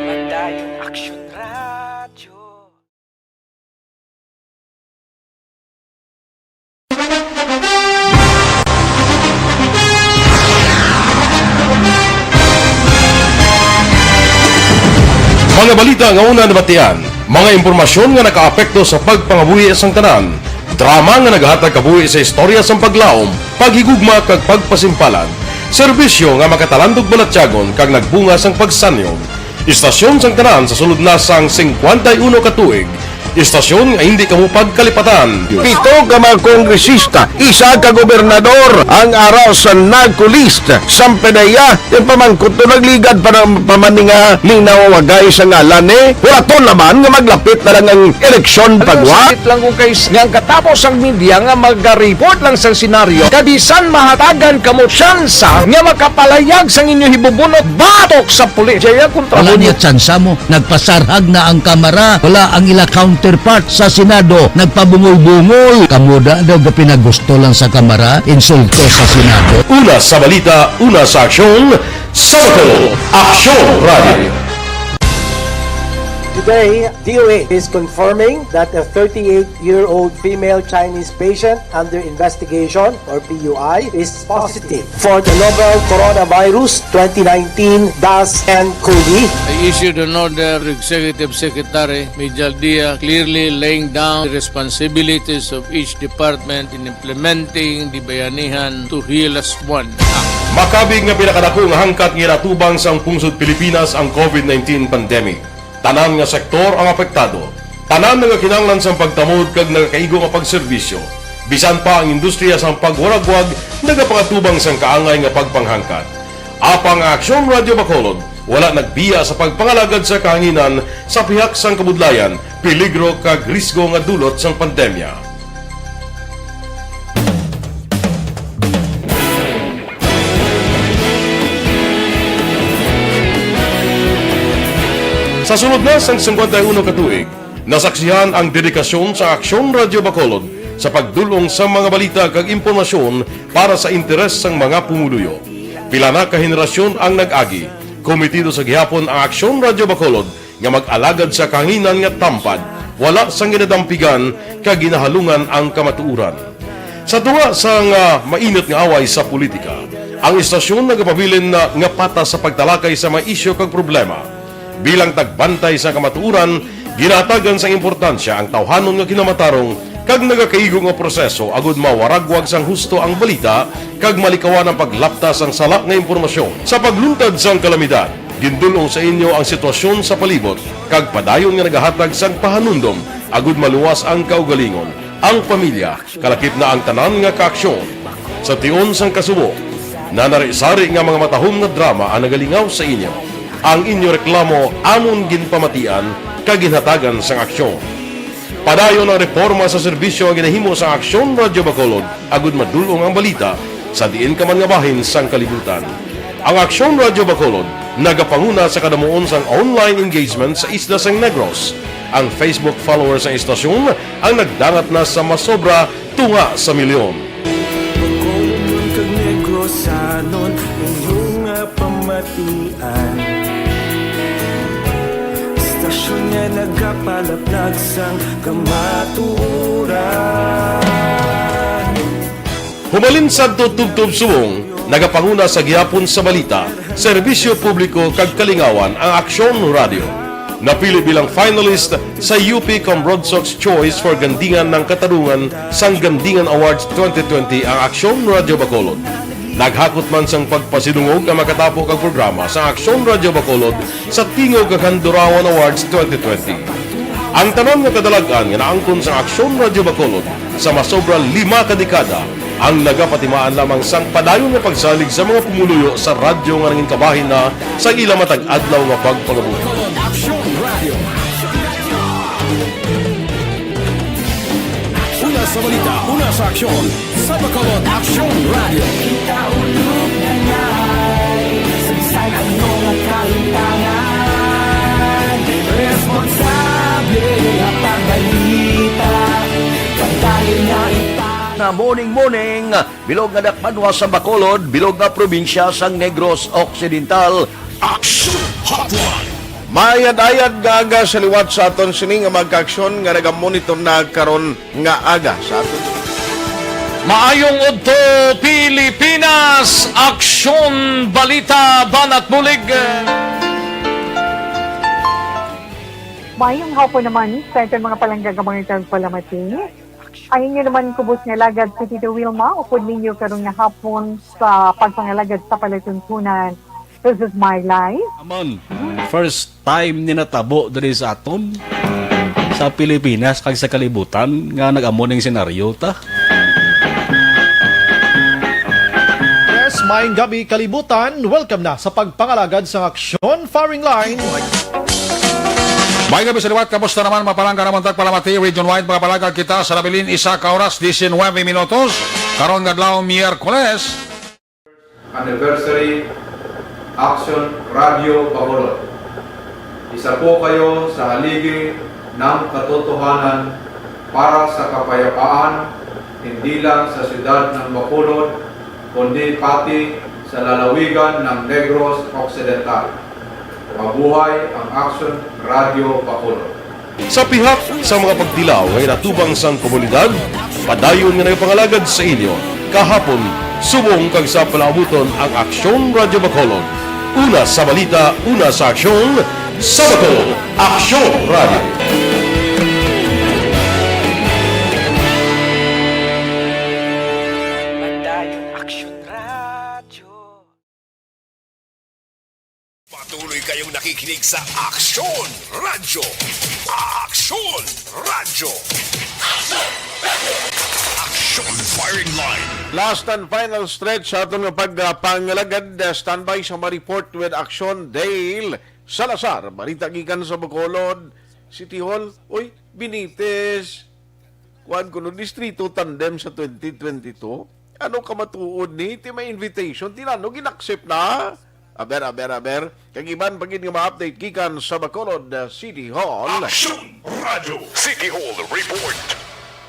Padayon Aksyon Radyo. Mga balita nga una nabatian, mga impormasyon nga nakaapekto sa pagpangabuhi sang tanan, drama nga naghatag kabuhi sa istorya sang paglaom, paghigugma kag pagpasimpalan, serbisyo nga makatalandog balatyagon kag nagbunga sang pagsanyog. Istasyon sang tanan sa sulod na sang singkwenta y uno ka tuig. Istasyon nga hindi kamo pagkalipatan. Pito ka mga kongresista, isa ka gobernador ang ara sa narco list sang PDEA. Yung pamangkot to nagligad pa ng pamaninga linaw wagay sa ngalan eh. Wala to naman nga maglapit na lang ang eleksyon. Ano pagwa? Sakit lang kung kay s-, nga ang katapos ang media nga mag-report lang sa senaryo, kabisan mahatagan kamo tsansa nga makapalayag sang inyo hibubunot batok sa pulis. Jaya kontra Wala mo. Niya tsansa mo. Nagpasarhag na ang kamara. Wala ang ila counterpart sa Senado. Nagpabungol-bungol. Kamo da daw gapinagusto lang sa kamara. Insulto sa Senado. Una sa balita, una sa aksyon, sa Bacolod, Aksyon Radio. Today, D O A is confirming that a thirty-eight-year-old female Chinese patient under investigation, or P U I, is positive for the novel Coronavirus twenty nineteen dash N COVID. I issued an order to Executive Secretary Mijal Dia, clearly laying down the responsibilities of each department in implementing the Bayanihan to Heal As One Act. Makabig nga pinakadako nga hangkat nga ginatubang sang pungsod Pilipinas ang COVID nineteen pandemic. Tanan nga sektor ang apektado. Tanan nagakinahanglan sang pagtamod kag nagakaigo nga pagserbisyo. Bisan pa ang industriya sang pagwaragwag nagapangatubang sang kaangay nga pagpanghangkat. Apang ang Aksyon Radyo Bacolod wala nagbiya sa pagpangalagad sa kahanginan sa pihak sang kabudlayan, peligro kag risgo nga dulot sang pandemya. Sa sulod na sang singkwenta y uno ka tuig, nasaksihan ang dedikasyon sa Aksyon Radyo Bacolod sa pagdul-ong sa mga balita kag impormasyon para sa interes sang mga pumuluyo. Pila na ka henerasyon ang nag-agi. Kometido sa gihapon ang Aksyon Radyo Bacolod nga mag-alagad sa kahanginan nga tampad, wala sang ginadampigan kag ginahalungan ang kamatuoran. Sa tunga sang, ah, mainit nga away sa politika, ang istasyon nagapabilin na nga patas sa pagtalakay sa mga isyu kag problema. Bilang tagbantay sa kamatuoran, ginahatagan sang importansya ang tawhanon nga kinamatarong kag nagakaigo nga proseso agud mawaragwag sang husto ang balita kag malikawan ang paglapta sang sala nga impormasyon. Sa pagluntad sang kalamidad, gindul-ong sa inyo ang sitwasyon sa palibot kag padayon nga nagahatag sang pahanumdom agud maluwas ang kaugalingon, ang pamilya, kalakip na ang tanan nga kaaksyon. Sa tion sang kasubo, nanari-sari nga mga matahom nga drama ang nagalingaw sa inyo. Ang inyo reklamo amon ginpamatian kag ginhatagan sang aksyon. Padayon ang reporma sa serbisyo nga ginahimo sang Aksyon Radyo Bacolod agud madul-ong ang balita sa diin ka man nga bahin sang kalibutan. Ang Aksyon Radyo Bacolod nagapanguna sa kadamuon sang online engagement sa isla sang Negros. Ang Facebook followers sang istasyon ang nagdangat na sa masobra tunga sa milyon. Bacolodnon kag Negrosanon, inyo nga pamatian. Istasyon nga nagapalaplag sang kamatuoran. Humalin sadto tubtob subong, nagapanguna sa gihapon sa balita, serbisyo publiko kag kalingawan ang Aksyon Radyo. Napili bilang finalist sa U P Cambronsox Choice for Gandingan ng Katarungan sang Gandingan Awards twenty twenty ang Aksyon Radyo Bacolod. Naghakot man sang pagpasidungog ang makatapo kag programa sa Aksyon Radyo Bacolod sa Tingog kag Handurawan Awards twenty twenty. Ang tanan nga kadalag-an nga naangkon sa Aksyon Radyo Bacolod sa masobra lima ka dekada ang nagapatimaan lamang sang padayon nga pagsalig sa mga pumuluyo sa radyo nga nangin kabahin na sa ila matag adlaw nga pagpangabuhi. Aksyon Radio. Una sa balita, una sa aksyon, sa Bacolod Aksyon Radio. Kita ulog na ngay, saysay ano nga kahintangan. Responsable nga pagbalita, pagdayon nga ita. Na morning, morning. Bilog nga dakbanwa sa Bacolod, bilog nga probinsya sang Negros Occidental. Action Hotline. Maayad-ayad nga aga sa liwat sa aton sini nga mga kaaksyon nga nagamonitor na karon nga aga sa aton. Maayong udto, Pilipinas! Aksyon, balita, banat bulig. Maayong hapon naman sa aton mga palangga nga mga tagpalamati. Ang inyo naman kubos nga alagad si Tito Wilma, upod ninyo karon nga hapon sa pagpangalagad sa palatuntunan. This is my life. Amon, first time ni natabo diri sa aton, sa Pilipinas, kag sa kalibutan, nga nag-amo ning senaryo ta. Yes, maayong gabi, kalibutan. Welcome na sa pagpangalagad sa Aksyon Firing Line. May gabi sa liwat, kamusta naman, mga palangga namon tagpalamati, region-wide, mga palangga kita sa nabilin, isa ka oras, diecinuebe minutos, karon nga adlaw, Miyerkules. Anniversary, Action Radio Bacolod. Isa po kayo sa haligi ng katotohanan para sa kapayapaan, hindi lang sa siyudad ng Bacolod, kundi pati sa lalawigan ng Negros Occidental. Mabuhay ang Action Radio Bacolod. Sa pihak sa mga pagtilaw nga ginatubang sang komunidad, padayon nga nagapangalagad sa inyo kahapon, subong kag sa palaabuton ang Aksyon Radyo Bacolod. Una sa balita, una sa aksyon, sa Bacolod, Aksyon Radyo. Padayon Aksyon Radyo. Patuloy kayong nakikinig sa Aksyon Radyo. Aksyon Radyo. Aksyon Firing Line. Last and final stretch sa aton nga pagpangalagad. Standby sa ma-report with Aksyon Dale Salazar. Balita gikan sa Bacolod City Hall. Uy, Benitez. Kuan kuno, distrito tandem sa twenty twenty-two. Ano ka matuod ni? Ti may invitation, ti nano gin-accept na? Aber, aber, aber. Kag iban pa gid nga ma-update gikan sa Bacolod, uh, City Hall. Action Radio City Hall Report.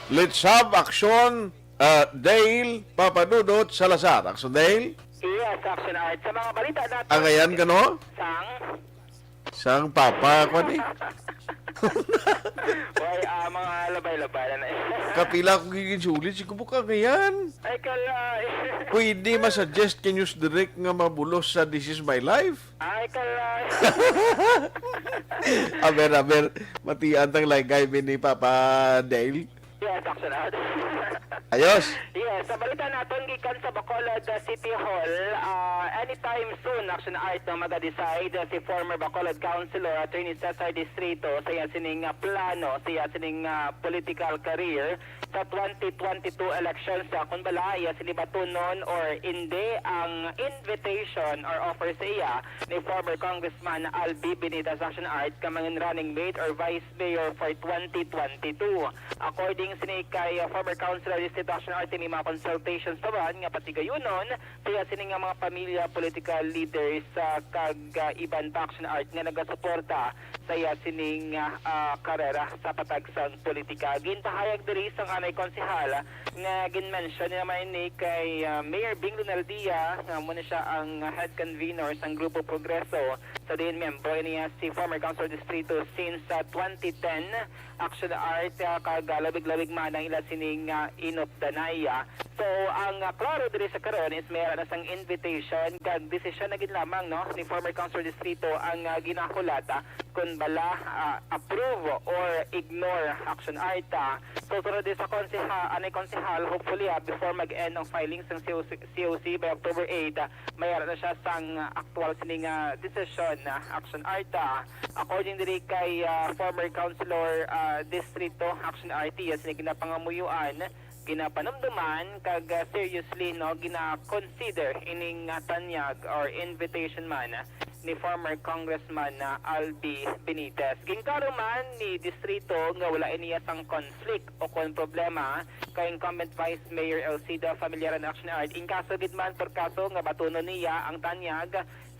Let's have action, uh, Dale Papadudot Salazar. Action, Dale? Yes, Action Art. Sa mga balita natin, ang ayan ka, no? Sang? Sang papa, kwan eh. Why, ah, mga labay-labay na na eh. Kapila akong giginsulit, si Kubok ang ayan. Ay, kalay. Pwede ma-suggest kay News Direct nga mabulos sa This Is My Life? Ay, kalay. Aber, aber. Matian tang laygay ni Papa Dale. Yes, Action Art. Ayos. Yes, sa balita naton gikan sa Bacolod, uh, City Hall, uh, anytime soon, Action Art, no, maga-decide, uh, si former Bacolod Councilor Attorney Cesar Distrito sa iya sining, uh, plano, sa iya sining, uh, political career sa twenty twenty-two elections, uh, kung bala iya sini batunon or hindi ang invitation or offer sa iya ni former Congressman Albi Benitez, Action Art, ka mangin running mate or vice mayor for twenty twenty-two. According sini kay, uh, former Councilor Distrito Action Art, may mga consultations pa man nga patigayunon sa iya sini nga mga pamilya, political leaders, uh, kag, uh, iban pa, Action Art, nga nagasuporta sa iya sining, uh, uh, karera sa patag sang politika. Ginpahayag diri sang anay konsehal nga ginmension naman ni kay, uh, Mayor Bing Lunaldia, nga amo na siya ang head convener sang Grupo Progreso, sa diin miyembro niya si former Councilor Distrito since, uh, twenty ten, Action Art, ah, kag, ah, labig-labig man ang ila sining, ah, inupdanay, ah. So, ang, ah, klaro diri sa karon is may ara na sang invitation kag desisyon na gid lamang, no, ni former Councilor Distrito ang, ah, ginahulat, ah, kun bala, ah, approve or ignore, Action Art, ah. So, sunod din sa konseha-, anay konsehal, hopefully, ah, before mag-end ang filing sang C O C, C O C by October eight, ah, may ara na siya sang, ah, aktual sini nga desisyon, ah, Action Art, ah. According diri kay, ah, former Councilor, ah, Distrito Action Art, iya sini ginapangamuyoan, ginapanumduman, kag, ah, seriously, no, gina-consider ining, ah, tanyag or invitation man ni former Congressman, ah, Albi Benitez. Ginklaro man ni Distrito nga wala ini iya sang conflict o kon problema kay incumbent Vice Mayor Elcida Familiaran, Action Art. In kaso gid man, por kaso, nga batunon niya ang tanyag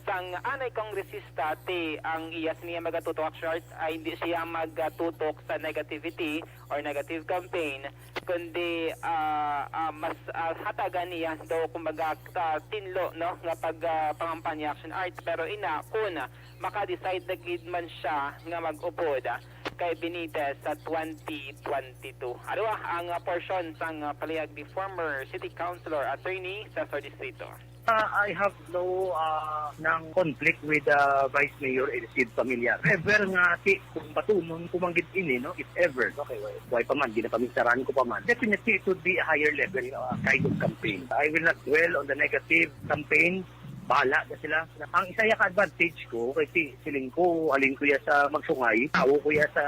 sang anay kongresista, ti ang iya sini nga magatutok, Action Art, ay hindi siya magatutok sa negativity or negative campaign, kundi, ah, ah, mas, ah, hatagan niya daw, kumbaga, sa tinlo, no, nga pag, ah, pangampanya, Action Art. Pero ina, kun maka-decide na gid man siya nga mag-upod, ah, kay Benitez sa twenty twenty-two. Ano, ah, ang, ah, portion sang, ah, palihag ni former City Councilor Attorney Cesar Distrito? Ah, I have no, ah, nang conflict with, ah, Vice Mayor Elcid Familiar. Ever nga, ti, kung batunon ko man gid ini, no? If ever, no? Kay way, way pa man, ginapamisaran ko pa man. Definitely, it would be a higher level, ah, kind of campaign. I will not dwell on the negative campaign. Bahala na sila. Ang isa ya ka advantage ko, kay ti, siling ko, halin ko ya sa magsungay, tawo ko ya sa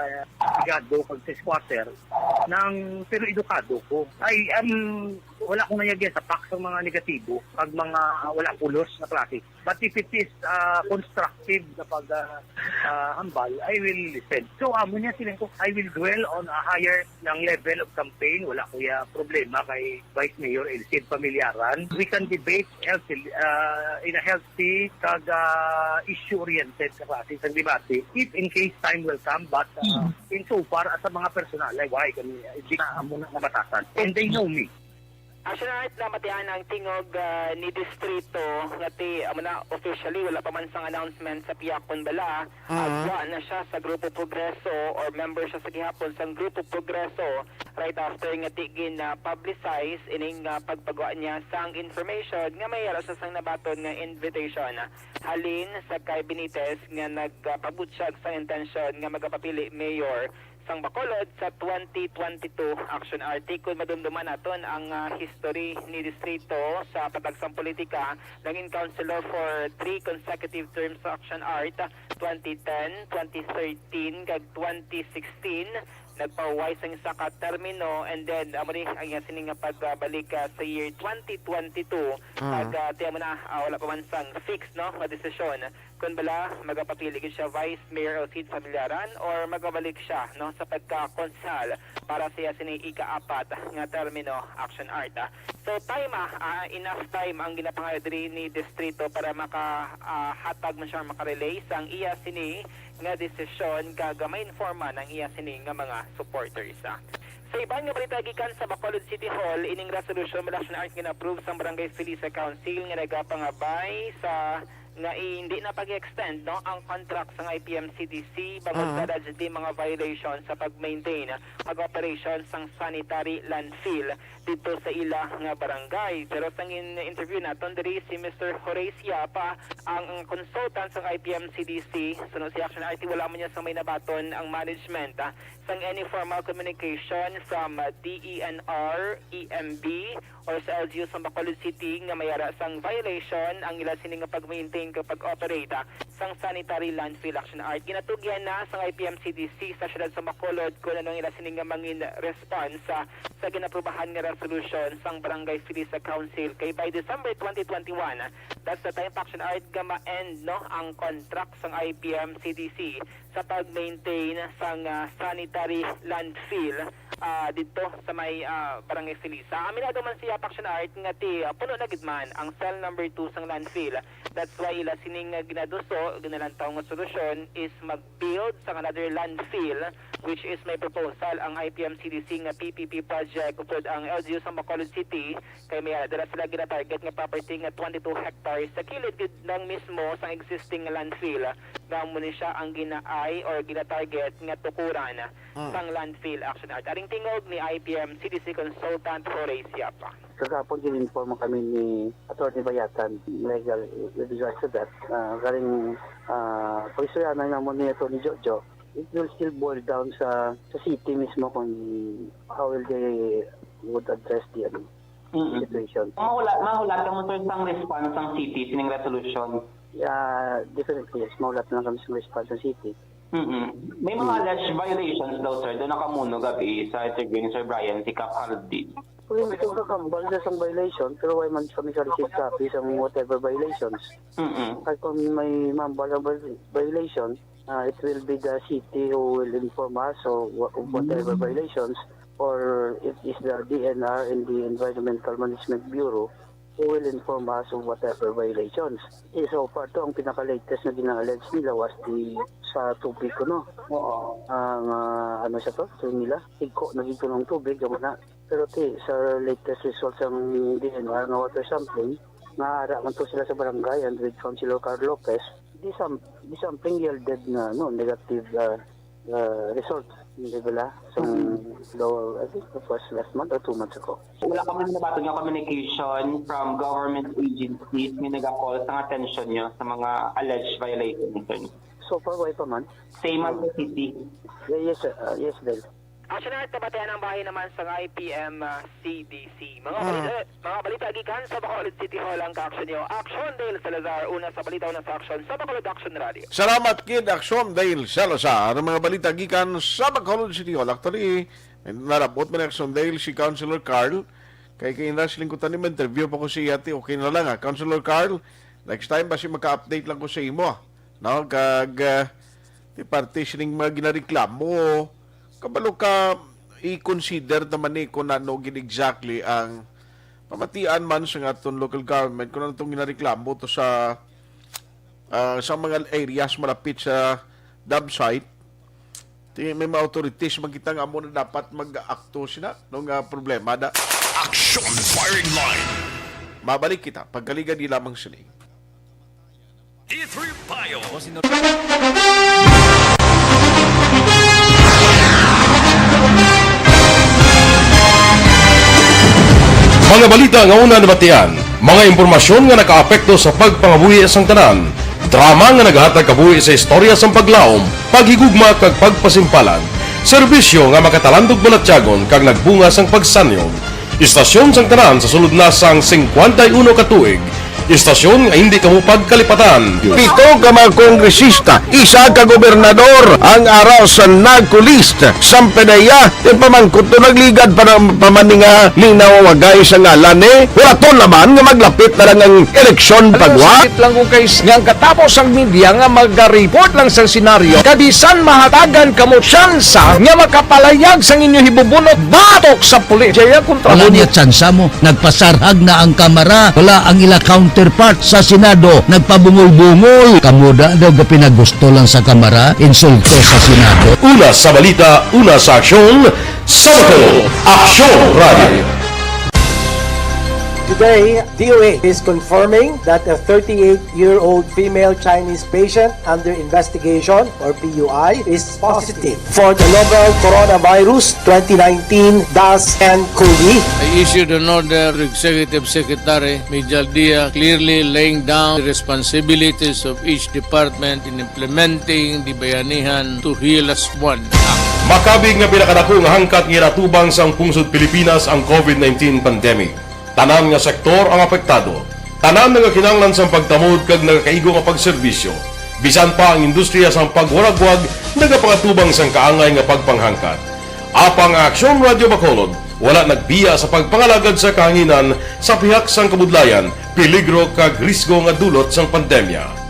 sigado, pag sa squatter, nang, pero edukado ko. I am Wala akong nayagya sa pak sa mga negatibo, pag mga wala pulos na klase. But if it is, ah, constructive na pag, ah, ah, hambal, I will listen. So, amo niya siling ko, I will dwell on a higher ng level of campaign. Wala ko ya problema kay Vice Mayor Elcid Familiaran. We can debate healthy, ah, in a healthy kag, ah, issue-oriented na klase sa debate if in case time will come. But, ah, in so far as sa mga personal, ay, why kami, hindi na amo na nabatasan. And they know me. Actually, namatian ang tingog, ah, ni Distrito nga ti, amo na, officially, wala pa man sang announcement sa pihak kon bala. Ah. Agwa na siya sa Grupo Progreso or member siya sa gihapon sang Grupo Progreso right after nga ti gin-publicize ining, ah, pagpagwa niya sang information nga may ara siya sang nabaton nga invitation halin sa kay Benitez nga nagpabutyag sang intensyon nga magapapili mayor sang Bacolod sa twenty twenty-two. Action Arty, kun madumduman naton ang, ah, history ni Distrito sa patagsang politika, nangin councilor for three consecutive terms sa Action Art, twenty ten, twenty thirteen, kag twenty sixteen. Nagpahuway sang isa ka termino, and then, amo ni ang iya sini nga pagbalik, ah, sa year twenty twenty-two. Ah. Kag, ah, ti amo na, ah, wala pa man sang fix, no, nga desisyon. Kun bala, magapapili gid siya Vice Mayor Elcid Familiaran or magabalik siya, no, sa pagkakonsehal para sa iya sini ikaapat nga termino, Action Art, ah. So, time, ah, ah, enough time ang ginapangayo diri ni Distrito para maka, ah, hatag man siya, makarelay sang iya sini nga desisyon kag ma-informa ang iya sini nga mga supporters, ah. Sa iban nga balita gikan sa Bacolod City Hall, ining resolution man, Action Art, nga na-approve sang Barangay Felisa Council nga nagapangabay sa nga hindi na pag-extend, no, ang contract sang I P M C D C bangod sa allegedly mga violation sa pag-maintain, pag-operation sang sanitary landfill dito sa ila nga barangay. Pero sang in-interview naton diri si Mister Horace Yapa, ang, ang consultant sang I P M C D C, suno si Action Art, wala man niya sa may nabaton ang management, ah, sang any formal communication from, ah, D E N R, E M B, or sa L G U sa Bacolod City nga may ara sang violation ang ila sini nga pag-maintain kag pag-operate, ah, sang sanitary landfill, Action Art. Ginatugyan na sang I P M C D C sa siyudad sa Bacolod kung ano ang ila sini nga mangin response, ah, sa ginaprubahan nga resolution sang Barangay Felisa Council kay by December twenty twenty-one, that's the time, Action Art, nga ma-end, no, ang contract sang I P M C D C sa pag-maintain sang, ah, sanitary landfill, ah, didto sa may, ah, Barangay Felisa. Aminado man siya, Action Art, nga ti, ah, puno na gid man ang cell number two sang landfill. That's why ila sining, ah, ginaduso, ginalantaw nga solusyon is mag-build sang another landfill, which is may proposal ang I P M C D C nga P P P project upod ang L G U sa Bacolod City, kay may ara dira sila gina-target nga property nga twenty-two hectares sa kilid gid lang mismo sang existing landfill, nga amo ni siya ang ginaay or gina-target nga tukuran sang landfill, Action Art. Aring tingog ni I P M C D C consultant Horace Yapa. Kagapon, gin-inform kami ni Attorney Bayatan, legal, with regards to that. Ah, galing, ah, pag-istoryahan na naman ni Attorney Jojo, it will still boil down sa, sa city mismo kung how will they would address the, ano, Mm-mm. situation. Mahulat, mahulat ka mo, sir, sang response sang city sining resolution? Yeah, definitely, yes. Mahulat na lang kami sa response sa city. Mm-mm. May mga alleged violations daw, sir. Doon nakamuno gabi sa interview ni Sir Brian, si Cap Haldin. Kung ito kakambal sa isang violation, pero why man kami ka-receive copy sa whatever violations? Mm-mm. Kaya kung may mambal ang vi-, violation, ah, it will be the city who will inform us of wha-, of whatever violations, or it is the D N R and the Environmental Management Bureau who will inform us of whatever violations. Eh, so far to, ang pinaka-latest na gina-allege nila was the sa tubig ko, no? Oo. Ang, ah, ano siya to? Sa nila, higko na gid kuno ang tubig, amo na. Pero ti, sa latest results sang D N R nga water sampling, nga ara man to sila sa barangay and with Councilor Carl Lopez, the sam-, the sampling yielded nga, no, negative, ah, ah, result, di ba la? So, Mm. daw, I think it was last month or two months ago. Wala ka man nabaton nga communication from government agencies nga naga-call sang atensyon nyo sa mga alleged violations, sir? So far, wala pa man. Same as the city? Yeah, yes, sir. Ah, yes, Del. Action Art, nabatian ang bahin naman sang I P M, ah, C D C. Mga Mm. balita, mga balita gikan sa Bacolod City Hall ang ka-action nyo. Action Dale Salazar, una sa balita, una sa action, sa Bacolod Action Radio. Salamat kid, Action Dale Salazar. Ang mga balita gikan sa Bacolod City Hall. Actually, narabot man ni Action Dale si Councilor Carl. Kay kay na siling kutan ni interview pa ko si ate, okay na lang, ah. Councilor Carl, next time basi maka-update lang ko sa imo, ah. No, kag, ah, ti parte sining mga ginareklamo, kabalo ka i-consider naman ni kung ano gid exactly ang pamatian man sa aton local government kung ano tong ginareklamo to sa, ah, sa mga areas malapit sa dam site. Ti, may mga authorities man kita nga amo na dapat mag-akto sila, no, nga problema da. Action Firing Line. Mabalik kita, pagkaligan di lamang sini. E three Bio. Mga balita nga una nabatian, mga impormasyon nga nakaapekto sa pagpangabuhi sang tanan, drama nga naghatag kabuhi sa istorya sang paglaom, paghigugma kag pagpasimpalan, serbisyo nga makatalandog balatyagon kag nagbunga sang pagsanyog. Istasyon sang tanan sa sulod na sang singkwenta y uno ka tuig. Istasyon nga hindi kamo pagkalipatan. Pito ka mga kongresista, isa ka gobernador ang ara sa NAGCO list. Sampedeya, yung pamangkot to nagligad pa ng pamaninga ni nawawagay sa ngalan eh. Wala to naman nga maglapit na lang ang eleksyon. Ano, pagwa. Sakit lang kung kay s-, nga ang katapos ang media nga mag-report lang sa senaryo. Kabisan mahatagan kamo tsansa nga makapalayag sang inyo hibubunot batok sa pulis. Jaya kontra. Wala mo niya tsansa mo. Nagpasarhag na ang kamara. Wala ang ila counter. Part sa Senado, nagpabungol-bungol. Kamo da daw gapinagusto lang sa Kamara, insulto sa Senado. Una sa balita, una sa aksyon, sa Bacolod, Aksyon Radio. Today, D O A is confirming that a thirty-eight-year-old female Chinese patient under investigation, or P U I, is positive for the novel coronavirus twenty nineteen dash N cov. I issued an order to Executive Secretary Mijal Dia, clearly laying down the responsibilities of each department in implementing the Bayanihan to Heal As One Act. Makabig nga pinakadako nga hangkat nga ginatubang sang pungsod Pilipinas ang covid nineteen pandemic. Tanan nga sektor ang apektado. Tanan nagakinahanglan sang pagtamod kag nagakaigo nga pagserbisyo. Bisan pa ang industriya sang pagwaragwag nagapangatubang sang kaangay nga pagpanghangkat. Apang ang Aksyon Radio Bacolod wala nagbiya sa pagpangalagad sa kahanginan sa pihak sang kabudlayan, peligro kag risgo nga dulot sang pandemya.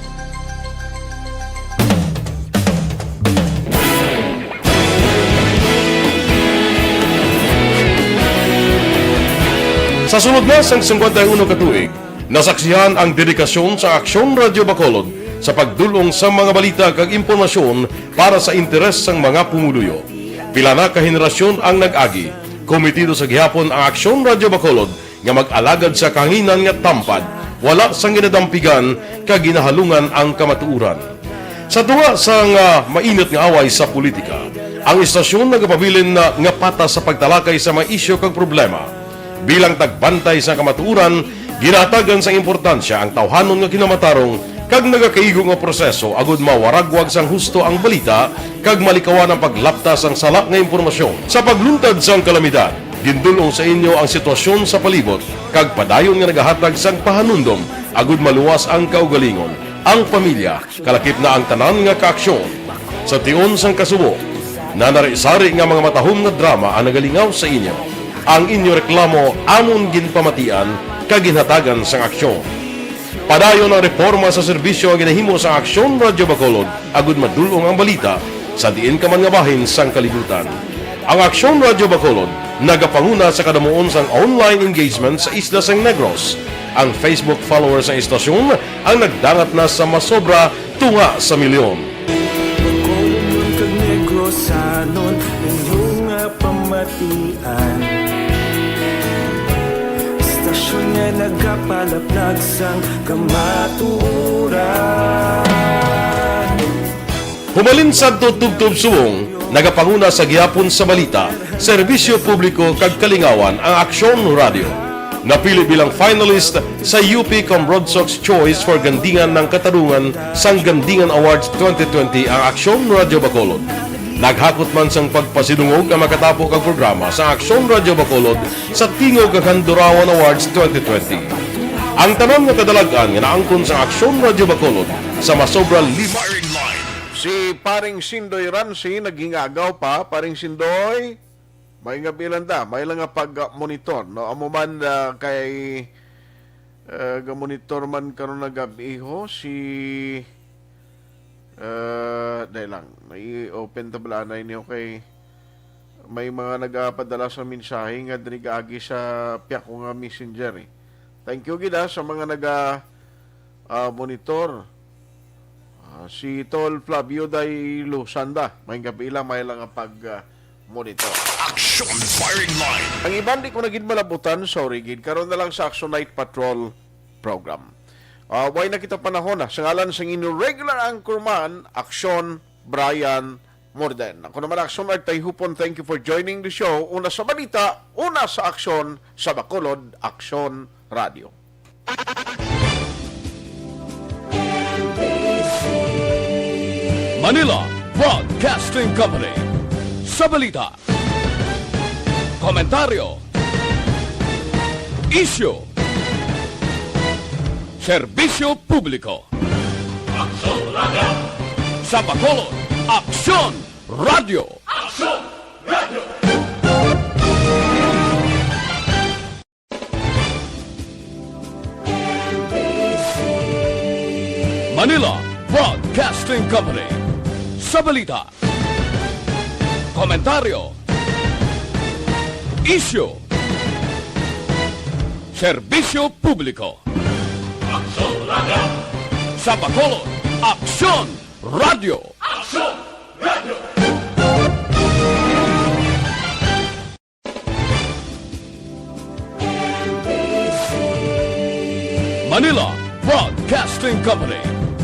Sa sulod na sang singkwenta y uno ka tuig, nasaksihan ang dedikasyon sa Aksyon Radio Bacolod sa pagdul-ong sa mga balita kag impormasyon para sa interes sang mga pumuluyo. Pila na ka henerasyon ang nag-agi. Komitido sa gihapon ang Aksyon Radio Bacolod nga mag-alagad sa kahanginan nga tampad, wala sang ginadampigan kag ginahalungan ang kamatuoran. Sa tunga sang, ah, mainit nga away sa politika, ang istasyon nagapabilin na nga patas sa pagtalakay sa mga isyu kag problema. Bilang tagbantay sa kamatuoran, ginahatagan sang importansya ang tawhanon nga kinamatarong kag nagakaigo nga proseso agud mawaragwag sang husto ang balita kag malikawan ang paglapta sang sala nga impormasyon. Sa pagluntad sang kalamidad, gindul-ong sa inyo ang sitwasyon sa palibot kag padayon nga nagahatag sang pahanumdom agud maluwas ang kaugalingon, ang pamilya, kalakip na ang tanan nga kaaksyon. Sa tion sang kasubo, nanari-sari nga mga matahom nga drama ang nagalingaw sa inyo. Ang inyo reklamo amon ginpamatian kag ginhatagan sang aksyon. Padayon ang reporma sa serbisyo nga ginahimo sang Aksyon Radio Bacolod agud madul-ong ang balita sa diin ka man nga bahin sang kalibutan. Ang Aksyon Radio Bacolod nagapanguna sa kadamuon sang online engagement sa isla sang Negros. Ang Facebook followers sang istasyon ang nagdangat na sa masobra tunga sa milyon. Bacolodnon kag Negrosanon, inyo nga pamatian. Istasyon nga nagapalaplag sang kamatuoran. Humalin sadto tubtob subong, nagapanguna sa gihapon sa balita, serbisyo publiko kag kalingawan ang Aksyon Radio. Napili bilang finalist sa U P Cambrodsoc's Choice for Gandingan ng Katarungan sang Gandingan Awards twenty twenty ang Aksyon Radio Bacolod. Naghakot man sang pagpasidungog ang makatapo kag programa sa Aksyon Radio Bacolod sa Tingog kag Handurawan Awards twenty twenty. Ang tanan nga kadalag-an nga naangkon sa Aksyon Radio Bacolod sa masobra lima. Firing line. Si Paring Sindoy Ransi naghingagaw pa. Paring Sindoy, may nga bilan da, may lang nga pag-monitor, no? Amo man, ah, kay, ah, ga-monitor man karon na gab-i ho si, ah, dahil lang, may open tabla na ini, okay. May mga nagapadala sa mensahe nga diri gaagi sa piyak ko nga messenger, eh. Thank you gid, ah, sa mga naga, ah, monitor. Ah, si Tol Flavio Day Lusanda, may gabi lang, may lang ang pag, ah, monitor. Action Firing Line. Ang iban di ko na gid malabutan, sorry gid. Karon na lang sa Action Night Patrol program. Ah, way na kita panahon, ah. Sa ngalan sa inyong regular anchorman, Action Brian Morden. Ako naman, Action Art Tayhupon, thank you for joining the show. Una sa balita, una sa aksyon, sa Bacolod, Action Radio. Manila Broadcasting Company. Sa balita, komentaryo, isyu, serbisyo publiko. Aksyon Radio. Sa Bacolod, Aksyon Radio. Aksyon Radio. Manila Broadcasting Company. Sa balita, komentaryo, isyu, serbisyo publiko. Sa Bacolod, Aksyon Radio. Aksyon Radio. Manila Broadcasting Company.